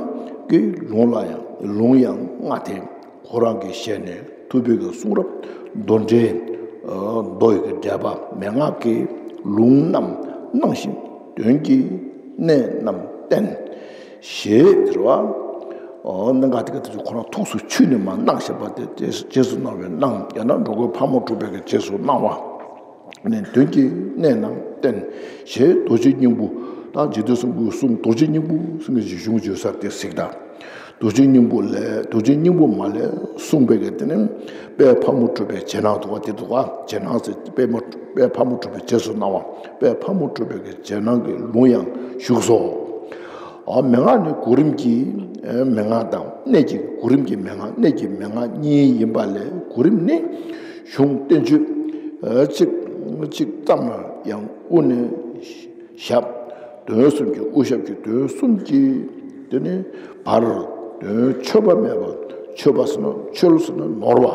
གི་ལུང་ལ་ཡང་ལུང་ཡང་ལྔ་སྟེ། ཁོ་རང་གི་ཞལ་ནས་ཐུབ་པའི་གི་གསུང་རབ་མདོ་འགྲེལ། མདོ་ཡི་གི་འགྲེལ་པ་མན་ངག་གི་ལུང་རྣམས་གནང་ཞིང་དོན་གྱི་གནད་རྣམས་བསྟན། ཞེས་ཟེར་བ། གནད་འགག་དེ་ག་དེ་ཚོ་ཁོ་རང་ཐུགས་སུ་ཆུད་ནས་མ་གནང་བཞིན་པ་དེ་རྗེས་སུ་གནང་བའི་གནང་། ཡང་ན་འགྲོ་མགོན་ཕག་མོ་གྲུ་པའི་གི་རྗེས་སུ་གནང་བ། ནས་དོན་གྱི་གནད་རྣམས་བསྟན། ཞེས་རྡོ་རྗེ་སྙིང་པོ། ད་རྗེ་བཙུན་གསུམ་པོའི་གསུང་རྡོ་རྗེ་སྙིང་པོ་གསུང་གི་གཞུང་བརྗོད་སར་དེ་གཟིགས་དང་། རྡོ་རྗེ་སྙིང་པོ་ལས། རྡོ་རྗེ་སྙིང་པོ་མ་ལས་གསུངས་པའི་གི་དེ་ནི་དཔལ་ཕག་མོ་གྲུ་པའི་རྗེས་གནང་འདུག་བ། དེ་འདུག་བ། རྗེས་གནང་ཟེར་དཔལ་མོ་དཔལ་ཕག་མོ་གྲུ་པའི་རྗེས་སུ་གནང་བ། དཔལ་ཕག་མོ་གྲུ་པའི་གི་རྗེས་གནང་གི་ལུང་ཡང་བཞུགས་སོ། ཨ་མན་ངག་ནི་གོ་རིམ་གྱིས། མན་ངག་དང་གནད་ཀྱི་གོ་རིམ་གྱི་མན་ངག་གནད་ཀྱི་མན་ངག་གཉིས་ཡིན་པ་ལས། གོ་རིམ་ནི་གཞུང་བསྟན་བཅོས་གཅིག་གཅིག་ཙམ་ལ་ཡང་དབུ་ནས་ཞབས། དོན་གསུམ་གྱི་དབུ་ཞབས་ཀྱི་དོན་གསུམ་གྱི་དེ་ནི་བར། དོན་འཆོལ་པ་མེད་པ། འཆོལ་པ་ཟེར་ན་འཆོལ་ཟེར་ན་ནོར་བ།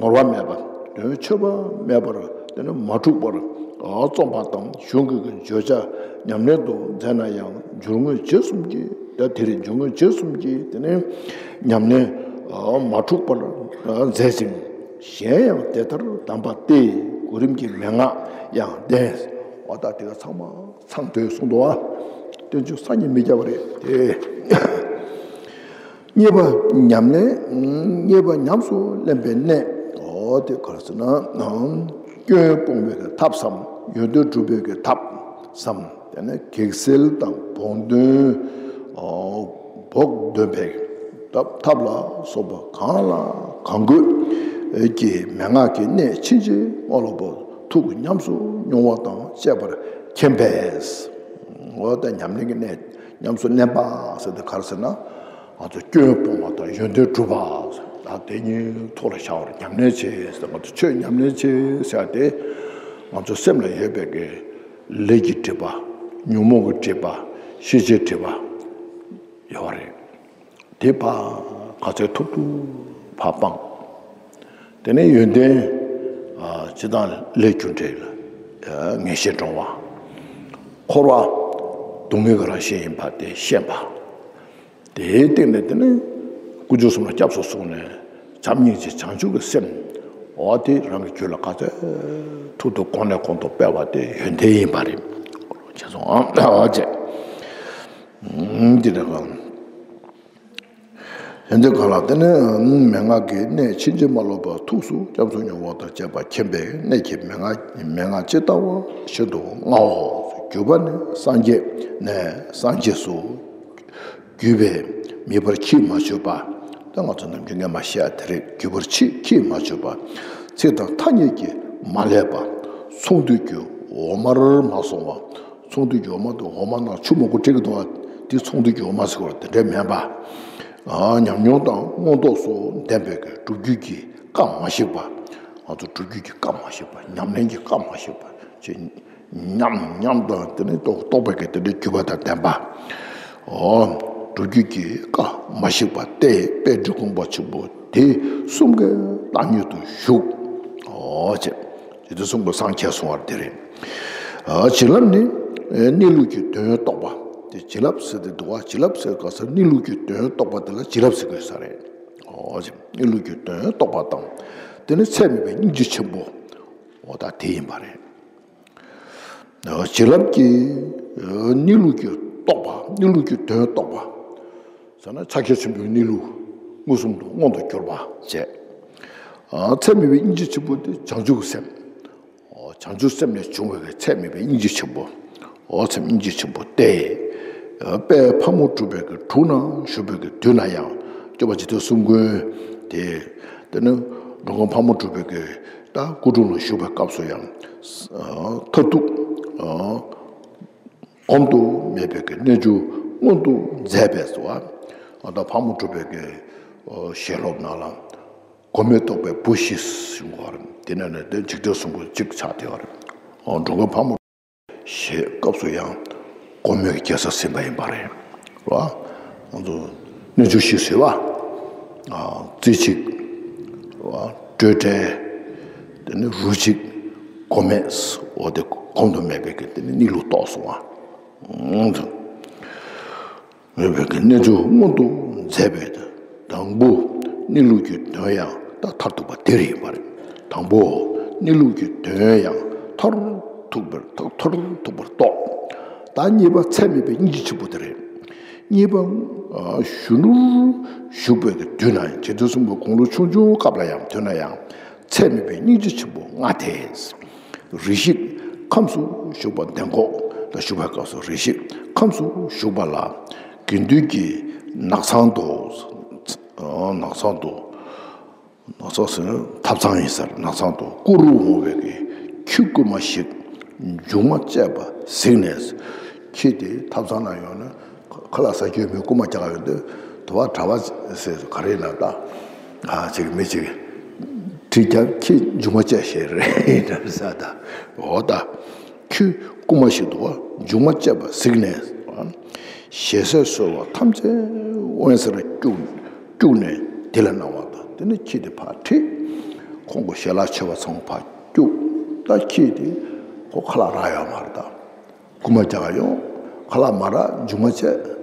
ནོར་བ་མེད་པ། དོན་འཆོལ་པ་མེད་པར་དེ་ནི་མ་འཁྲུགས་པར་རྩོམ་པ་དང་། གཞུང་གི་བརྗོད་བྱ་ཉམས་ལེན་དུ་མཛད་ན་ཡང་སྦྱོར་དངོས་རྗེས་གསུམ་གྱི། ད་དེ་རིང་སྦྱོར་དངོས་རྗེས་གསུམ་གྱི་དེ་ནི་ཉམས་ལེན་མ་འཁྲུགས་པར་མཛད་ཅིང་། གཞན་ཡང་དེ་ལྟར་གདམས་པ་སྟེ། གོ་རིམ་གྱི་མན་ངག་ཡང་ལྡན། འོ་ད་དེ་ག་ཚང་མ་ཚང་དོན་གསུངས་འདུག་ཨ། བསྟན་བཅོས་སང་ཉིན་མི་རྒྱག་པ་རེད་དེ། གཉིས་པ་ཉམས་ལེན། གཉིས་པ་ཉམས་སུ་ལེན་པའི་གནད། འོ་དེ་ག་རེ་ཟེར་ན། སྐྱོན་སྤོང་བའི་གི་ཐབས་སམ། ཡོན་ཏན་སྒྲུབ་པའི་གི་ཐབས་སམ། དེ་ནས་གེགས་སེལ་དང་བོགས་འདོན། བོགས་འདོན་པའི་ཐབས་ལ་སོགས་པ་གང་ལ་གང་དགོས་ཀྱི་མན་ངག་གི་གནད་ཕྱིན་ཅི་མ་ལོག་པ་ཐུགས་ཉམས་སུ་མྱོང་བ་དང་བཅས་པར་མཁྱེན་པས། འོ་ད་ཉམས་ལེན་གྱི་གནད་ཉམས་སུ་ལེན་པ་ཟེར་དེ་ག་རེ་ཟེར་ན། ང་ཚོ་སྐྱོན་སྤོང་བ་དང་ཡོན་ཏན་སྒྲུབ་པ། ད་དེ་གཉིས་ཐོག་ལ་བཞག་པར་ཉམས་ལེན་བྱེད་ཟེར། ང་ཚོ་ཆོས་ཉམས་ལེན་བྱེད་ཟེར་ཏེ། ང་ཚོ་སེམས་ལ་ཡོད་པའི་གི་ལས་ཀྱི་སྒྲིབ་པ། ཉོན་མོངས་ཀྱི་སྒྲིབ་པ། ཤེས་བྱའི་སྒྲིབ་པ་ཡོད་པ་རེད། དེ་ཕར་ག་ཚོད་ཐུབ་ཐུབ་ཕར་སྤང་། དེ་ནས་ཡོན་ཏན། ཨ་སྤྱིར་བཏང་ལས་རྒྱུ་འབྲས་ལ་ངེས་ཤེས་འདྲོངས་པ། འཁོར་བ་སྡུག་བསྔལ་གྱི་རང་བཞིན་ཡིན་པ་དེ་ཤེས་པ། དེའི་སྟེང་ནས་དེ་ནི་དཀོན་མཆོག་གསུམ་ལ་སྐྱབས་སུ་སོང་ནས་བྱམས་སྙིང་རྗེ་བྱང་ཆུབ་ཀྱི་སེམས། འོ་དེ་རང་གི་རྒྱུད་ལ་ག་ཚོད་ཐུབ་ཐུབ་གོང་ནས་གོང་དུ་སྤེལ་བ་དེ་ཡོན་ཏན་ཡིན་པ་རེད། ཁྱེད་ཚོ་ཨ་འོ་བྱས། འདི་ནས་གང་། ཡོན་ཏན་གང་ལ་དེ་ནི་མན་ངག་གི་གནད་ཕྱིན་ཅི་མ་ལོག་པ་ཐུགས་སུ་ཉམས་སུ་མྱོང་བ་དང་བཅས་པ་མཁྱེན་པའི་གནད་ཀྱི་མན་ངག་མན་ངག་ཇི་ལྟ་བ་བཞིན་དུ་མངའོ། བརྒྱུད་པ་ནི་སངས་རྒྱས་ནས་སངས་རྒྱས་སུ། བརྒྱུད་པས་མིད་པར་ཁྱད་མ་ཆོད་པ། ད་ང་ཚོ་ནམ་རྒྱུན་སྔན་མ་བཤད་དེ་རེད། བརྒྱུད་པར་ཆད་ཁྱད་མ་ཆོད་པ། ཚིག་དང་ཐ་སྙད་ཀྱིས་མ་བསླད་པ། ཚོང་དུས་ཀྱི་འོ་མར་མ་སོང་བ། ཚོང་དུས་ཀྱི་འོ་མ་དང་འོ་མ་ནང་ཆུ་མང་པོ་སྤྲད་ཀྱི་འདུག་བ། དེ་ཚོང་དུས་ཀྱི་འོ་མ་ཟེར་བ་དེ་འདྲ་མིན་པ། ཨ་ཉམས་མྱོང་དང་མངོན་རྟོགས་སོགས་ལྡན་པའི་སྒྲུབ་བརྒྱུད་ཀྱི་བཀའ་མ་ཞིག་པ། ང་ཚོ་སྒྲུབ་བརྒྱུད་ཀྱི་བཀའ་མ་ཞིག་པ། ཉམས་ལེན་གྱི་བཀའ་མ་ཞིག་པ་ཅེས། ཉམས་ཉམས་དང་དེ་ནི་རྟོགས་རྟོགས་པའི་གི་དེ་འདྲའི་བརྒྱུད་པ་དང་ལྡན་པ། འོ། སྒྲུབ་བརྒྱུད་ཀྱི་བཀའ་མ་ཞིག་པ་སྟེ། དཔལ་འབྲི་གུང་པ་ཆེན་པོ་དེ་གསུམ་གའི་བདག་ཉིད་དུ་བཞུགས། འོ་ཅེས། དེ་དུས་གསུམ་གྱི་སངས་རྒྱས་གསུང་བ་དེ་རེད། འོ་བྱིན་རླབས་ནི་གནས་ལུགས་ཀྱི་དོན་རྟོགས་པ། དེ་བྱིན་རླབས་ཟེར་ཏེ་འདུག་བ། བྱིན་རླབས་ཟེར་ག་ས་གནས་ལུགས་ཀྱི་དོན་རྟོགས་པ་དེ་ལ་བྱིན་རླབས་ཟེར་དགོས་ས་རེད། འོ་ཅིག་གནས་ལུགས་ཀྱི་དོན་རྟོགས་པ་དང་། དེ་ནི་ཚད་མེད་པའི་སྙིང་རྗེ་ཆེན་པོ། འོ་ད་དེ་ཡིན་པ་རེད། བྱིན་རླབས་ཀྱིས་གནས་ལུགས་ཀྱི་རྟོགས་པ། གནས་ལུགས་ཀྱི་དོན་རྟོགས་པ་ཟེར་ན་ཕྱག་རྒྱ་ཆེན་པོའི་གནས་ལུགས་མངོན་སུམ་དུ་མངོན་དུ་གྱུར་པ་བྱས། ཚད་མེད་པའི་སྙིང་རྗེ་ཆེན་པོ་དེ་བྱང་ཆུབ་སེམས། འོ་བྱང་ཆུབ་སེམས་ལས་བྱུང་བའི་ཚད་མེད་པའི་སྙིང་རྗེ་ཆེན་པོ། འོ་ཚད་མེད་སྙིང་རྗེ་ཆེན་པོ་སྟེ། དཔལ་ཕག་མོ་གྲུ་པའི་གི་དྲུང་ན་བཞུགས་པའི་གི་དུས་ན་ཡང་། སྐྱོབ་པ་འཇིག་རྟེན་གསུམ་མགོན་དེ། དེ་ནི་འགྲོ་མགོན་ཕག་མོ་གྲུ་པའི་གི་ད་སྐུ་དྲུང་ལ་བཞུགས་པའི་སྐབས་སུ་ཡང་། མཐར་ཐུག་གོང་དུ་སྨྲས་པའི་གི་རྣལ་འབྱོར་མངོན་དུ་མཛད་པས་སོ། ད་ཕག་མོ་གྲུ་པའི་གི་ཞལ་སློབ་ནང་ལ། མགོན་མེད་རྟོགས་པའི་བུ་བཞི་ཞུ་བ་རེད། དེ་ནས་ནི་དེ་འཇིག་རྟེན་གསུམ་མགོན་གཅིག་ཆགས་བསྡད་པ་རེད། འགྲོ་མགོན་ཕག་མོ་ཞེས་སྐབས་སུ་ཡང་། མགོན་མེད་ཀྱི་རྒྱལ་སར་ཟིན་པ་ཡིན་པ་རེད། རེད་བ། ང་ཚོ་རྣལ་འབྱོར་བཞི་ཟེར་བ། རྩེ་གཅིག་རེད་བ། སྤྲོས་བྲལ། དེ་ནས་རོ་གཅིག་མགོན་མེད། འོ་དེ་གོང་དུ་སྨྲས་པའི་གི་དེ་ནི་གནས་ལུགས་རྟོགས་སོང་བ། མེད་པའི་གི་རྣལ་འབྱོར་མངོན་དུ་མཛད་པའི་དང་པོ། གནས་ལུགས་ཀྱི་དོན་ཡང་ད་མཐར་ཐུག་པ་དེ་རེད་ཡིན་པ་རེད། དང་པོ། གནས་ལུགས་ཀྱི་དོན་ཡང་མཐར་ཐུག་པར་མཐར་ཐུག་པར་རྟོགས། ད་གཉིས་པ་ཚད་མེད་པའི་སྙིང་རྗེ་ཆེན་པོ་དེ་རེད། གཉིས་པ། གཞོན་ནུར་བཞུགས་པའི་དུས་ན་ཡང་། འཇིག་རྟེན་གསུམ་པོ་དགུང་ལོ་ཆུང་ཆུང་སྐབས་ལ་ཡང་དུས་ན་ཡང་། ཚད་མེད་པའི་སྙིང་རྗེ་ཆེན་པོ་ལྔ་སྟེ། རེ་ཞིག་ཁམས་སུ་བཞུགས་པ། འདན་ཁོག་ལ་བཞུགས་པའི་སྐབས་སུ་རེ་ཞིག་ཁམས་སུ་བཞུགས་པ་ལ། དགེ་འདུན་གྱིས་ནགས་ཚང་དུ། ནགས་ཚང་དུ། ནགས་ཚང་ཟེར་ན་ཐབ་ཚང་ཡིན་ས་རེད། ནགས་ཚང་དུ་བསྐུར་འོང་བའི་གི་ཁྱི་རྐུན་མ་ཞིག་མཇུག་མ་བཅད་པ་གཟིགས་ནས། ཁྱི་དེ་ཐབ་ཚང་ན་ཡོང་ན་ཁ་ལག་ཟ་རྒྱུ་མེད། རྐུན་མ་རྒྱག་ཡོང་དུས་དུ་བ་གྲྭ་པ་ཟེར་ག་རེ་ཡིན་ན་ད། ཨ་ཅིག་མི་ཅིག་གྲི་རྒྱབ། ཁྱི་མཇུག་མ་བཅད་ཤེས་རེད་ཟེར་ད། འོ་ད། ཁྱི་རྐུན་མ་ཞིག་འདུག་པ། མཇུག་མ་བཅད་པ་གཟིགས་ནས། ཞལ་ཟས་གསོལ་བ་ཐམས་ཅད་དབེན་སར་བཅུག་བཅུག་ནས་དེ་ལ་གནང་བ་དང་། དེ་ནས་ཁྱི་དེ་ཕར་ཁྲིད། ཁོང་གི་ཞལ་ལག་མཆོད་པ་ཚང་མ་ཕར་བཅུག་ད་ཁྱི་དེ་ཁོ་ཁ་ལག་རག་ཡོད་མ་རེད་ད། རྐུན་མ་རྒྱག་ཡོང་། ཁ་ལག་མ་རག་མཇུག་མ་བཅད།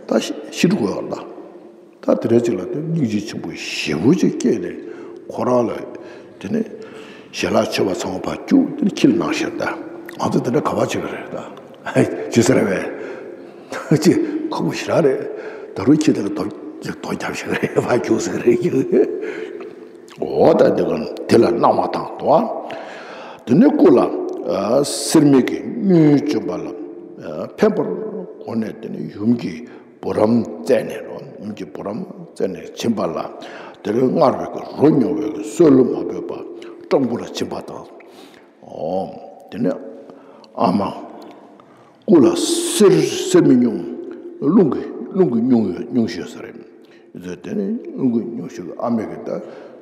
ད་ཤི་ཤི་འགྲོ་གི་ཡོད་རེད་ད། ད་དེ་འདྲ་ཅིག་ལ་དེ་སྙིང་རྗེ་ཆེན་པོ་ཞེ་པོ་ཅིག་སྐྱེས་ནས་ཁོ་རང་ལ་དེ་ནས་ཞལ་ལག་མཆོད་པ་ཚང་མ་ཕར་བཅུག་དེ་ནས་ཁྱི་ལ་གནང་ཤག་ད་ང་ཚོ་དེ་འདྲ་ག་པར་བྱེད་ཀྱི་རེད་ད། ཅི་ཟེར་བས། ཅི་ཁག་པོ་ཞེ་དྲག་རེད། ད་རུང་ཁྱི་དེ་ལ་རྡོ་རྡོ་རྒྱབ་ཤག་རེད། ཕར་རྒྱུག་ཟེར་རེད་རྒྱུག་འོ་ད་དེ་ག་དེ་ལ་གནང་བ་དང་དོ། དེ་ནས་སྐུ་ལ་ཨ་སེར་སྨད་ཀྱི་སྙུན་བྱོན་པ་ལ་ཨ་ཕན་པར་གོ་ནས། དེ་ནས་ཡུམ་གྱི་བུ་རམ་བཙལ་ནས་རོ། ཡུམ་གྱི་བུ་རམ་བཙལ་ནས་བྱིན་པ་ལ། དེར་མངར་བའི་རོ་མྱོང་བའི་གསོལ་མ་འབོད་པ་སྤྲང་པོ་ལ་བྱིན་པ་དང་། ཨོ། དེ་ནས་ཨ་མ། སྐུ་ལ་གསེར་གསེར་མིག་སྙུང་། རླུང་གི་རླུང་གི་སྙུང་སྙུང་ཞུས་ས་རེད། དེ་ནས་རླུང་གི་སྙུང་ཞུ་གི་ཨ་མས་གི་ད་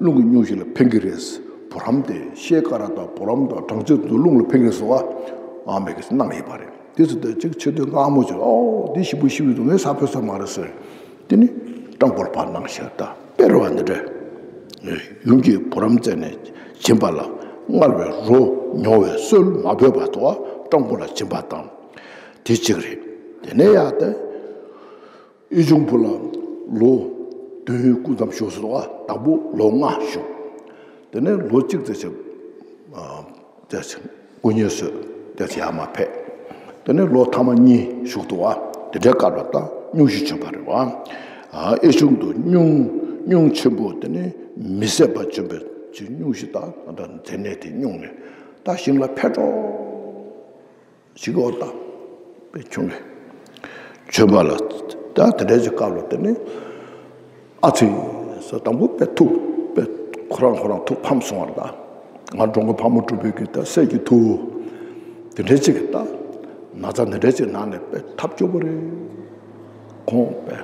རླུང་གི་སྙུང་ཞུ་ལ་ཕན་གི་རེད། བུ་རམ་དེ་ཤེལ་དཀར་དང་བུ་རམ་དང་སྦྲང་རྩི་དུ་རླུང་ལ་ཕན་གི་རེད་ཟེར་བ་ཨ་མས་གི་གནང་ཡོད་པ་རེད། དེ་ཚོ་དེ་གཅིག་ཆེ་དུས་སྔ་མོ་ཅིག་ཨོ་འདི་ཞིམ་པོ་ཞིམ་པོ་འདུག་ངས་ཟ་ཕོད་ས་མ་རེད་ཟེར། དེ་ནི་སྤྲང་པོར་ཕར་གནང་ཤག་ད་དཔེར་བ་འདི་འདྲ། ཡུམ་གྱི་བུ་རམ་བཙལ་ནས་བྱིན་པ་ལ། མངར་བའི་རོ་མྱོང་བའི་གསོལ་མ་འབོད་པ་དོ། སྤྲང་པོ་ལ་བྱིན་པ་དང་། དེ་གཅིག་རེད། དེ་ནས་ཡང་དེ་ཨེ་ཆུང་བུ་ལ་ལོ་བདུན་སྐུ་མཚམས་བཞུགས་སོ། དང་པོ་ལོ་ལྔ་བཞུགས། དེ་ནས་ལོ་གཅིག་ཙམ་ཞིག་ཨ་ཙམ་ཞིག་སྐུ་ཉེ་སོས་ཏེ་ཡར་མར་ཕེབས། དེ་ནས་ལོ་ཐ་མ་གཉིས་བཞུགས་འདུག་བ། དེ་འདྲའི་སྐབས་ལ་ད་སྙུང་གཞི་བྱོན་པ་རེད་བ། ཨེ་ཆུང་དུ་སྙུང་སྙུང་ཆེན་པོ་དེ་ནས་མི་བཟད་པ་བྱོན་པའི་ཕྱིར་སྙུང་གཞི་དང་ད་མཛེ་ནད་དེ་སྙུང་ནས་ད་ཞིང་ལ་ཕེབས་འགྲོ། ཞིག་འོ་ད་དཔེ་ཆུང་གི་བྱོན་པ་ལ། ད་དེ་འདྲའི་ཅིག་སྐབས་ལ་དེ་ནས་ཨ་ཙི་ཟེར་དང་པོ་དཔེ་ཐུགས་དཔེ་ཁོ་རང་ཁོ་རང་ཐུགས་ཕམ་སོང་བ་རེད་ད། ང་འགྲོ་མགོན་ཕག་མོ་གྲུ་པའི་གི་ད་སྲས་ཀྱི་ཐུགས་དེ་འདྲའི་ཅིག་གི་ད་ན་ཚ་འདི་འདྲའི་ཅིག་ན་ནས་དཔེ་ཐབས་སྐྱོ་པོ་རེད། ཁོང་དཔེ་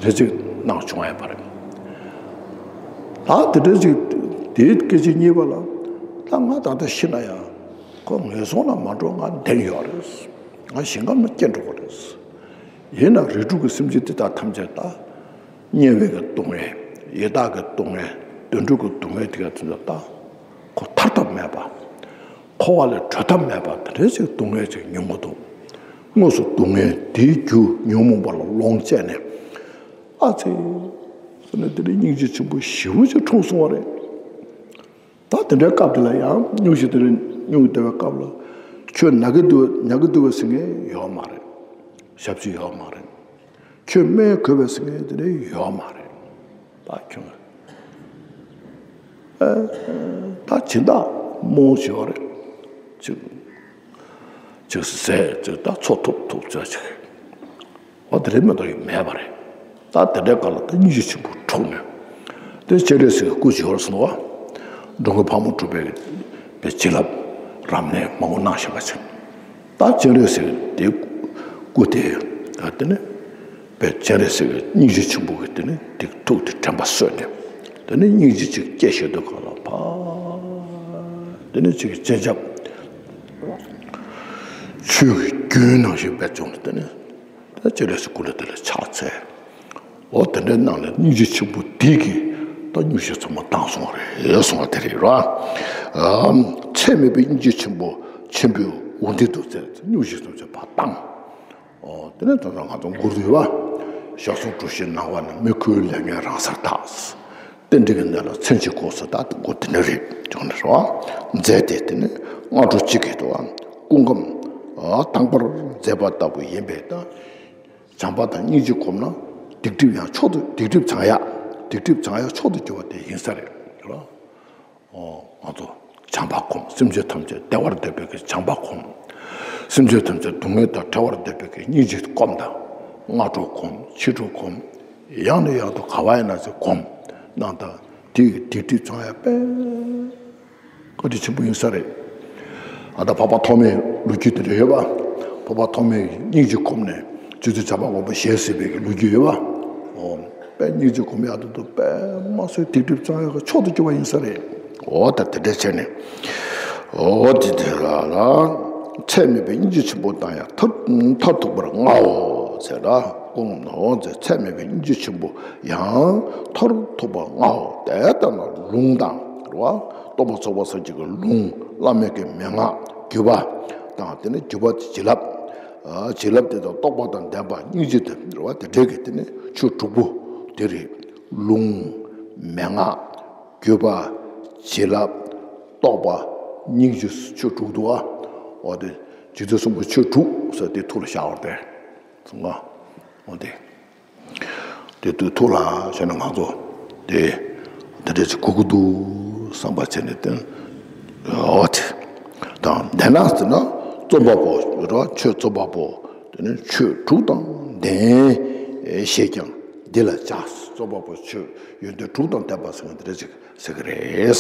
དེ་འདྲའི་ཅིག་གནང་བྱུང་ཡོད་པ་རེད། ད་དེ་འདྲའི་ཅིག་དེའི་སྐད་ཅིག་གཉིས་པ་ལ་ད་ང་ད་ལྟ་ཤི་ན་ཡང་ཁོ་ངན་སོང་ལ་མ་འགྲོ། ང་བདེ་ཡོད་རེད། ང་ཞིང་ཁམས་ལ་སྐྱེ་འགྲོ་གི་རེད། ཡིན་ན་རིགས་དྲུག་གི་སེམས་ཅན་དེ་དག་ཐམས་ཅད་ད་དམྱལ་བའི་གི་སྡུག་བསྔལ། ཡི་དྭགས་ཀྱི་སྡུག་བསྔལ། དུད་འགྲོ་གི་སྡུག་བསྔལ་དེ་ག་དེ་ཚོ་ད་ཁོ་ཐར་ཐབས་མེད་པ། འཁོར་བ་ལས་གྲོལ་ཐབས་མེད་པ་དེ་འདྲའི་ཅིག་སྡུག་བསྔལ་ཅིག་མྱོང་གི་འདུག་དངོས་སུ་སྡུག་བསྔལ་དེའི་རྒྱུ་ཉོན་མོངས་པ་ལ་ལོངས་སྤྱད་ནས། ཨ་ཙི། ཟེར་ནས་དེ་ནས་སྙིང་རྗེ་ཆེན་པོ་ཞེ་པོ་ཅིག་འཁྲུངས་སོང་བ་རེད། ད་དེ་འདྲའི་སྐབས་དེ་ལ་ཡང་སྙུང་གཞི་དེ་ནས་སྙུང་བསྡད་པའི་སྐབས་ལ། ཁྱོད་ན་གི་འདུག་ཉལ་གི་འདུག་ཟེར་མཁན་ཡོད་མ་རེད། ཞབས་ཕྱི་ཡོད་མ་རེད། ཁྱོད་སྨན་དགོས་པས་ཟེར་མཁན་དེ་འདྲ་ཡོད་མ་རེད། ད་ཁྱོད་ཨ་ད་སྦྱིན་བདག་རྨོངས་བྱས་པ་རེད། ཅིག་ཅིག་ཟས་ཅིག་ད་འཚོ་ཐུབ་ཐུབ་ཅིག་ཅིག་འོ་དེ་རེད་མ་གཏོགས་ཡོད་མེད་པ་རེད། ད་དེ་འདྲའི་སྐབས་ལ་ད་སྙིང་རྗེ་ཆེན་པོ་འཁྲུངས་ནས། དེ་སྤྱན་རས་གཟིགས་ཀྱི་སྐུ་བྱོལ་སོང་བ། འགྲོ་མགོན་ཕག་མོ་གྲུ་པའི་བྱིན་རླབས་རབ་གནས་མང་པོ་གནང་བཞིན་པ་ཅིག་ད་སྤྱན་རས་གཟིགས་དེ་སྐུ་དེ་དེ་ནི་དཔེ་སྤྱན་རས་གཟིགས་ཀྱི་སྙིང་རྗེ་ཆེན་པོ་གི་དེ་ནི་དེ་ཐུགས་དེ་དྲན་པ་གསོས་ནས། དེ་ནི་སྙིང་རྗེ་ཅིག་སྐྱེ་བཞིན་དུ་གང་ལ་ཕ། དེ་ནི་ཅིག་སྤྱན་ཆབ་ཆོས་ཀྱི་རྒྱུན་ནང་བཞིན་དཔེ་བྱུང་ནས། དེ་ནི་ད་སྤྱན་རས་གཟིགས་སྐུ་ལ་དེ་ལ་ཕྱག་འཚལ། འོ་དེ་འདྲའི་ནང་ལ་སྙིང་རྗེ་ཆེན་པོ་དེ་གིས་ད་སྙུང་གཞི་ཚང་མ་བཏང་སོང་བ་རེད་གསུང་བ་དེ་རེད་ར། ཨམ། ཚད་མེད་པའི་སྙིང་རྗེ་ཆེན་པོ་ཆེན་པོའི་དབང་འདི་དུ་བཙལ་སྙུང་གཞི་ཚང་མ་ཕར་བཏང་། འོ་དེ་ནས་ད་ལྟ་ང་ཚོ་མགུར་དུ་ཡོད་པ། ཞག་གསུམ་གྲོ་བཞིན་སྣང་བ་ནི། མི་ཁོལ་ལས་ངན་རང་སར་དག་རྟེན་འབྲེལ་གྱི་གནད་ལ་མཚོན་བྱེད་གོ་ས། ད་མགུར་དེ་ནས་རེད་ཅུང་ནས་རོ། མཛད་དེ་དེ་ནས་སྔ་དྲོ་གཅིག་གི་དུ་བ། སྐུ་ཁམས་དྭངས་པར་མཛད་པ་ལྟ་བུ་ཡིན་པས། ད་བྱམས་པ་དང་སྙིང་རྗེ་སྒོམ་ན་སྡིག་སྒྲིབ་ཡང་མཆོག་ཏུ། སྡིག་སྒྲིབ་བྱང་ཡག་སྡིག་སྒྲིབ་བྱང་ཡག་མཆོག་ཏུ་གྱུར་པ་དེ་ཡིན་ས་རེད་རོ། ཨོ། ང་ཚོ་བྱམས་པ་སྒོམ། སེམས་ཅན་ཐམས་ཅད་བདེ་བར་འདོད་པའི་གི་བྱམས་པ་སྒོམ། སེམས་ཅན་ཐམས་ཅད་སྡུག་བསྔལ་དང་བྲལ་བར་འདོད་པའི་གི་སྙིང་རྗེ་སྒོམ་དང་། སྔ་དྲོ་སྒོམ། ཕྱི་དྲོ་སྒོམ། ཡང་ནས་ཡང་དུ་ག་བ་ཡིན་ན་ཚེ་སྒོམ་གནང་དང་། དེ་ཡི་སྡིག་སྒྲིབ་བྱང་ཡག་དཔེ་བཀའ་དྲིན་ཆེན་པོ་ཡིན་ས་རེད། ཨ་ད་འཕགས་པ་ཐོགས་མེད་ལོ་རྒྱུས་དེ་འདྲ་ཡོད་པ། འཕགས་པ་ཐོགས་མེད་སྙིང་རྗེ་སྒོམ་ནས་རྗེ་བཙུན་བྱམས་པ་མགོན་པོ་ཞལ་གཟིགས་པའི་གི་ལོ་རྒྱུས་ཡོད་པ། ཨོ། དཔེ་སྙིང་རྗེ་སྒོམ་ཡག་ཏུ་དུ་དཔེ་མ་སྲོལ་སྡིག་སྒྲིབ་བྱང་ཡག་གི་མཆོག་ཏུ་གྱུར་པ་ཡིན་ས་རེད། འོ་ད་དེ་འདྲ་བྱས་ནས། འོ་དེ་དེ་ལ་ལ། ཚད་མེད་པའི་སྙིང་རྗེ་ཆེན་པོ་དང་ཡང་མཐར་མཐར་ཐུག་པར་མངའ་འོ་ཟེར་ལ། ཀུན་ནོ་ཟེར། ཚད་མེད་པའི་སྙིང་རྗེ་ཆེན་པོ་ཡང་མཐར་ཐུག་པར་མངའ་འོ། དེ་ལྟ་ན་ལུང་དང་རེད་བ། སྟོན་པ་ཚོགས་པ་སོགས་ཀྱི་ལུང་། བླ་མེད་ཀྱི་མན་ངག་བརྒྱུད་པ་དང་། དེ་ནས་བརྒྱུད་པ་བྱིན་རླབས། བྱིན་རླབས་དེ་དང་རྟོགས་པ་དང་ལྡན་པ་སྙིང་རྗེ་དེ་རེད་བ། དེ་འདྲའི་གི་དེ་ནི་ཆོས་དྲུག་པོ་དེ་རེད། ལུང་། མན་ངག་བརྒྱུད་པ། བྱིན་རླབས། རྟོགས་པ། སྙིང་རྗེ། ཆོས་དྲུག་འདུག་ཨ། འོ་དེ་རྗེ་བཙུན་གསུམ་པོ་ཆོས་དྲུག་ཟེར་དེ་ཐུགས་ལ་བཞག་པར་དེ། གསུང་ང་། འོ་དེ། དེ་དུས་ཐུགས་ལ་བྱས་ན་ང་ཚོ་དེ་དེ་འདྲ་ཅིག་གོ་གི་འདུག་བསམ་པ་བྱས་ནས་དེ། འོ་དེ། དང་དེ་ན་ཟེར་ན་རྩོམ་པ་པོ་རེད་བ། ཆོས་རྩོམ་པ་པོ་དེ་ནི་ཆོས་དྲུག་དང་ལྡན་ཞེས་ཀྱང་འདི་ལ་བྱ། རྩོམ་པ་པོ་ཆོས་ཡོན་ཏན་དྲུག་དང་ལྡན་པ་ཟེར་ན་འདི་འདྲ་ཅིག་ཟེར་གི་རེད།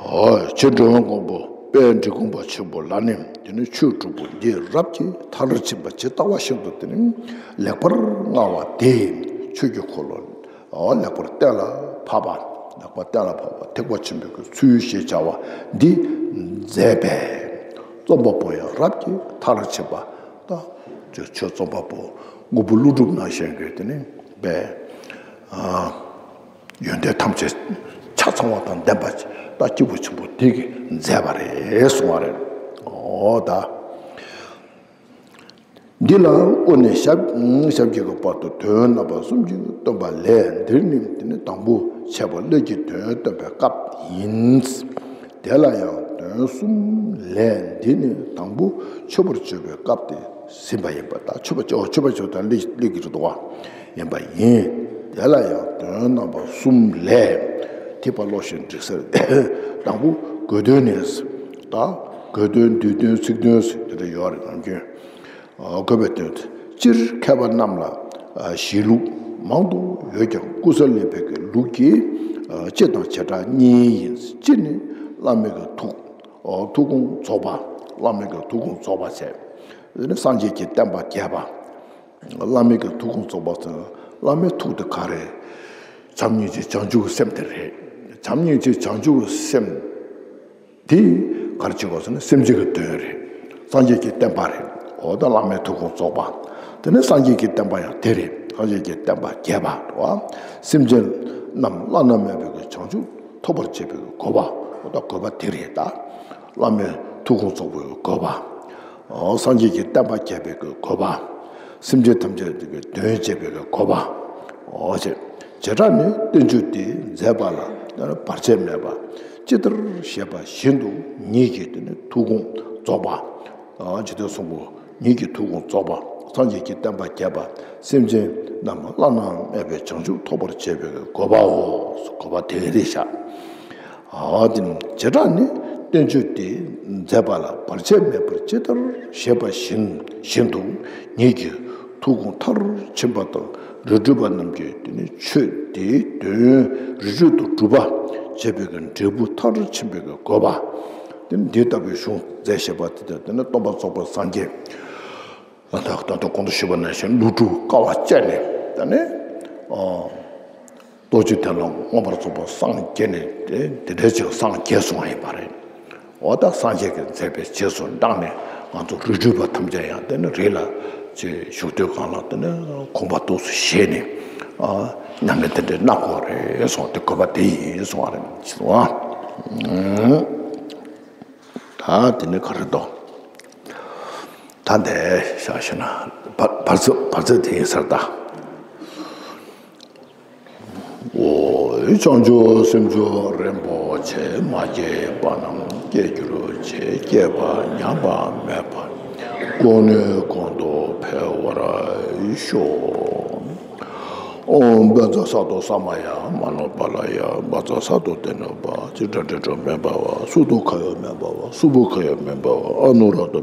ཨོ། རྗེ་འགྲོ་བའི་མགོན་པོ་དཔལ་འབྲི་གུང་པ་ཆེན་པོ་ལ་ནི་དེ་ནི་ཆོས་དྲུག་པོ་འདི་རབ་ཀྱིས་མཐར་ཕྱིན་པ་ཇི་ལྟ་བ་བཞིན་དུ་དེ་ནི་ལེགས་པར་མངའ་བ་དེ་ཆོས་ཀྱི་འཁོར་ལོ། ཨོ། ལེགས་པར་གཏན་ལ་ཕབ་པ། ལེགས་པར་གཏན་ལ་ཕབ་པ་ཐེག་པ་ཆེན་པོའི་གི་ཚུལ་ཞེས་བྱ་བ་འདི་མཛད་པས། རྩོམ་པ་པོ་ཡང་རབ་ཀྱིས་མཐར་ཕྱིན་པ། ད་ཆོས་རྩོམ་པ་པོ་དངོས་པོ་ཀླུ་སྒྲུབ་ནང་བཞིན་གྱི་དེ་ནི་པས། ཨ། ཡོན་ཏན་ཐམས་ཅད་ཆ་ཚང་བ་དང་ལྡན་པ་ཅིག་ད་སྐྱེས་བུ་ཆེན་པོ་དེ་གིས་མཛད་པ་རེད་གསུང་བ་རེད། འོ་ད། འདི་ལ་དབུ་ནས་ཞབས་ཞབས་ཀྱི་བར་དུ་དོན་རྣམ་པ་གསུམ་གྱིས་སྟོན་པ་ལས། འདིར་ནི་དེ་ནི་དང་པོ་འཆད་པ་ཀླད་ཀྱི་དོན་སྟོན་པའི་སྐབས་ཡིན། དེ་ལ་ཡང་དོན་གསུམ་ལས། འདི་ནི་དང་པོ་མཆོད་པར་བརྗོད་པའི་སྐབས་དེ་ཟིན་པ་ཡིན་པ། ད་མཆོད་པ་བྱ་བ། མཆོད་པ་བྱ་བ་དང་ཀླད་ཀྱི་རེད་དོ། ཡིན་པ་ཡིན། དེ་ལ་ཡང་དོན་རྣམ་པ་གསུམ་ལས། ཐེག་པ་བློ་ཞིག་འགྲིག་ཟེར། དང་པོ་དགོས་དོན་ནི། ད་དགོས་དོན་བསྡུས་དོན་ཚིག་དོན་ཟེར་དེ་འདྲ་ཡོད་རེད་ནམ་རྒྱུན། དགོས་པའི་དོན། སྤྱིར་མཁས་པ་རྣམས་ལ་གཞི་ལུགས་མང་དུ་ཡོད་ཀྱང་ཀུན་བཟང་ལེགས་པའི་གི་ལུགས་ཀྱི་སྤྱི་དང་བྱེ་བྲག་གཉིས་ཡིན། སྤྱི་ནི་བླ་མའི་གི་ཐུགས། ཐུགས་དགོངས་རྫོགས་པ། བླ་མའི་གི་ཐུགས་དགོངས་རྫོགས་པ་བྱས། དེ་ནི་སངས་རྒྱས་ཀྱི་བསྟན་པ་རྒྱས་པ། བླ་མའི་གི་ཐུགས་དགོངས་རྫོགས་པ་ཟེར་ན་བླ་མའི་ཐུགས་དེ་ག་རེ། བྱམས་སྙིང་རྗེ་བྱང་ཆུབ་སེམས་དེ་རེད། བྱམས་སྙིང་རྗེ་བྱང་ཆུབ་སེམས་དེ་ག་རེ་བྱེད་དགོས་ཟེར་ན་སེམས་ཅན་གྱི་དོན་རེད། སངས་རྒྱས་ཀྱི་བསྟན་པ་རེད། འོ་ད་བླ་མའི་ཐུགས་དགོངས་རྫོགས་པ། དེ་ནས་སངས་རྒྱས་ཀྱི་བསྟན་པ་ཡང་དེ་རེད། སངས་རྒྱས་ཀྱི་བསྟན་པ་རྒྱས་པ་འགྲོ་བ། སེམས་ཅན་རྣམས་བླ་ན་མེད་པའི་གི་བྱང་ཆུབ་ཐོབ་པར་བྱེད་པའི་གི་དགོས་པ། འོ་ད་དགོས་པ་དེ་རེད་ད། བླ་མའི་ཐུགས་དགོངས་རྫོགས་པའི་གི་དགོས་པ། ཨོ། སངས་རྒྱས་ཀྱི་བསྟན་པ་རྒྱས་པའི་གི་གོ་འཕང་། སེམས་ཅན་ཐམས་ཅད་ཀྱི་དོན་བྱེད་པའི་གི་གོ་འཕང་། ཨོ་ཅེ། བྱེ་བྲག་ནི་བསྟན་བཅོས་འདི་མཛད་པ་ལ་བར་ཆད་མེད་པ་ཇི་ལྟར་བཞེད་པ་བཞིན་དུ་ཉིད་ཀྱི་དེ་ནི་ཐུགས་དགོངས་རྫོགས་པ། ཨོ་ཇི་ལྟར་གསུངས་པ། ཉིད་ཀྱི་ཐུགས་དགོངས་རྫོགས་པ། སངས་རྒྱས་ཀྱི་བསྟན་པ་རྒྱས་པ། སེམས་ཅན་རྣམས་བླ་ན་མེད་པའི་བྱང་ཆུབ་ཐོབ་པར་བྱེད་པའི་གོ་འཕང་འོ། གོ་འཕང་དེ་རེད་ཤག་ཨ་དེ་ནི་བྱེ་བྲག་ནི་བསྟན་བཅོས་དེ་མཛད་པ་ལ་བར་ཆད་མེད་པར་ཇི་ལྟར་བཞེད་པ་བཞིན་བཞིན་དུ་ཉིད་ཀྱི་ཐུགས་དགོངས་མཐར་ཕྱིན་པ་དང་རིགས་རུས་པ་རྣམས་ཀྱིས་དེ་ནི་ཆོས་དེའི་དོན་རིས་མོས་སུ་གྲུབ་པ་བྱེད་པའི་གི་འབྲས་བུ་མཐར་ཕྱིན་པའི་གི་གོ་འཕང་། དེ་ནི་འདི་ལྟ་བུའི་གཞུང་མཛད་བཞེད་པ་དེ་དག་དེ་ནི་སྟོན་པ་རྫོགས་པའི་སངས་རྒྱས། ད་ལྟ་ད་ལྟ་གོང་དུ་ཞུས་པ་ནང་བཞིན་ཀླུ་སྒྲུབ་དཀའ་བ་སྤྱད་ནས་ད་ནི། ཨ། རྡོ་རྗེ་གདན་ལ་མངོན་པར་རྫོགས་པར་སངས་རྒྱས་ནས་དེ་དེ་འདྲའི་ཅིག་སངས་རྒྱས་སོང་བ་ཡིན་པ་རེད། འོ་ད་སངས་རྒྱས་ཀྱིས་མཛད་པའི་རྗེས་སུ་འབྲངས་ནས་ང་ཚོ་རིགས་རུས་པ་ཐམས་ཅད་ཡང་དེ་ནི་རི་ལ་ཅིག་བཞུགས་དུས་གང་ལ་དེ་ནི་གོམ་པ་འདུག་སེ་བཞེས་ནས། ཨ། མྱ་ངན་དེ་འདྲའི་སྣ་དགོས་རེད་སོང་དེ་དགོས་པ་དེ་ཡིན་སོང་བ་རེད་ཟེར་བ། ད་དེ་ནི་ག་རེ་འདུག་ད་འདི་བཞག་ཤེ་ན་བར་བར་ཚིག་བར་ཚིག་དེ་ཡིན་ས་རེད་ད། འོ། བྱང་ཆུབ་སེམས་མཆོག་རིན་པོ་ཆེ། མ་སྐྱེས་པ་རྣམས་སྐྱེ་གྱུར་ཅིག་སྐྱེས་པ་ཉམས་པ་མེད་པ། གོང་ནས་གོང་དུ་འཕེལ་བར་ཤོག་ཨོཾ་བཛྲ་སཏྭ་ས་མ་ཡ། མ་ཎི་པཱ་ལ་ཡ། བཛྲ་སཏྭ་ཏེ་ནོ་པ། ཙིཏྟ་ཌཱ་ཌྷོ་མེ་བྷ་ཝ། སུ་ཏོ་ཁ་ཡོ་མེ་བྷ་ཝ། སུ་བྷོ་ཁ་ཡོ་མེ་བྷ་ཝ། ཨ་ནུ་རཱ་ཏོ།